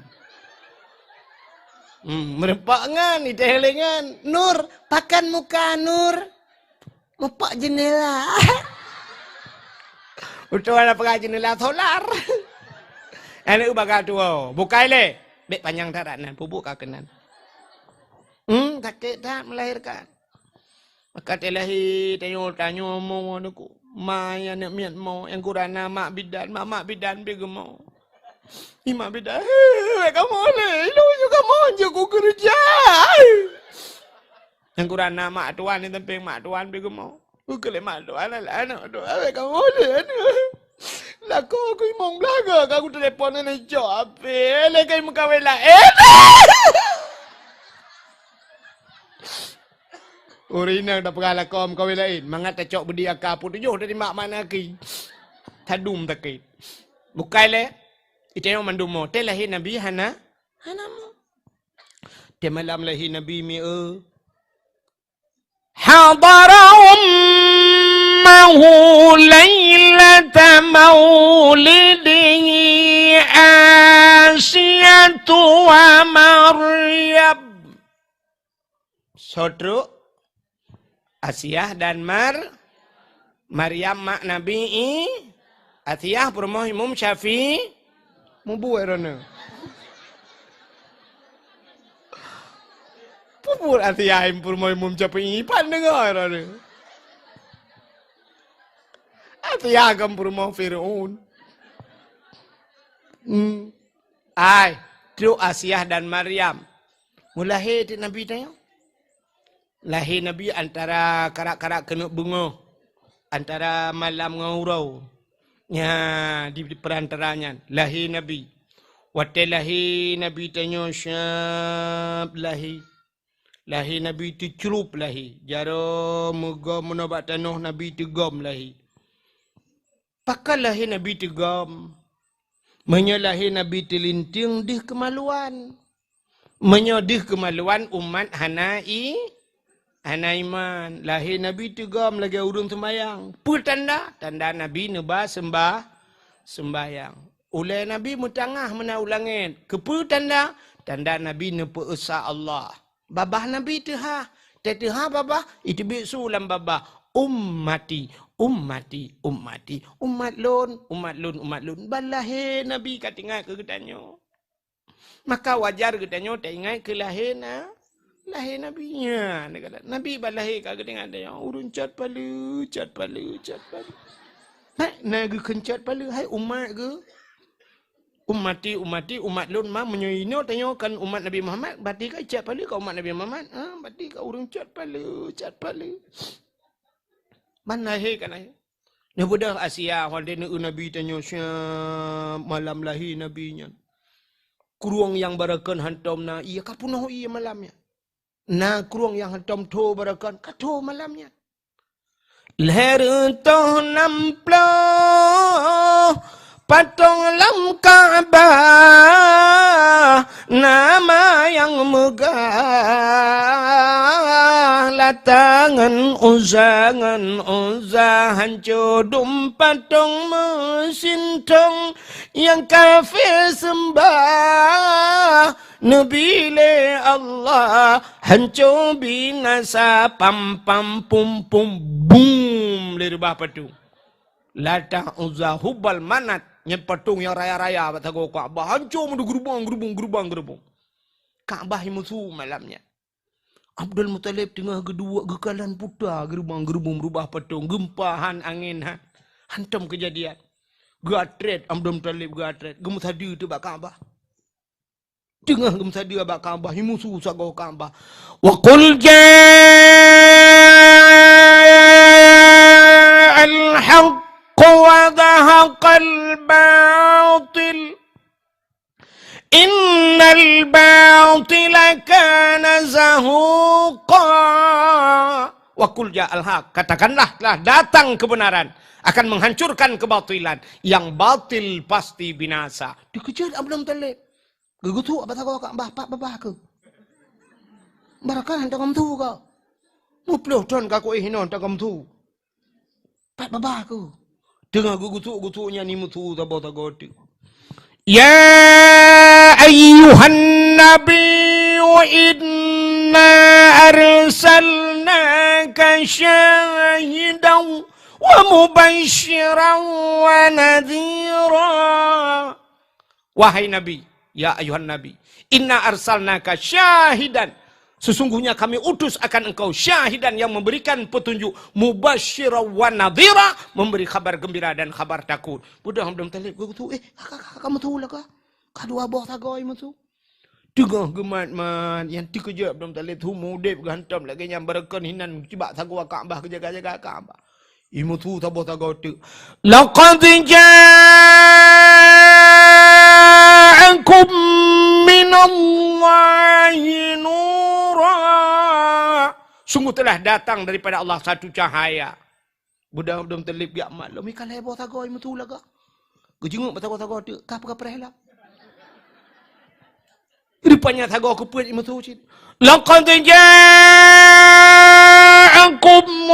Hmm, meureumpok ngon, iteuh lé ngon, "Nur, pakan muka, Nur." Mupok jeundela. Utoe na peugah jeundela solar. Aneuk baga tuwoe. Bukai lé. Bèk panyang that nan. Peubuet ka keunan. Hmm, sakét that melahirkan. Maka teulahé tanyoe, tanyoe mo aneuk. Ma nyang aneuk miet mo, nyang gurana mak bidan, mak, mak bidan pi geumo. I mak bidan, "Hei, kamoe lé, ilôn ju kamoe jeuet kukeureuja." Nyang gurana mak tuan di sampéng mak tuan pi geumo. Ukeue lé mak tuan, alah aneuk tuan, "Hei, kamoe lé aneuk. Lakoe ku imong beulaga ka kutelepon aneuk cok apé, lé kai meukawen laén." Ureueng inong tapeugah lakoe meukawen laén, mangat tacok beudi aka peutujoh dari mak mana ki. Tadum takét. Bukai lé, itanyong mandum mo, teuh lahé Nabi hana, hana mo. Teuh malam lahé Nabi mi eu. Hadara ummahu lailata maulidihi Asiyatu wa Maryam. Soe trok? Asiah dan Mar-, Maryam mak Nabi I-, Asiah peurumoh Imum Syafi'i. Mubuet droeneuh. Peubuet Asiah peurumoh Imum Syafi'i, pan deungoe droeneuh. Asiah kan peurumoh Fir'aun. Hmm. Ai, trok Asiah dan Maryam. Meulahé teuk Nabi tanyoe. Lahé Nabi antara karab-karab keuneuk beungoh, antara malam ngon uroe. Nya, di, di peurantara nyan, lahé Nabi. Watée lahé Nabi tanyoe syab lahé. Lahé Nabi teucrup lahé. Jaroe meugom meunoe bak tanoh Nabi teugom lahé. Pakon lahé Nabi teugom? Meunyoe lahé Nabi teulinteung deuh keumaluan. Meunyoe deuh keumaluan umat hana i-, hana iman. Lahé Nabi teugom lagée ureuëng seumbayang. Peue tanda? Tanda Nabi neuba seumbah-, seumbayang. Ulée Nabi meutangah meunan u langét. Keupeue tanda? Tanda Nabi neupeu-esa Allah. Babah Nabi teuhah. Teuhah babah, iteubiet su lam babah, "Ummati, ummati, ummati." Umat lôn, umat lôn, umat lôn. Ban lahé Nabi ka teuingat keu geutanyoe. Maka wajar geutanyoe taingat keu lahé na-, lahé Nabi. Nya, Nabi ban lahé ka geutanyoe, ureuëng cot paleue, cot paleue, cot paleue. Hai, na geukheun cot paleue, hai umat geuh. Ummati, ummati, umat lôn ma, meunyoe inoe tanyoe kon umat Nabi Muhammad, berarti ka cot paleue ka umat Nabi Muhammad. Ha, berarti ka ureuëng cot paleue, cot paleue. Ban lahé ka lahé. Neubeudôh Asia, watée neu Nabi tanyoe siab malam lahé Nabi nyan. Krueng nyang barakon hantom na ié, ka peunoh ié malam nyan. Na krueng nyang hantom tho barakon, ka tho malam nyan. Lhèe reutôh nam ploh patong lam Ka'bah, nama nyang meugah Lata ngon Uzza, ngon Uzza hanco dum patong meusintong nyang kafé seumbah. Neubi lé Allah hanco binasa, pam, pam, pum, pum, bum, lé reubah patong. Lata, Uzza, Hubal, Manat, Nyan patong nyang raya-raya bak sagoe Ka'bah, hanco meudeuh geurubong, geurubong, geurubong, geurubong. Ka'bah imusu malam nyan. Abdul Muthalib teungoh geuduek geukalon puta geurubong-geurubong meurubah patong, geumpa han, angén han. Hantom keujadian. Geuatrét Abdul Muthalib, geuatrét, geumeusadeue teuk bak Ka'bah. Teungoh geumeusadeue bak Ka'bah, imusu sagoe Ka'bah. Wa qul ja'al haqq wa zahaqal batil. Innal batila kana zahuqa. Wa qul ja'al haq. Katakanlah, telah datang kebenaran, akan menghancurkan kebatilan. Yang batil pasti binasa. Dikeujot Abdul Muthalib. Geugeutuk bak sagoe Ka'bah, pat babah keuh. Barokon han tagom su kah. Muplôh thon ka kuéh inoe tagom su. Pat babah keuh. Teungoh geugeutuk-geutuk nyan imusu saboh sagoe teuk. Ya ayyuhan nabiyyu inna arsalnaka syahidan wa mubasysyiran wa nadhira. Wahai Nabi, ya ayuhan Nabi, inna arsalnaka syahidan. Sesungguhnya kami utus akan engkau syahidan, yang memberikan petunjuk, mubasysyiran wa nadhira, memberi khabar gembira dan khabar takut. Beudôh Abdul Muthalib geugeutuk, eh, ka, ka, ka, ka musu lah kah? Ka dua boh sagoe musu. Teungoh geumat-mat, nyang teukeujot Abdul Muthalib, teuma udeb geuhantom lagée nyan, barokon hinan cibak sagoe Ka'bah, geujaga-jaga Ka'bah. Imusu saboh sagoe teuk. Laqad ja'akum minallahi nura. Sungguh telah datang daripada Allah satu cahaya. Beudôh Abdul Muthalib geujak mat lom, ka lhée boh sagoe imusu lagak. Geujingeuk bak sagoe-sagoe teuk, ka peue ka preh lom. Rupanya sagoe keupeuet imusu cit. Laqad ja'akum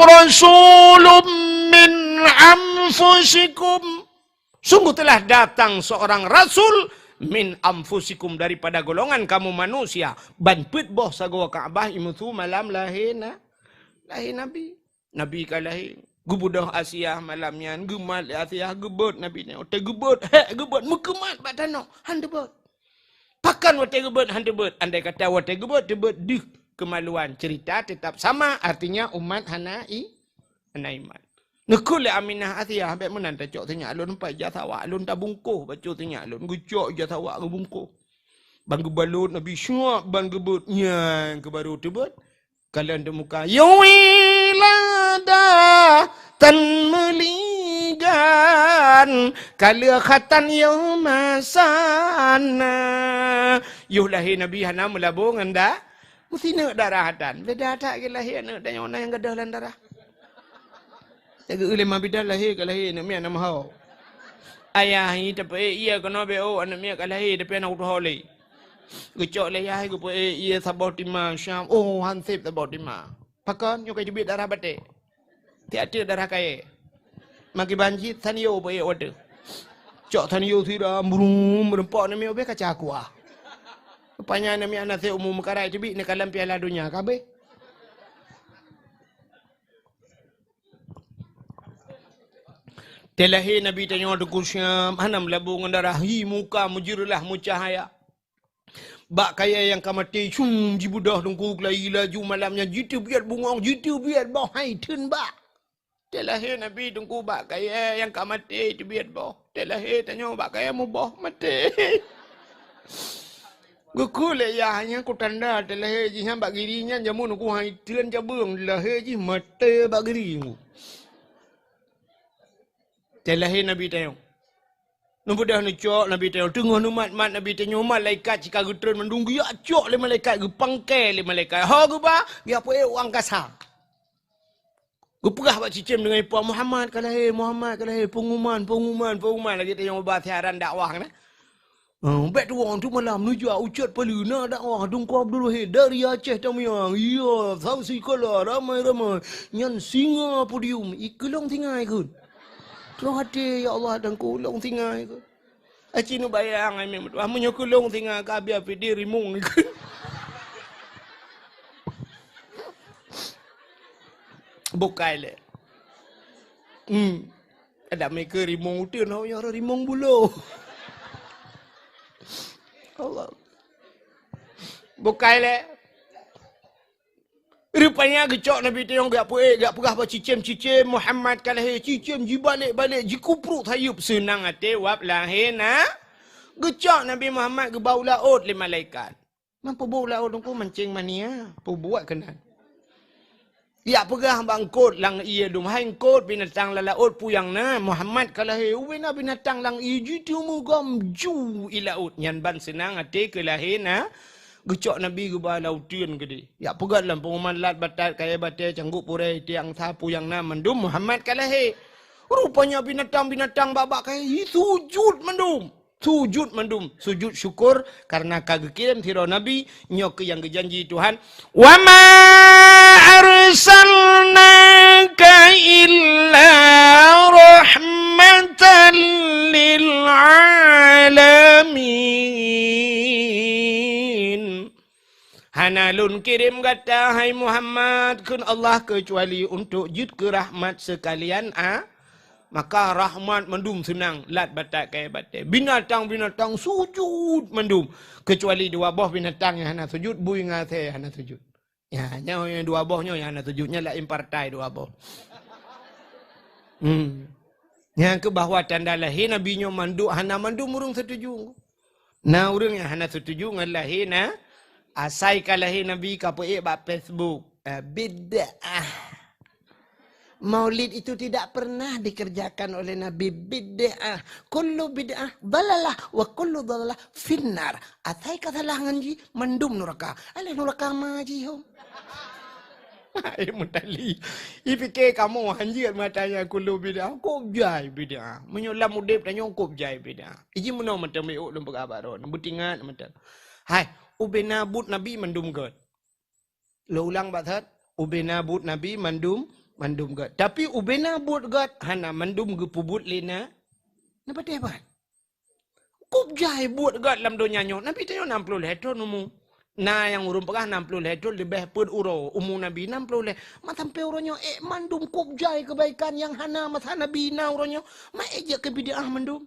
rasulun min anfusikum. Sungguh telah datang seorang rasul min anfusikum, daripada golongan kamu manusia. Ban peuet boh sagoe Ka'bah imusu malam lahé na, lahé Nabi. Nabi ka lahé. Geubeudôh Asiah malam nyan, geumat lé Asiah, geubeuet Nabi nyan. Watée geubeuet, hék geubeuet, meukeumat bak tanoh, han teubeuet. Pakon watée geubeuet han teubeuet? Andai kata watée geubeuet teubeuet deuh keumaluan, ceurita teutap sama, artinya umat hana i-, hana iman. Neukheun lé Aminah Asiah, bék meunan tacok sinyak lôn, pat ija sawak lôn tabungkôh, bacut sinyak lôn, geucok ija sawak geubungkôh. Ban geubalot Nabi, syuak ban geubeuet, nyan keuh barô teubeuet. Kalon teumuka, ya wilada, tan meuligan, ka lheueh khatan ya masana. Yoh lahé Nabi hana meulabô ngon da-, meusineuk darah tan. Beda that keu lahé aneuëk tanyoe na nyang gadôh lam darah. Lagée ulée ma bidan lahé ka lahé aneuëk miet na meuho. Ayah nyan tapeuék ié keunoe bék, oh, aneuëk miet ka lahé tapi hana kutuho lé. Geucok lé ayah, geupeuék ié saboh tima syam. Oh, han sép saboh tima. Pakon? Nyoe ka teubiet darah batée. Tiek-tiek darah kayée. Makiban jih sanyo peuék watée. Cok sanyo sira, brum, meureumpok aneuëk miet ubé kaca kuah. Rupanya aneuëk miet hana sép umu meukarat teubiet neukalon Piala Donya ka abéh. Teulahé Nabi tanyoe Teungku Syam, hana meulabô ngon darah, hi muka meujeureulah meucahya. Bak kayée nyang ka maté, syum jibeudôh Teungku Keulayi laju malam nyan jiteubiet bungong, jiteubiet boh hai theun bak. Teulahé Nabi Teungku bak kayée nyang ka maté teubiet boh. Teulahé tanyoe bak kayée muboh maté. Geukheun lé yah nyan keu tanda teulahé jih nyan bak giri nyan jameun Teungku hai theun cabeueng lahé jih maté bak giri. Teulahé Nabi tanyoe. Neubeudôh neucok Nabi tanyoe, teungoh neumat-mat Nabi tanyoe, malaikat cit ka geutreun mandum geujak cok lé malaikat, geupangkée lé malaikat. Ho geuba, geujak peuék u angkasa. Geupeugah bak cicém deungon ié, "Muhammad ka lahé, Muhammad ka lahé, peunguman, peunguman, peunguman." Lagée tanyoe ba siaran dakwah na. Oh, bék tuwö tu malam neujak ucot peue na dakwah Teungku Abdul Wahid dari Aceh Tamiang. Iya, saksi kala ramai-ramai. Nyan singa podium, i keu lôn singa ikheun. Troh até, ya Allah, Teungku, lôn singa ikheun. Aci neubayang ai meutuah, meunyoe keu lôn singa ka habéh pidie rimong ikheun. Bukai lé. Hmm. Ada mereka rimong uteuen, oh, ya, rimong bulo. Allah. Bukai lé. Rupanya geucok Nabi teuh nyang geujak peuék, geujak peugah bak cicém-cicém, Muhammad ka lahé, cicém jibalek-balek, jikupruek sayeuep, seunang até wab lahé na. Geucok Nabi Muhammad geuba u laôt lé malaikat. Man peubuet u laôt nyoe mancéng mania, peubuet keunan. Jak peugah bak eungkôt lam ié dum, "Hai eungkôt, binatang lam laôt peue nyang na? Muhammad ka lahé." Ubena binatang lam ié jiteumé gom ju i laôt. Nyan ban seunang até keu lahé na. Geucok Nabi geuba lam uteuen keudéh. Jak peugah lam peungumuman lat batat, kayèe batèe, canggôk purèe, tiang sa peue nyang na mandum, Muhammad ka lahé. Rupanya binatang-binatang bak-bak kayèe sujud mandum. Sujud mandum, sujud syukur karena ka geukirém sidroe nabi, nyoe keuh nyang geujanji Tuhan, "Wa ma arsalnaka illa rahmatan lil alamin." Hana lôn kirém gata, hai Muhammad, kheun Allah, keucuali untuk jeuet keu rahmat seukalian a-, Maka rahmat mandum seunang, lat batat kayèe batèe. Binatang-binatang sujud mandum. Keucuali dua boh binatang nyang hana sujud, bui ngon asèe hana sujud. Ya, nyoe nyang dua boh nyoe nyang hana sujud, nyan laén partai dua boh. Hmm. Nyang keuh bahwa tanda lahé Nabi nyoe mandum, hana mandum ureueng setuju. Na ureueng nyang hana setuju ngon lahé na, asai ka lahé Nabi ka peuék bak Facebook. Eh, bid'ah. Maulid itu tidak pernah dikerjakan oleh Nabi, bid'ah. Kullu bid'ah dalalah wa kullu dalalah finnar. Asai ka salah ngon jih, mandum nuraka. Alah nuraka ma jih hom. Hai mutali. Ipike kamoe hanjeuet meutanyoe kullu bid'ah. Kôb jai bid'ah. Meunyoe lam udép tanyoe kôb jai bid'ah. Iji meunoe mantong miôk lôn peugah bak droeneuh. Beutingat mantong. Hai, ubena buet Nabi mandum gèt. Lôn ulang bak that, ubena buet Nabi mandum, mandum gèt. Tapi ubena buet gèt hana mandum geupeubuet lé na, na patéh ban. Kôb jai buet gèt lam donya nyoe. Nabi tanyoe nam ploh lhèe thôn umu. Na nyang ureueng peugah nam ploh lhèe thôn leubeh peuet uroe umu Nabi nam ploh lhèe. Ma sampoe uroe nyoe ék mandum kôb jai keubaikan nyang hana masa Nabi na uroe nyoe. Ma ék jeuet keu bid'ah mandum.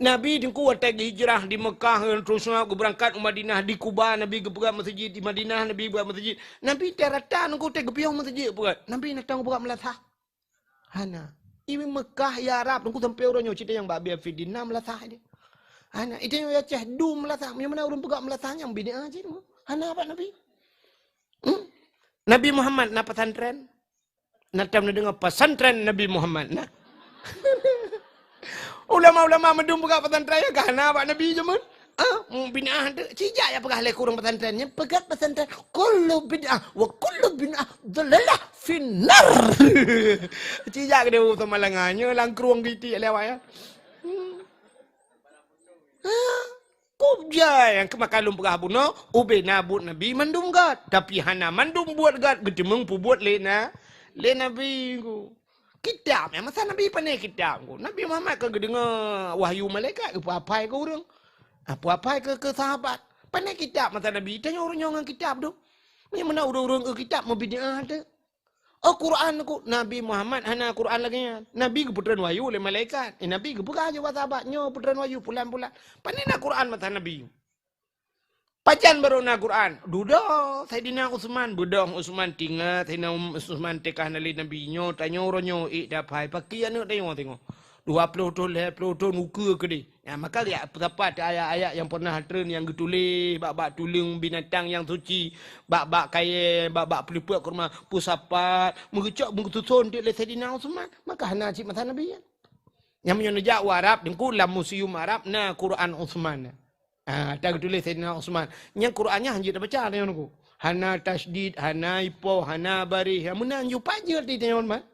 Nabi teungku watèe geuhijrah di Meukah, terus geubeurangkat u Madinah, di Kuba Nabi geupeugah meuseujid, di Madinah Nabi geupeugah meuseujid. Nabi rata-rata teungku watèe geupiôh meuseujid peugah. Nabi na tang geupeugah meulasah. Hana. I Meukah, i Arab teungku sampoe uroe nyoe cit nyang bak biaya fidin na meulasah deh. Hana. I tanyoe Aceh dum meulasah. Meunyoe meunan ureueng peugah meulasah nyang bid'ah cit teungku. Hana bak Nabi. Hmm? Nabi Muhammad na pesantren. Na tam neudeungoe pesantren Nabi Muhammad na. Ulama-ulama mandum peugah pesantren nyang ka hana bak Nabi jameun. Ah, bid'ah tu. Cijak ya peugah lé kureueng pesantren nyan, peugah pesantren kullu bid'ah wa kullu bid'ah dalalah finnar. Cijak keu dia sama lengan nyoe lam krueng giti lewat ya. Hmm. Ah. Kôb jai nyang keumakan lôn peugah bunoe, ubena buet Nabi mandum gèt, tapi hana mandum buet gèt geuteumeung peubuet lé na, lé Nabi ku. Kitab nyang masa Nabi pané kitab ku. Nabi Muhammad ka geudeungoe wahyu malaikat geupeuapai keu ureueng. Ah, peuapai keu, keu sahabat. Pané kitab masa Nabi, tanyoe ureueng nyoe ngon kitab tu. Meunyoe meunan ureueng-ureueng eu kitab meubid'ah teuh. Oh, Quran ku, Nabi Muhammad hana Quran lagèe nyan. Nabi geupeutreun wahyu lé malaikat. Eh, Nabi geupeugah jih bak sahabat, "Nyoe peutreun wahyu pulan-pulan." Pané na Quran masa Nabi? Pajan barô na Quran? Dudoe Saidina Utsman, beudôh Utsman, tingat Saidina Um-, Utsman teuka hana lé Nabi. Nyoe tanyoe uroe nyoe ék tapai, pakri aneuk tanyoe singoh. Dua ploh thôn, lhèe ploh thôn, ukeue keudéh. Ya, maka jak peusapat ayat-ayat nyang pernah treun nyang geutuléh bak-bak tuleueng binatang nyang suci, bak-bak kayèe, bak-bak peuleupeuk kurma, peusapat, meugeucok, meugeususon teuk lé Saidina Utsman. Maka hana cit masa Nabi nyan. Nyang meunyoe neujak u Arab, teungku lam museum Arab na Quran Utsman. Ah, ta geutuléh Saidina Utsman. Nyang Quran nyan hanjeuet tabaca, tanyoe teungku. Hana tasydid, hana ipoh, hana baréh. Nyang meunan ju pajoh di tanyoe, man.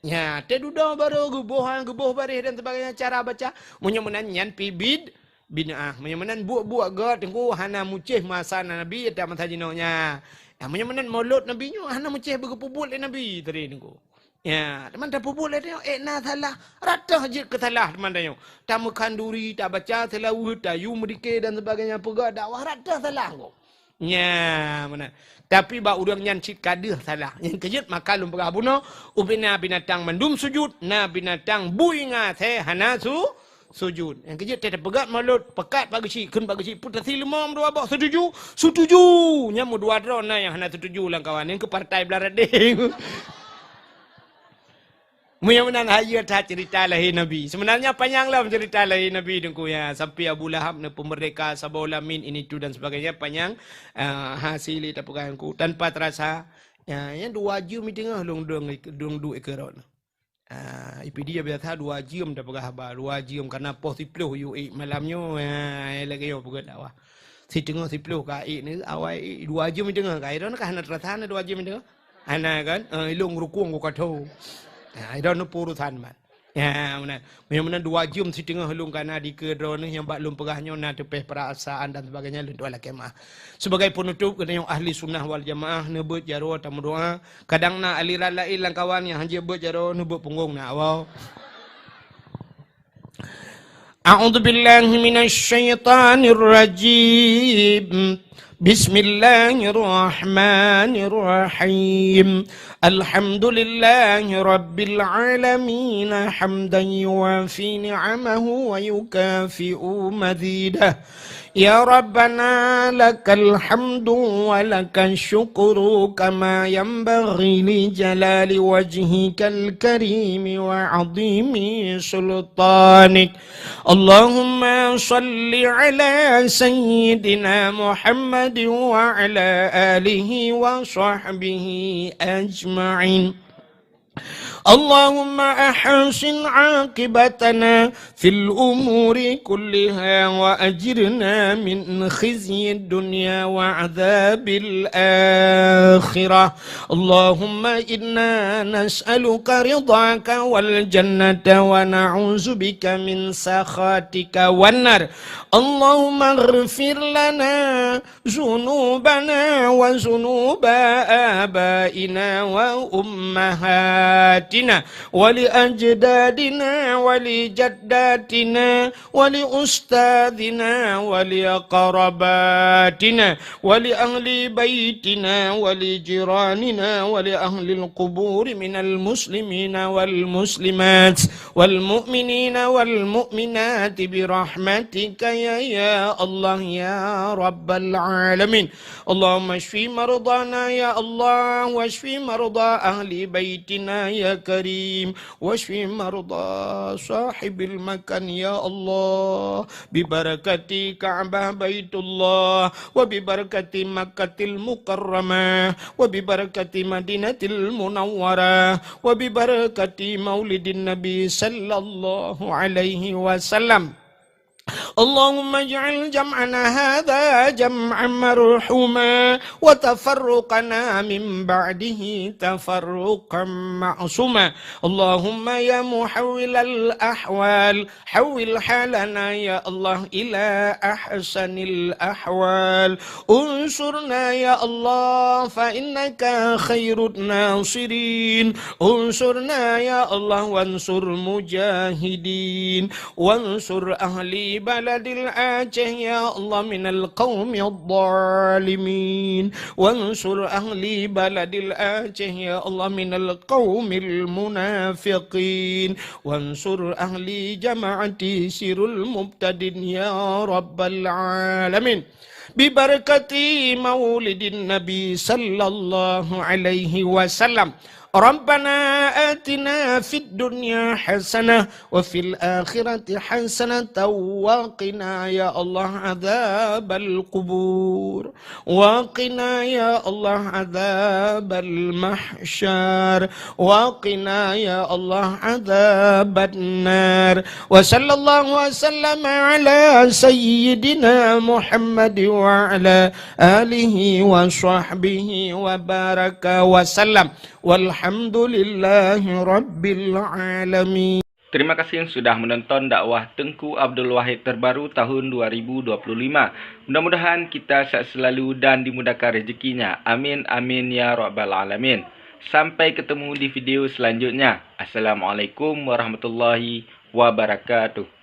Nya, teududoe barô geuboh, geuboh baréh dan sebagainya cara baca. Meunyoe meunan nyan pih bid-, bid'ah. Meunyoe meunan buet-buet gèt teungku hana mucéh masa Nabi atau masa jinoe nya. Ya, meunyoe meunan maulud Nabi nyoe hana mucéh beugeupubuet lé Nabi tadi teungku. Ya, teuma tapeubuet lé tanyoe ék na salah, rata jeuet keu salah teuma tanyoe. Tameukhanduri, tabaca seulaweuet, tayue meudike dan sebagainya, peugah dakwah rata salah teungku. Nya, meunan. Tapi bak ureuëng nyan cit ka deuh salah. Nyang keujeuet maka lôn peugah bunoe, ubena binatang mandum sujud, na binatang bui ngasée hana su-, sujud. Nyang keujeuet teupeugah mulod, peukat bak geuchik, kheun bak geuchik, peutasi leumam dua boh setuju, setuju. Nyang meudua droe na nyang hana setuju lam kawan, nyang keu partai blah radeng. Meunyoe meunan hayeu that cerita lahé Nabi. Sebenarnya panyang lom cerita lahé Nabi Teungku, ya. Sampai Abu Lahab neupeumerdeka saboh lamin ini tu dan sebagainya, panyang, ah, hase lé tapeugah Teungku. Tanpa terasa, ya, nyang dua jeuem teungoh lôn duek, lôn duek ikeue droe. Ah, I P D biasa dua jeuem tapeugah haba, dua jeuem karena poh siploh yue ék malam nyoe, ya, lagée nyoe peugah dakwah. Siteungoh siploh ka ék ni, awai ék dua jeuem teungoh ka, droe ka hana terasa na dua jeuem teungoh. Hana kan? Eh, ilong rukung ku katho. Ha, idong nu urusan man. Ya, meunan. Meunyoe meunan dua jeuem siteungoh lôn kana dikeue droeneuh nyang bak lôn peugah nyoe na teupeh perasaan dan sebagainya lôn tuan lakée meuah. Sebagai penutup, keuneuk ahli sunnah wal jamaah neubeuet jaroe tameudoa. Kadang na aliran laén lam kawan nyang hanjeuet beuet jaroe neubeuet punggong na awak. أعوذ بالله من الشيطان الرجيم. بسم الله الرحمن الرحيم. الحمد لله رب العالمين، حمدا يوافي نعمه ويكافئ مزيده. يا ربنا لك الحمد ولك الشكر كما ينبغي لجلال وجهك الكريم وعظيم سلطانك. اللهم صل على سيدنا محمد وعلى آله وصحبه أجمعين. اللهم أحسن عاقبتنا في الأمور كلها وأجرنا من خزي الدنيا وعذاب الآخرة. اللهم إنا نسألك رضاك والجنة ونعوذ بك من سخطك والنار. اللهم اغفر لنا ذنوبنا وذنوب آبائنا وأمهاتنا ولأجدادنا ولجداتنا ولأستاذنا ولأقرباتنا ولأهل بيتنا ولجيراننا ولأهل القبور من المسلمين والمسلمات والمؤمنين والمؤمنات برحمتك يا، يا الله يا رب العالمين. اللهم اشف مرضانا يا الله، واشف مرضى أهل بيتنا يا كريم، واشف مرضى صاحب المكان يا الله، ببركة كعبة بيت الله، وببركة مكة المكرمة، وببركة مدينة المنورة، وببركة مولد النبي صلى الله عليه وسلم. اللهم اجعل جمعنا هذا جمعا مرحوما وتفرقنا من بعده تفرقا معصوما. اللهم يا محول الأحوال حول حالنا يا الله إلى أحسن الأحوال. انصرنا يا الله فإنك خير الناصرين. انصرنا يا الله وانصر مجاهدين. وانصر أهل بلد الآجه يا الله من القوم الظالمين. وانصر أهل بلد الآجه يا الله من القوم المنافقين. وانصر أهل جماعة سر المبتدين يا رب العالمين. ببركة مولد النبي صلى الله عليه وسلم. ربنا آتنا في الدنيا حسنة وفي الآخرة حسنة وقنا يا الله عذاب القبور. وقنا يا الله عذاب المحشر. وقنا يا الله عذاب النار. وصلى الله وسلم على سيدنا محمد وعلى آله وصحبه وبارك وسلم. والحمد لله رب العالمين. Terima kasih sudah menonton dakwah Teungku Abdul Wahid terbaru tahun dua ribu dua puluh lima. Mudah-mudahan kita sehat selalu dan dimudahkan rezekinya. Amin, amin, ya rabbal alamin. Sampai ketemu di video selanjutnya. Assalamualaikum warahmatullahi wabarakatuh.